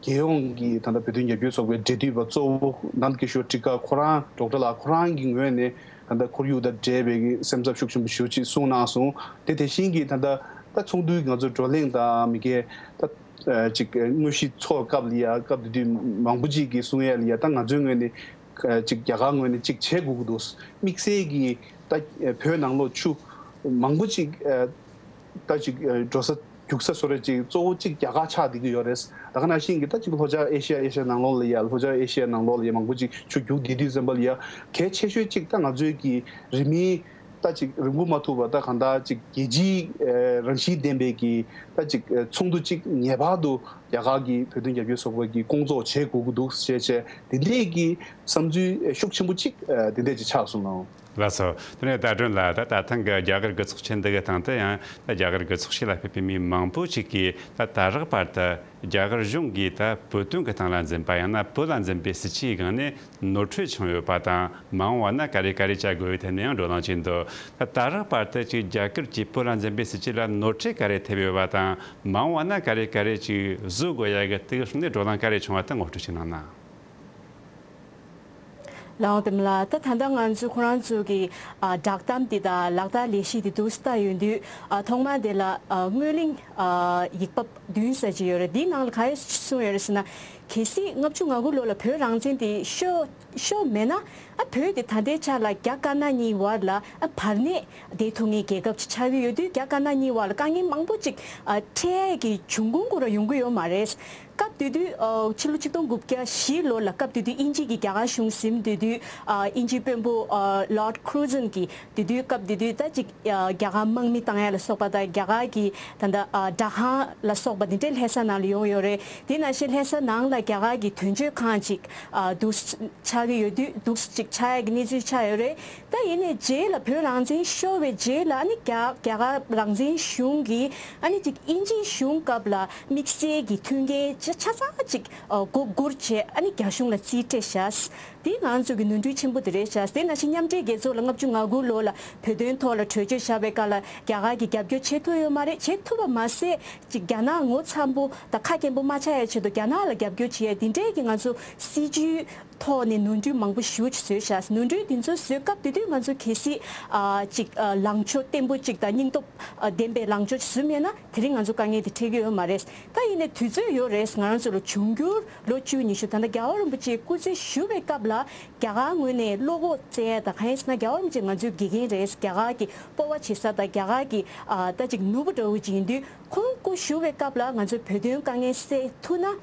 རྒྱལ་ཡོངས་ཀྱི་ད་ལྟ་བོད་དོན་རྒྱབ་སྐྱོར་ཚོགས་པའི་འབྲེལ་མཐུད་པ་གཙོ་བོ་ནནྡ་ཀེ་ཤོར་ཊི་ཀ་ཁོ་རང་ཌོག་ཊར་ལགས་ཁོ་རང་གི་ངོས་ནས་ད་ལྟ་ཁོར་ཡུག་དང་འབྲེལ་བའི་གི་སེམས་འཚབ་ཤུགས་ཆེན་པོ་ཞེ་པོ་ཅིག་གསུངས་གནང་སོང་། དེ་དེ་བཞིན་གྱི་ད་ལྟ་ད་ཚོགས་འདུའི་ང་ཚོ་བགྲོ་གླེང་དང་མི་སྒེར་ད་ཅིག་དངོས་གཞི་ཚོགས་སྐབས་ལ་ཡ་སྐབས་དེ་དུས་མང་པོ་ཅིག་གིས་གསུང་ཡ་ལ་ཡ་ད་ང་ཚོའི་ངོས་ནས་ཅིག་རྒྱ་གར་ངོས་ནས་ཅིག་བྱེད་དགོས་ཀྱི་འདུག། དམིགས་བསལ་གྱི་ད་བོད་ནང་ལོགས་ཆུ་མང་པོ་ཅིག་ད་ཅིག་འགྲོ་ས་རྒྱུག་ས་བཟོ་འདྲ་ཅིག་གཙོ་བོ་ཅིག་རྒྱ་གར་ཆགས་བསྡད་ཀྱི་ཡོད་རེད། ད་ག་ནང་བཞིན་གྱི་ད་ཅིག་ལྷོ་བྱང་ཨེ་ཤི་ཡ་ཨེ་ཤི་ཡ་ནང་ལོགས་ལ་ཡ་ལྷོ་བྱང་ཨེ་ཤི་ཡ་ནང་ལོགས་ལ་ཡ་མང་པོ་ཅིག་ཆུ་རྒྱུག་བསྡད་དུས་ཙམ་པ་ལ་ཡ་གལ་ཆེ་ཤོས་ཅིག་ད་ང་ཚོའི་གི་རིང་མིན་ད་ཅིག་རིང་པོ་མ་ཐུག་པ་ད་གང་ལྟར་ཅིག་རྒྱལ་སྤྱིའི་རང་བཞིན་ལྡན་པའི་གི་ད་ཅིག་ཚོགས་འདུ་ཅིག་ངེས་པར་དུ་རྒྱ་གར་གྱི་བོད་དོན་རྒྱབ་སྐྱོར་ཚོགས་པ་གིས་སྐོང་ཚོགས་བྱེད་དགོས་ཀྱི་འདུག་ཞེས་བྱས་དེ་འདྲས་ཀྱི་བསམ་ཚུལ་ཤུགས་ཆེན་པོ་ཅིག་དེ་འདྲས་ཅིག་ཆགས་སོང་ལགས། ལགས་སོ། དེ་ནས་ཟླ་སྒྲོན་ལགས། ད་ད་ཐེངས་ཀྱི་རྒྱ་གར་གྱི་ཚོགས་ཆེན་འདི་གི་སྟེང་དུ་ཡང་ད་རྒྱ་གར་གྱི་ཚོགས་ཆེན་ལ་ཕེབས་པའི་མི་མང་པོ་ཞིག་གིས་ད་ད་རག་བར་དུ་རྒྱ་གར་གཞུང་གིས་ད་བོད་དོན་གྱི་སྟེང་ལ་འཛིན་པ་ཡང་ན་བོད་ལ་འཛིན་པའི་སྲིད་བྱུས་སྒང་ནས་ནོར་འཁྲུལ་བྱུང་ཡོད་པ་དང་། མ་འོངས་པ་ན་ག་རེ་ག་རེ་བྱ་དགོས་པའི་ཐད་ནས་ཡང་བགྲོ་གླེང་བྱས་འདུག། ད་ད་རག་བར་དུ་ཅིག་རྒྱ་གར་གྱིས་བོད་ལ་འཛིན་པའི་སྲིད་བྱུས་ལ་ནོར་འཁྲུལ་ག་རེ་ཐེབས་ཡོད་པ་དང་། མ་འོངས་པ་ན་ག་རེ་ག་རེ་ཅིག་བཟོ་དགོས་ཡ་གི་དེ་གི་སོང་ནས་བགྲོ་གླེང་ག་རེ་བྱུང་བ་དེ་ངོ་སྤྲོད་ཅིག་གནང་ན། ལགས་འོང་དེ་མིན་ལ་ད་ད་ལྟ་ང་ཚོ་ཁོ་རང་ཚོ་གི་ཨ་བསྒྲགས་གཏམ་འདི་དང་ལག་བསྟར་ལས་གཞི་འདི་འདུག་སེ་ལྟ་ཡོང་དུས། ཨ་ཐོག་མ་དེ་ལ་ཨ་སྔོན་གླེང་ཨ་ཡིག་ཆ་བདུན་ཙམ་ཅིག་ཡོད་རེད། འདིའི་ནང་ལ་ག་རེ་གསུངས་ཡོད་རེད་ཟེར་ན། གལ་སྲིད་ལྔ་བཅུ་ང་དགུ་ལོ་ལ་བོད་རང་བཙན་དེ་ཤོར་ཤོར་མེད་ན། ཨ་བོད་དེ་ད་ལྟའི་ཆ་ལ་རྒྱ་དཀར་ནག་གཉིས་བར་ལ་ཨ་བར་གནས་བསྡད་ཐུབ་མཁན་རྒྱལ་ཁབ་ཅིག་ཆགས་ཀྱི་ཡོད་དུས། རྒྱ་དཀར་ནག་གཉིས་བར་ལ་དཀའ་ངལ་མང་པོ་ཅིག་ཨ་འཕྲད་ཀྱི་འབྱུང་ཁུངས་ཁོ་རང་ཡོང་གི་ཡོད་མ་རེད། སྐབས་དེ་དུས་ཨ་ཕྱི་ལོ་ཆིག་སྟོང་དགུ་བརྒྱ་བཞི་ལོ་ལ། སྐབས་དེ་དུས་དབྱིན་ཇི་གིས་རྒྱ་གར་གཞུང་ཟིན་དེ་དུས། ཨ་དབྱིན་ཇིའི་དཔོན་པོ་ཨ་Lord Curzon་གིས་དེ་དུས་སྐབས་དེ་དུས་ད་ཅིག་ཨ་རྒྱ་གར་དམག་མི་བཏང་ཡ་ལ་སོགས་པ་དང་། རྒྱ་གར་གྱི་ད་ལྟ་ཨ་དྲ་ཁང་ལ་སོགས་པ་དེ་འདྲའི་ལྷ་ས་ནང་ལ་ཡོང་ཡོད་རེད། དེ་ནང་བཞིན་ལྷ་ས་ནང་ལ་རྒྱ་གར་གྱི་དོན་གཅོད་ཁང་ཅིག་ཨ་འདུག་ཆགས་ཀྱི་ཡོད་དུས། འདུག་ཅིག་ཆགས་ཡ་གི་གནས་ཚུལ་ཆགས་ཡོད་རེད། ད་ཡིན་ནའི་རྗེས་ལ་བོད་རང་བཙན་ཤོར་བའི་རྗེས་ལ། ཨ་ནི་རྒྱ་རྒྱ་གར་རང་བཙན་གཞུང་གིས་ཨ་ནི་ཅིག་དབྱིན་ཇིའི་གཞུང་སྐབས་ལ་དམིགས་བསལ་གྱི་མཐུན་རྐྱེན་ཆ་ཆ་ཚང་ཅིག་ཨ་མགོ་སྒུར་བྱས། ཨ་ནི་རྒྱ་གཞུང་ལ་རྩིས་སྤྲད་བཞག་དེ་ང་ཚོ་གི་ནོར་འཁྲུལ་ཆེན་པོ་དེ་རེད་ཤག་དེ་ནང་བཞིན་མཉམ་འབྲེལ་རྒྱལ་ཚོགས་ལ་ལྔ་བཅུ་ང་དགུ་ལོ་ལ་བོད་དོན་ཐོག་ལ་གྲོས་ཆོད་བཞག་པའི་སྐབས་ལ་རྒྱ་གར་གྱིས་རྒྱབ་སྐྱོར་བྱེད་ཐུབ་ཡོད་མ་རེད། བྱེད་ཐུབ་པ་མ་ཟད་ཅིག་རྒྱ་ནག་ངོ་ཚ་པོ་དང་ཁ་སྐྱེན་པོ་མ་ཆགས་ཡའི་ཆེད་དུ་རྒྱ་ནག་ལ་རྒྱབ་སྐྱོར་བྱེད་ཡ་དེ་འདྲས་ཀྱི་ང་ཚོ་སྲིད་ཇུས་ཐོག་ནས་ནོར་འཁྲུལ་མང་པོ་ཞེ་པོ་ཅིག་བཟོས་ཤག་ནོར་འཁྲུལ་དེ་ཚོ་བཟོས་སྐབས་དེ་དུས་ང་ཚོ་གལ་སྲིད་ཨ་ཅིག་ཨ་ལངས་ཕྱོགས་བརྟན་པོ་ཅིག་དང་སྙིང་སྟོབས་ཨ་ལྡན་པའི་ལངས་ཕྱོགས་ཅིག་བཟོས་མེད་ན། དེ་རིང་ང་ཚོ་དཀའ་ངལ་དེ་འཕྲད་ཀྱི་ཡོད་མ་རེད། ད་ཡིན་ནའི་དུས་ཚོད་ཡོད་རེད། ང་རང་ཚོ་ལ་འབྱུང་འགྱུར་ལོ་བཅུ་ཉི་ཤུ། ད་ལྟ་རྒྱལ་བ་རིན་པོ་ཆེ་སྐུ་ཚེ་བཞུགས་པའི་སྐབས་ལ་རྒྱ་གར་ངོས་ནས་བློ་ཁོག་བཙལ་ཡ་དང་། གང་ཡིན་ཟེར་ན་རྒྱལ་བ་རིན་པོ་ཆེ་ང་ཚོའི་དགེ་རྒན་རེད། རྒྱ་གར་གྱི་སྤོབས་པ་བྱེད་ས་དང་རྒྱ་གར་གྱི་ཨ་ད་ཅིག་ནོར་བུ་འདྲ་བོ་ཅིག་ཡིན་དུས། ཁོང་སྐུ་བཞུགས་པའི་སྐབས་ལ་ང་ཚོའི་བོད་དོན་དཀའ་ངལ་སེལ་ཐུབ་ན།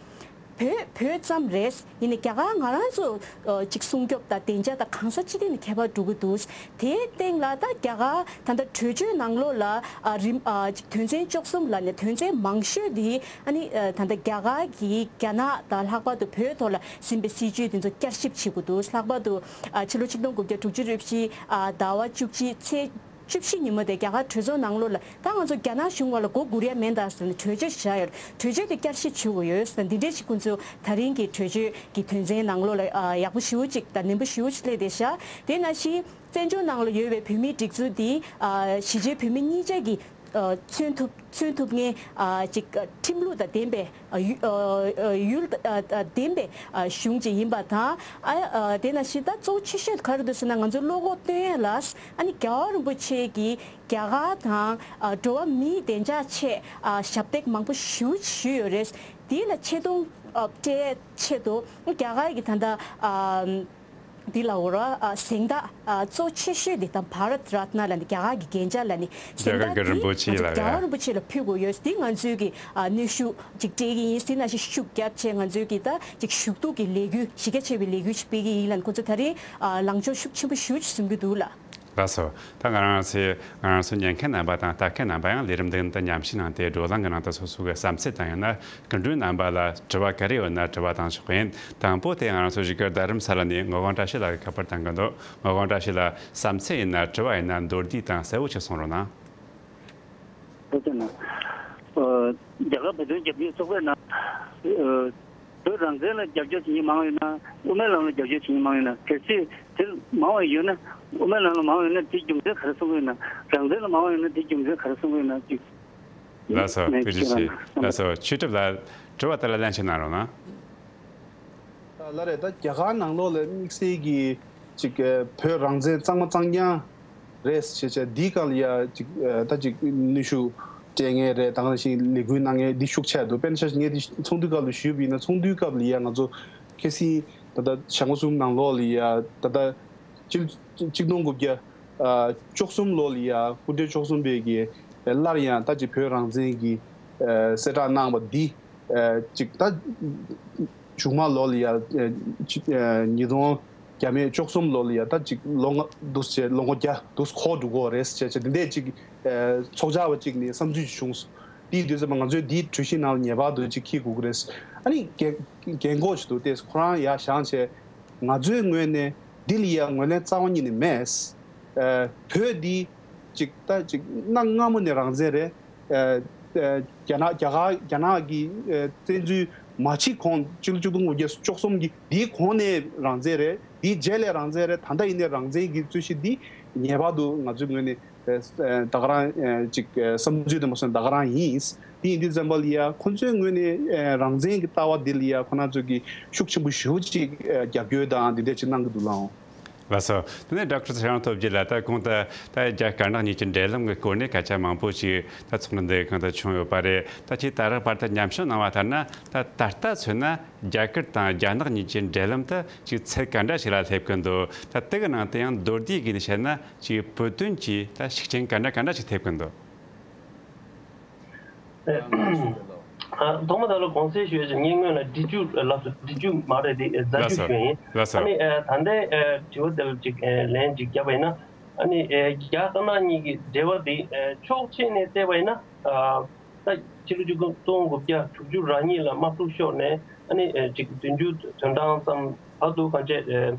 བོད་བོད་ཙམ་རེད། ཡིན་ནའི་རྒྱ་གར་ང་རང་ཚོ་ཨ་ཅིག་སྲུང་སྐྱོབ་དང་བདེ་འཇགས་དང་གང་ས་ཅི་ཐད་ནས་ཁྱད་པར་འགྲོ་གི་འདུག་དེའི་སྟེང་ལ་ད་རྒྱ་གར་ད་ལྟ་གྲོས་ཆོད་ནང་ལོགས་ལ་ཨ་རིམ་ཨ་ཅིག་དོན་ཚན་བཅུ་གསུམ་ལབ་ནས་དོན་ཚན་མང་ཤོས་དེ་ཨ་ནི་ཨ་ད་ལྟ་རྒྱ་གར་གྱིས་རྒྱ་ནག་དང་ལྷག་པར་དུ་བོད་ཐོག་ལ་ཟིན་པའི་སྲིད་ཇུས་དེ་ཚོ་བསྐྱར་ཞིབ་བྱེད་དགོས་འདུག་ལྷག་པར་དུ་ཨ་ཕྱི་ལོ་ཆིག་སྟོང་དགུ་བརྒྱ་དྲུག་ཅུ་རེ་བཞི་ཨ་ཟླ་བ་བཅུ་གཅིག་ཚེས་བཅུ་བཞི་ཉིན་མོ་དེ་རྒྱ་གར་གྲོས་ཚོགས་ནང་ལོགས་ལ། ད་ང་ཚོ་རྒྱ་ནག་གཞུང་བར་ལ་མགོ་སྒུར་ཡ་མེད་ད་ཟེར་ནས་གྲོས་ཆོད་བཞག་ཡོད། གྲོས་ཆོད་དེ་བསྐྱར་ཞིབ་བྱེད་དགོས་ཡོད་ཟེར་ནས་འདི་འདྲས་ཞིག་ཁོང་ཚོ་ད་རིང་གི་གྲོས་ཆོད་ཀྱི་དོན་ཚན་ནང་ལོགས་ལ་ཨ་ཡག་པོ་ཞེ་པོ་ཅིག་དང་ནན་པོ་ཞེ་པོ་ཅིག་སླེབས་བསྡད་ཤག་དེ་ནང་བཞིན་བཙན་བྱོལ་ནང་ལ་ཡོད་པའི་བོད་མིའི་སྒྲིག་འཛུགས་འདི་ཨ་གཞིས་བྱེས་བོད་མི་གཉིས་ཆ་གི་ཨ་མཚོན་ཐུབ་མཚོན་ཐུབ་མཁན་ཨ་ཅིག་ཁྲིམས་ལུགས་དང་ལྡན་པའི་ཨ་ཡུ་ཨ་ཨ་ཡུལ་ཨ་ཨ་ལྡན་པའི་ཨ་གཞུང་ཅིག་ཡིན་པ་དང་། ཨ་ཨ་དེ་ནང་བཞིན་ད་གཙོ་བོ་ཆེ་ཤོས་ག་རེ་འདུག་ཟེར་ན། ང་ཚོའི་བློ་ཁོག་བཏོན་ཡ་ལ་ཨ་ནི་རྒྱལ་བ་རིན་པོ་ཆེ་གིས་རྒྱ་གར་དང་ཨ་འགྲོ་བ་མིའི་བདེ་འཇགས་ཆེད་ཨ་ཞབས་འདེགས་མང་པོ་ཞེ་པོ་ཞུས་ཡོད་རེད། དེ་ལ་ཆེ་མཐོང་ཨ་སྤྲད་ཆེད་དུ་རྒྱ་གར་གྱི་ད་ལྟ་ཨ་འདི་ལ་འོ་ར་ཨ་གཟེངས་རྟགས་ཨ་གཙོ་ཆེ་ཤོས་འདི་དང་བྷ་རད་རཏ་ན་ལབ་ནས་རྒྱ་གར་གྱི་རྒྱན་ཆ་ལབ་ནས་གཟེངས་རྒྱ་གར་རྟགས་གྱི་རིན་པོ་ཆེ་འདི་ང་ཚོ་ལབ་རྒྱལ་བ་ཡ་རིན་པོ་ཆེ་ལ་ཕུལ་དགོས་ཡོད། འདི་ང་ཚོའི་གི་ཨ་གནོན་ཤུགས་ཅིག་སྤྲད་ཀྱི་ཡིན། དེ་ནང་བཞིན་ཤུགས་རྒྱབ་བྱས་ང་ཚོའི་གི་ད་ཅིག་ཞུ་གཏུག་གི་ལས་འགུལ་གཞི་རྒྱ་ཆེ་བའི་ལས་འགུལ་ཞིག་སྤེལ་གྱི་ཡིན་ལབ་ནས་ཁོ་ཚོ་ད་རིང་ཨ་ལངས་ཕྱོགས་ཤུགས་ཆེན་པོ་ཞེ་པོ་ཅིག་བཟུང་གི་འདུག་ལ། ལགས་སོ། ད་ང་རང་ཚོའི་ང་རང་ཚོ་ཉན་མཁན་རྣམ་པ་དང་ལྟ་མཁན་རྣམ་པ་ཡང་ལས་རིམ་འདི་ད་ཉམས་ཞིབ་གནང་སྟེ་བགྲོ་གླེང་གི་ནང་དུ་སོ་སོ་གི་བསམ་ཚུལ་དང་། ཡང་ན་སྐུ་མགྲོན་རྣམ་པ་ལ་དྲི་བ་ག་རེ་ཡོད་ན་དྲི་བ་བཏང་ཆོག་གི་ཡིན། དང་པོ་དེ་ང་རང་ཚོ་གཞིས་སྒར་རྡ་རམ་ས་ལ་ནས་ངག་དབང་བཀྲ་ཤིས་ལགས་ཀྱིས་ཁ་པར་བཏང་གི་འདུག་ངག་དབང་བཀྲ་ཤིས་ལགས། བསམ་ཚུལ་ཡིན་ན་དྲི་བ་ཡིན་ན་མདོར་བསྡུས་དང་གསལ་བོ་ཅིག་གསུང་རོགས་གནང་། ཐུགས་རྗེ་གནང་། ཨ་རྒྱ་གར་བོད་དོན་རྒྱབ་སྐྱོར་ཚོགས་པའི་ནང་ཨ་བོད་རང་བཙན་ལ་རྒྱབ་སྐྱོར་བྱེད་མཁན་མང་བ་ཡོད་ན། དབུ་མའི་ལམ་ལ་རྒྱབ་སྐྱོར་བྱེད་མཁན་མང་བ་ཡོད་ན། གལ་སྲིད་དེ་མང་བ་ཡོད་ན། དབུ་མའི་ལམ་ལ་མང་བ་ཡོད་ན་དེའི་རྒྱུ་མཚན་ག་རེ་གསུང་གི་ཡོད་ན། རང་བཙན་ལ་མང་བ་ཡོད་ན་དེའི་རྒྱུ་མཚན་ག་རེ་གསུང་གི་ཡོད་ན་ཅིག་ལགས་སོ། ཐུགས་རྗེ་ཆེ། ལགས་སོ། ཆོས་གྲུབ་ལགས། དྲི་བ་དེ་ལ་ལན་ཅིག་གནང་རོགས་གནང་། ད་ལ་རེད། ད་རྒྱ་གར་ནང་ལོགས་ལ་དམིགས་བསལ་གྱི་ཅིག་ཨ་བོད་རང་བཙན་གཙང་མ་གཙང་རྐྱང་རེད་ཟེར་བྱས་འདིའི་སྒང་ལ་ཡ་ཅིག་ཨ་ད་ཅིག་གནོན་ཤུགས་སྤྲད་མཁན་རེད། དེ་ནང་བཞིན་ལས་འགུལ་གནང་མཁན་འདི་ཤུགས་ཆེ་འདུག་དཔེར་ན་ཆ་བཞག་ངས་འདི་ཚོགས་འདུའི་སྐབས་ལ་ཞུས་པ་ཡིན་ན། ཚོགས་འདུའི་སྐབས་ལ་ཡ་ང་ཚོ་ཁ་སང་ད་ལྟ་ཞག་མ་གསུམ་ནང་ལོགས་ལ་ཡ་ད་ལྟ་ཆིག་ཆིག་སྟོང་དགུ་བརྒྱ་ཨ་བཅུ་གསུམ་ལོ་ལ་ཡ་སྐུ་ཕྲེང་བཅུ་གསུམ་པའི་གི་སླར་ཡང་ད་ཅིག་བོད་རང་བཙན་གྱི་ཨ་གསལ་བསྒྲགས་གནང་བ་འདི། ཨ་ཅིག་ད་གཞུག་མ་ལོ་ལ་ཡ་ཨ་ཅིག་ཨ་ཉིས་སྟོང་བརྒྱ་མེད་བཅུ་གསུམ་ལོ་ལ་ཡ་ད་ཅིག་ལོ་ལྔ་འདུག་ཟེར། ལོ་ངོ་བརྒྱ་འདུག་འཁོར་འགྲོ་གི་རེད་ཟེར་བྱས་དེ་འདྲས་ཅིག་ཨ་ཚོགས་བཅར་བ་ཅིག་ནས་བསམ་ཚུལ་ཅིག་བྱུང་སོང་། དེའི་དུས་ཙམ་པ་ང་ཚོས་འདིའི་གྲོས་གཞི་ནང་ལ་ངེས་པར་དུ་ཅིག་འཁྱེར་དགོས་ཀྱི་རེད། ཨ་ནི་རྒན་རྒན་གོག་ཅིག་འདུག་སྟེ། ཁོ་རང་ཡར་བཞེངས་བྱས་ང་ཚོའི་ངོས་ནས་འདི་ལ་ཡ་ངོས་ལེན་རྩ་བ་ཉིད་ནས་མེད། ཨ་བོད་འདི་ཅིག་ད་ཅིག་གནའ་སྔ་མོ་ནས་རང་བཙན་རེད། ཨ་ཨ་རྒྱ་ནག་རྒྱ་གར་རྒྱ་ནག་གི་ཨ་བཙན་འཛུལ་མ་བྱེད་གོང་ཕྱི་ལོ་ཆིག་སྟོང་དགུ་བརྒྱ་བཅུ་གསུམ་གྱི་དེའི་གོང་ནས་རང་བཙན་རེད། དེའི་རྗེས་ལ་རང་བཙན་རེད། ད་ལྟ་ཡིན་ནའི་རང་བཙན་གྱི་རྩོད་གཞི་འདི་ངེས་པར་དུ་ང་ཚོའི་ངོས་ནས་ཨ་ད་ག་རང་ཨ་ཅིག་ཨ་བསམ་ཚུལ་དེ་མ་སོང་ད་ག་རང་ཡིན། དེ་ཡིན་དུས་ཙམ་པ་ལ་ཡ་ཁོ་ཚོའི་ངོས་ནས་ཨ་རང་བཙན་གྱི་ལྟ་བ་འདི་ལ་ཡ་ཁོ་རང་ཚོ་གིས་ཤུགས་ཆེན་པོ་ཞེ་པོ་ཅིག་ཨ་རྒྱབ་སྐྱོར་དང་འདི་འདྲ་ཅིག་གནང་གི་འདུག་ལགས། ལགས་སོ། དེ་ནས་ཌོག་ཊར་ཚེ་རིང་ཐོབ་རྒྱལ་ལགས། ད་གོང་དུ་ད་རྒྱ་དཀར་ནག་གཉིས་ཀྱི་འབྲེལ་ལམ་གྱི་སྐོར་ནས་སྐད་ཆ་མང་པོ་ཞིག་ད་ཚོགས་འདུ་འདིའི་སྒང་དུ་བྱུང་ཡོད་པ་རེད། ད་ཁྱེད་ད་རག་བར་དུ་ཉམས་ཞིབ་གནང་བ་ལྟར་ན། ད་ད་ལྟ་མཚོན་ན་རྒྱ་གར་དང་རྒྱ་ནག་གཉིས་ཀྱི་འབྲེལ་ལམ་དུ་ཅིག་ཚད་ག་འདྲ་ཞིག་ལ་སླེབས་ཀྱི་འདུག་ད་དེ་གི་ནང་དུ་ཡང་མདོར་བསྡུས་བྱས་ནས་བཤད་ན་ཅིག་བོད་དོན་གྱི་ད་ཤུགས་རྐྱེན་ག་འདྲ་ག་འདྲ་ཞིག་ཐེབས་ཀྱི་འདུག་ཨ། ཐོག་མ་དེ་ལ་དགོངས་སེལ་ཞུ་ཡ་ཅིག་སྙན་ངོས་ལ་འབྲི་རྒྱུ་ལབ་སོང་། འབྲི་རྒྱུ་མ་རེད་དེ། ཨ། རྫ་ལགས་རྒྱུད་སོ། ཞུ་ཡ་ཡིན། ལགས་སོ། ཨ་ནི་ཨ་ད་ལྟའི་ཨ་དྲི་བ་དེ་ལ་ཅིག་ཨ་ལན་ཅིག་བརྒྱབ་པ་ཡིན་ན། ཨ་ནི་ཨ་རྒྱ་དཀར་ནག་གཉིས་ཀྱི་འབྲེལ་བ་དེ་ཨ་ཕྱོགས་གཅིག་ནས་བལྟས་པ་ཡིན་ན། ཨ་ད་ཕྱི་ལོ་ཆིག་སྟོང་དགུ་བརྒྱ་དྲུག་ཅུ་རེ་གཉིས་ལ་དམག་འཁྲུག་ཤོར་ནས། ཨ་ནི་ཨ་ཅིག་བདུན་ཅུ་དོན་གྲངས་ཙམ་བར་དུ་གང་ཅི་ཨ་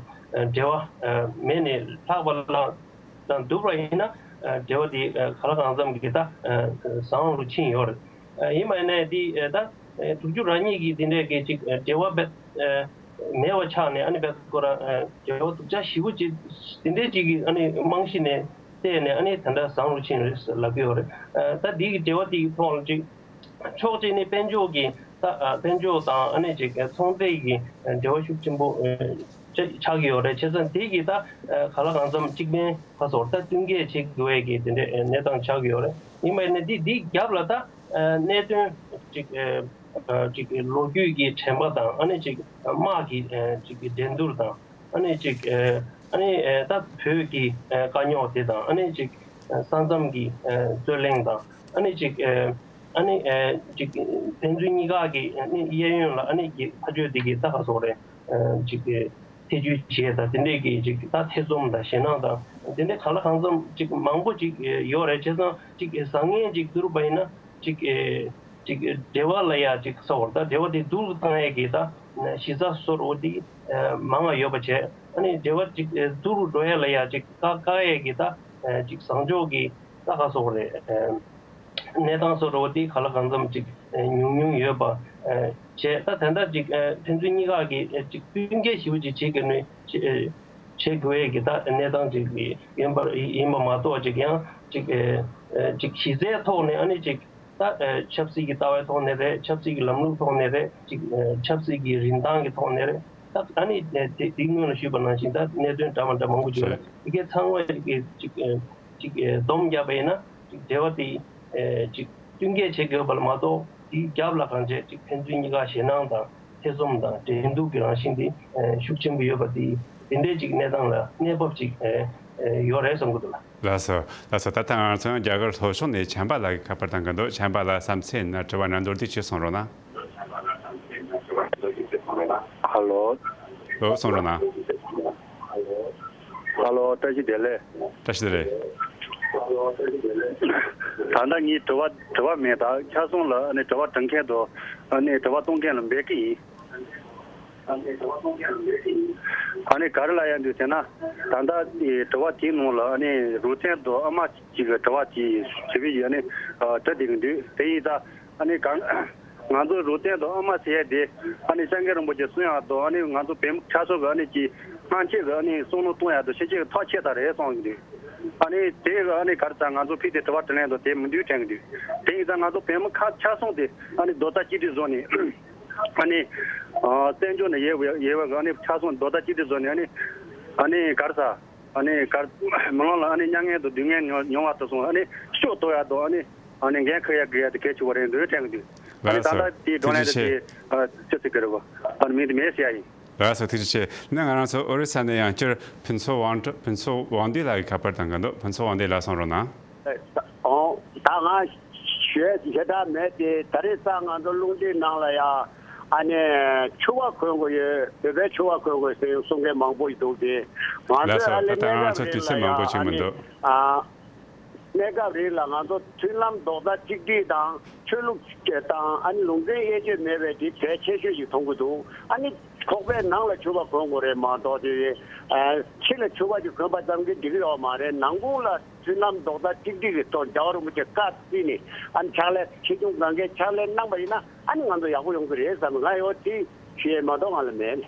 ཨ་འབྲེལ་བ་ཨ་མེད་ནས་ལྷག་པ་ལ། དང་བསྡུར་བ་ཡིན་ན། ཨ་འབྲེལ་བ་དེ་ཨ་གང་ལ་གང་འཚམ་གྱི་ད་ཨ་བཟང་རུ་ཕྱིན་ཡོད་རེད། ཨ་ཡིན་པ་ཡིན་ནའི་དེ་ཨ་ད་ཨ་དྲུག་ཅུ་རེ་གཉིས་ཀྱི་དེ་འདྲའི་གི་ཅིག་ཨ་འབྲེལ་བ་རྦད་ཨ་མེད་པ་ཆགས་ནས། ཨ་ནི་རྦད་ཁོ་རང་ཨ་འབྲེལ་བ་སྡུག་ཅག་ཞེ་པོ་ཅིག་དེ་འདྲའི་ཅིག་གི་ཨ་ནི་རྨང་གཞི་ནས་བལྟས་ནས། ཨ་ནི་དེ་འདྲ་བཟང་རུ་ཕྱིན་རེད་ལབ་ཀྱི་ཡོད་རེད། ཨ་ད་དེ་གི་འབྲེལ་བ་དེ་གི་ཐོག་ལ་ཅིག་ཕྱོགས་གཅིག་ནས་དཔལ་འབྱོར་གྱི་ད་ཨ་དཔལ་འབྱོར་དང་། ཨ་ནི་ཅིག་ཨ་ཚོང་འབྲེལ་གྱི་ཨ་འབྲེལ་བ་ཤུགས་ཆེན་པོ་ཨ་ཆགས་ཆགས་ཀྱི་ཡོད་རེད། བྱས་ཙང་དེ་གི་ད་ཨ་གང་ལ་གང་འཚམ་གཅིག་ཕན་ཁ་སོར་ད་བསྟུན་མཁས་བྱེད་དགོས་པའི་གི་དེ་འདྲའི་ཨ་གནས་སྟངས་ཆགས་ཀྱི་ཡོད་རེད། ཡིན་པ་ཡིན་ན་དེ་དེའི་རྒྱབ་ལ་ད་ཨ་གནད་དོན་ཅིག་ཨ་ཅིག་ལོ་རྒྱུས་ཀྱི་དྲན་པ་དང་། ཨ་ནི་ཅིག་དམག་གི་ཨ་ཅིག་འགྲན་བསྡུར་དང་། ཨ་ནི་ཅིག་ཨ་ཨ་ནི་ཨ་ད་བོད་ཀྱི་ཨ་དཀའ་རྙོག་དེ་དང་། ཨ་ནི་ཅིག་ཨ་ས་མཚམས་ཀྱི་ཨ་རྩོད་གླེང་དང་། ཨ་ནི་ཅིག་ཨ་ཨ་ནི་ཨ་ཅིག་ཕན་ཚུན་གཉིས་ཀ་གི་ཨ་ནི་གཡས་གཡོན་ལ་ཨ་ནི་གི་ཕ་ཆོས་དེ་གི་ད་ག་སོགས་རེད། ཨ་ཅིག་ཐེ་བྱུས་བྱས་དང་། དེ་འདྲས་ཀྱི་ཅིག་ད་ཐེ་ཚོམ་དང་ཞེད་སྣང་དང་དེ་འདྲས་གང་ལ་གང་འཚམ་ཅིག་མང་པོ་ཅིག་ཡོད་རེད། བྱས་ཙང་ཅིག་བཟང་ངན་ཅིག་བསྡུར་བ་ཡིན་ན། ཅིག་ཨེ་ཅིག་འབྲེལ་བ་ལ་ཡ་ཅིག་ས་འོར་ད་འབྲེལ་བ་དེ་སྡུག་བཏང་ཡས་ཀྱི་ད་གཞི་རྩ་སོར་འོ་དེ་ཨེ་མང་བ་ཡོད་པ་བྱས། ཨ་ནི་འབྲེལ་བ་ཅིག་ཨེ་སྡུག་རུ་འགྲོ་ཡས་ལ་ཡ་ཅིག་བཀག་བཀག་ཡས་ཀྱི་ད་ཨེ་ཅིག་བཟང་ཕྱོགས་ཀྱི་ད་ག་སོགས་རེད། ཨེ་གནས་སྟངས་སོར་འོ་དེ་ག་ལ་གང་འཚམ་ཅིག་ཨེ་ཉུང་ཉུང་ཡོད་པ་ཨེ་བྱས། ད་དེ་འདྲ་ཅིག་ཨེ་ཕན་ཚུན་གཉིས་ཀ་གི་ཨེ་ཅིག་བསྟུན་མཁས་ཞེ་པོ་ཅིག་བྱེད་དགོས་ནི་ཨེ་བྱེད་དགོས་ཡས་ཀྱི་ད་གནས་སྟངས་ཅིག་ཡིན་པ་ཡིན་པ་མ་གཏོགས། ཅིག་ཡང་ཅིག་ཨེ་ཨེ་ཅིག་གཞི་རྩའི་ཐོག་ནས། ཨ་ནི་ཅིག་ད་ཨེ་ཆབ་སྲིད་ཀྱི་ལྟ་བའི་ཐོག་ནས་རེད། ཆབ་སྲིད་ཀྱི་ལམ་ལུགས་ཐོག་ནས་རེད། ཅིག་ཨེ་ཆབ་སྲིད་ཀྱི་རིན་ཐང་གི་ཐོག་ནས་རེད། ད་ཨ་ནི་ཨེ་དེ་དེ་སྔོན་ལ་ཞུས་པ་ནང་བཞིན་ད་གནད་དོན་འདྲ་མ་འདྲ་མང་པོ་ཅིག་ཡོད་རེད། དེ་གའི་ཚང་མ་ཅིག་ཅིག་ཨེ་ཅིག་ཨེ་སྡོམ་བརྒྱབ་པ་ཡིན་ན། ཅིག་འབྲེལ་བ་དེ་ཨེ་ཅིག་བསྟུན་མཁས་བྱེད་དགོས་པ་ལ་མ་གཏོགས། དེའི་རྒྱབ་ལ་གང་བྱས་ཅིག་ཕན་ཚུན་གཉིས་ཀ་ཞེད་སྣང་དང་ཐེ་ཚོམ་དང་འགྲན་བསྡུར་གྱི་རང་བཞིན་དེ་ཨེ་ཤུགས་ཆེན་པོ་ཡོད་པ་དེ། དེ་འདྲའི་ཅིག་གནས་སྟངས་ལ་གནས་བབ་ཅིག་ཨེ་ཨེ་ཡོད་རེད་བསམ་གྱི་འདུག་ལགས། ལགས་སོ། ལགས་སོ། ད་ལྟ་ང་ཚོ་རྒྱ་གར་ལྷོ་ཕྱོགས་ནས་ཆམ་པ་ལགས་ཀྱིས་ཁ་པར་བཏང་གི་འདུག་ཆམ་པ་ལགས་བསམ་ཚུལ་ཡིན་ན་དྲི་བ་ན་མདོར་བསྡུས་ཅིག་གསུང་རོགས་གནང་། ཧ་ལོ། ལོ་གསུང་རོགས་གནང་། ཧ་ལོ། བཀྲ་ཤིས་བདེ་ལེགས། བཀྲ་ཤིས་བདེ་ལེགས། ད་ལྟ་ངའི་དྲི་བ་དྲི་བ་མེད། ད་ཆ་ཚང་ལ་ཨ་ནི་དྲི་བ་དྲི་མཁན་དང་། ཨ་ནི་དྲི་བ་གཏོང་མཁན་ལ་འབུལ་གི་ཡིན། ཨ་ནི་ག་རེ་ལབ་ཡ་འདུག་ཟེར་ན། ད་ལྟ་དེ་དྲི་བ་དེའི་ནང་ལ་ཨ་ནི་རུ་ཚན་དང་ཨ་མ་གཅིག་གི་དྲི་བ་ཅིག་ཞུ་གི་ཡོད། ཨ་ནི་ཨ་དྲི་དེ་གི་འདུག་དེ་ཡིན་ད། ཨ་ནི་གང་ང་ཚོ་རུ་ཚན་དང་ཨ་མ་ཟེར་ཡ་དེ་ཨ་ནི་སྐྱབས་མགོན་རིན་པོ་ཆེ་གསུང་ཡ་དང་། ཨ་ནི་ང་ཚོ་བོད་མི་ཆ་ཚང་གི་ཨ་ནི་ཅིག་སྔ་ཕྱི་གི་ཨ་ནི་བསམ་བློ་གཏོང་ཡ་དང་ཕྱི་ཕྱི་གི་ཐག་ཆད་ད་རེད་གསུང་གི་འདུག་ཨ་ནི་དེ་གི་ཨ་ནི་ག་རེ་ཟ། ང་ཚོ་ཕི་དེ་དྲི་བ་དྲིས་ལན་དང་དེ་མི་འདུག་དྲན་གི་འདུག་དེ་ཡིན་ཙང་ང་ཚོ་བོད་མི་ཁ་ཆ་ཚང་དེ་ཨ་ནི་རྡོག་རྩ་གཅིག་སྒྲིལ་བཟོ་ནས། ཨ་ནི་ཨ་བཙན་བྱོལ་ནས་ཡོད་པའི་ཡོད་པའི་ཨ་ནི་ཆ་ཚང་རྡོག་རྩ་གཅིག་སྒྲིལ་བཟོ་ནས། ཨ་ནི་ཨ་ནི་ག་རེ་ཟ། ཨ་ནི་ག་རེ་མི་ལང་ལ་ཨ་ནི་མྱ་ངན་དང་སྡུག་བསྔལ་མྱོང་མྱོང་བ་དེ་ཚོ་ཨ་ནི་ཤུགས་རྡོག་ཡ་དང་། ཨ་ནི་ཨ་ནི་འགན་འཁུར་ཡ་དགོས་ཡ་དེ་གལ་ཆེ་བ་རེད་འདུག་དྲན་གི་འདུག་ཨ་ནི་ད་ལྟ་དེའི་བགྲོ་གླེང་དེ་དེ་ཨ་ཅི་ཟེར་གི་རེད་གོ། ཨ་ནི་མིང་དེ་མེད་ཟེར་ཡ་ཡིན། ལགས་སོ། ཐུགས་རྗེ་ཆེ། ནི་ང་རང་ཚོ་ཨོ་རི་ས་ནས་ཡང་བསྐྱར་ཕུན་ཚོགས་དབང་ཕུན་ཚོགས་དབང་འདུས་ལགས་ཀྱིས་ཁ་པར་བཏང་གི་འདུག་ཕུན་ཚོགས་དབང་འདུས་ལགས་གསུང་རོགས་གནང་། ཨོ། ད་ང་ཞུ་ཡ་ཞེ་དྲག་མེད་དེ། ད་རེས་ཙང་ང་ཚོ་རླུང་འཕྲིན་ནང་ལ་ཡ་ཨ་ནི་ཕྱུ་པ་གོན་དགོས་ཡོད། བོད་པའི་ཕྱུ་པ་གོན་དགོས་ཟེར་གསུང་མཁན་མང་པོ་ཞིག་འདུག་སྟེ། ང་ལགས་ཚོས་སོ། ཨ་ད་ལས་ལྟ་ང་གནས་ཚོ་སྐབས་དུས་རིང་ལ་ཚོད་མང་ཡ་པོ་ཨ་ཅིག་མི་ནི་འདུག་ཨ། གནས་སྐབས་རིང་ལ་ང་ཚོ་མཐུན་ལམ་རྡོག་རྩ་གཅིག་སྒྲིལ་དང་ཆོས་ལུགས་དང་ཨ་ནི་ལུང་ཚན་དབྱེ་གཅོད་མེད་པའི་དེ་གལ་ཆེ་ཤོས་ཤིག་མཐོང་གི་འདུག་ཨ་ནི་ཁོག་པའི་ནང་ལ་ཕྱུ་པ་གོན་དགོས་རེད་མ་གཏོགས་དེ་ཨ་ཕྱི་ལ་ཕྱུ་པ་ཅིག་གོན་པ་ཙམ་གྱིས་འགྲིག་གི་ཡོད་མ་རེད། ནང་ཁུལ་ལ་མཐུན་ལམ་རྡོག་རྩ་གཅིག་སྒྲིལ་གྱི་ཐོག་རྒྱལ་བ་རིན་པོ་ཆེ་བཀའ་བརྩིས་ནས་ཨ་ནི་ཕྱག་ལས་ཆེ་ཆུང་གང་གའི་ཕྱག་ལས་གནང་པ་ཡིན་ན་ཨ་ནི་ང་ཚོ་ཡག་པོ་ཡོང་གི་རེད་བསམ། ང་ཡོད་དེ་ཞུ་ཡས་མ་གཏོགས་ང་ལ་མེད།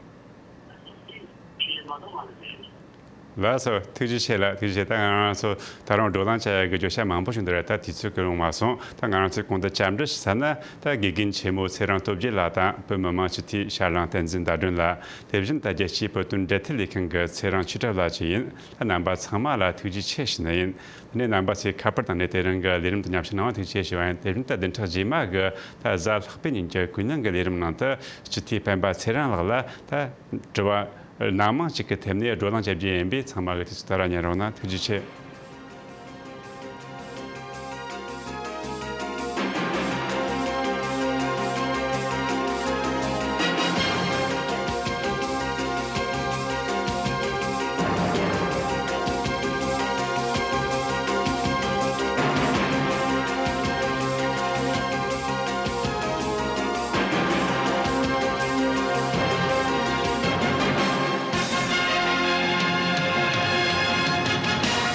ལགས་སོ། ཐུགས་རྗེ་ཆེ་ལགས། ཐུགས་རྗེ་ཆེ། ད་ང་རང་ཚོ་ད་རུང་བགྲོ་གླེང་བྱ་ཡག་གི་བརྗོད་བྱ་མང་པོ་ཞིག་འདུག་རེད། ད་དུས་ཚོད་ཀྱིས་རུང་མ་སོང་། ད་ང་རང་ཚོས་གོང་དུ་བཅར་འདྲི་ཞུ་ས་ན། ད་དགེ་རྒན་ཆེན་མོ་ཚེ་རིང་སྟོབས་རྒྱལ་ལགས་དང་། བོད་མི་མང་སྤྱི་འཐུས་ཤར་གླིང་བསྟན་འཛིན་ཟླ་སྒྲོན་ལགས། དེ་བཞིན་ད་རྒྱལ་སྤྱིའི་བོད་དོན་འབྲེལ་མཐུད་ལས་ཁང་གི་ཚེ་རིང་ཆོས་གྲགས་ལགས་བཅས་ཡིན། ད་རྣམ་པ་ཚང་མ་ལ་ཐུགས་རྗེ་ཆེ་ཞུ་ནི་ཡིན། དེ་ནས་རྣམ་པ་ཚོས་ཁ་པར་བཏང་ནས་དེ་རིང་གི་ལས་རིམ་དུ་མཉམ་ཞུགས་གནང་བ་ཐུགས་རྗེ་ཆེ་ཞུ་བ་ཡིན། དེ་བཞིན་ད་བདུན་ཕྲག་རྗེས་མ་གི་ད་གཟའ་ལྷག་པའི་ཉིན་གྱི་ཀུན་གླེང་གི་ལས་རིམ་ནང་དུ་སྤྱི་འཐུས་སྤེན་པ་ཚེ་རིང་ལགས་ལ་ད་དྲི་བ་སྣ་མང་ཅིག་གི་ཐད་ནས་བགྲོ་གླེང་བྱ་རྒྱུ་ཡིན་པས། ཚང་མ་གི་དུས་ཚོད་ད་ར་ཉན་རོགས་གནང་། ཐུགས་རྗེ་ཆེ།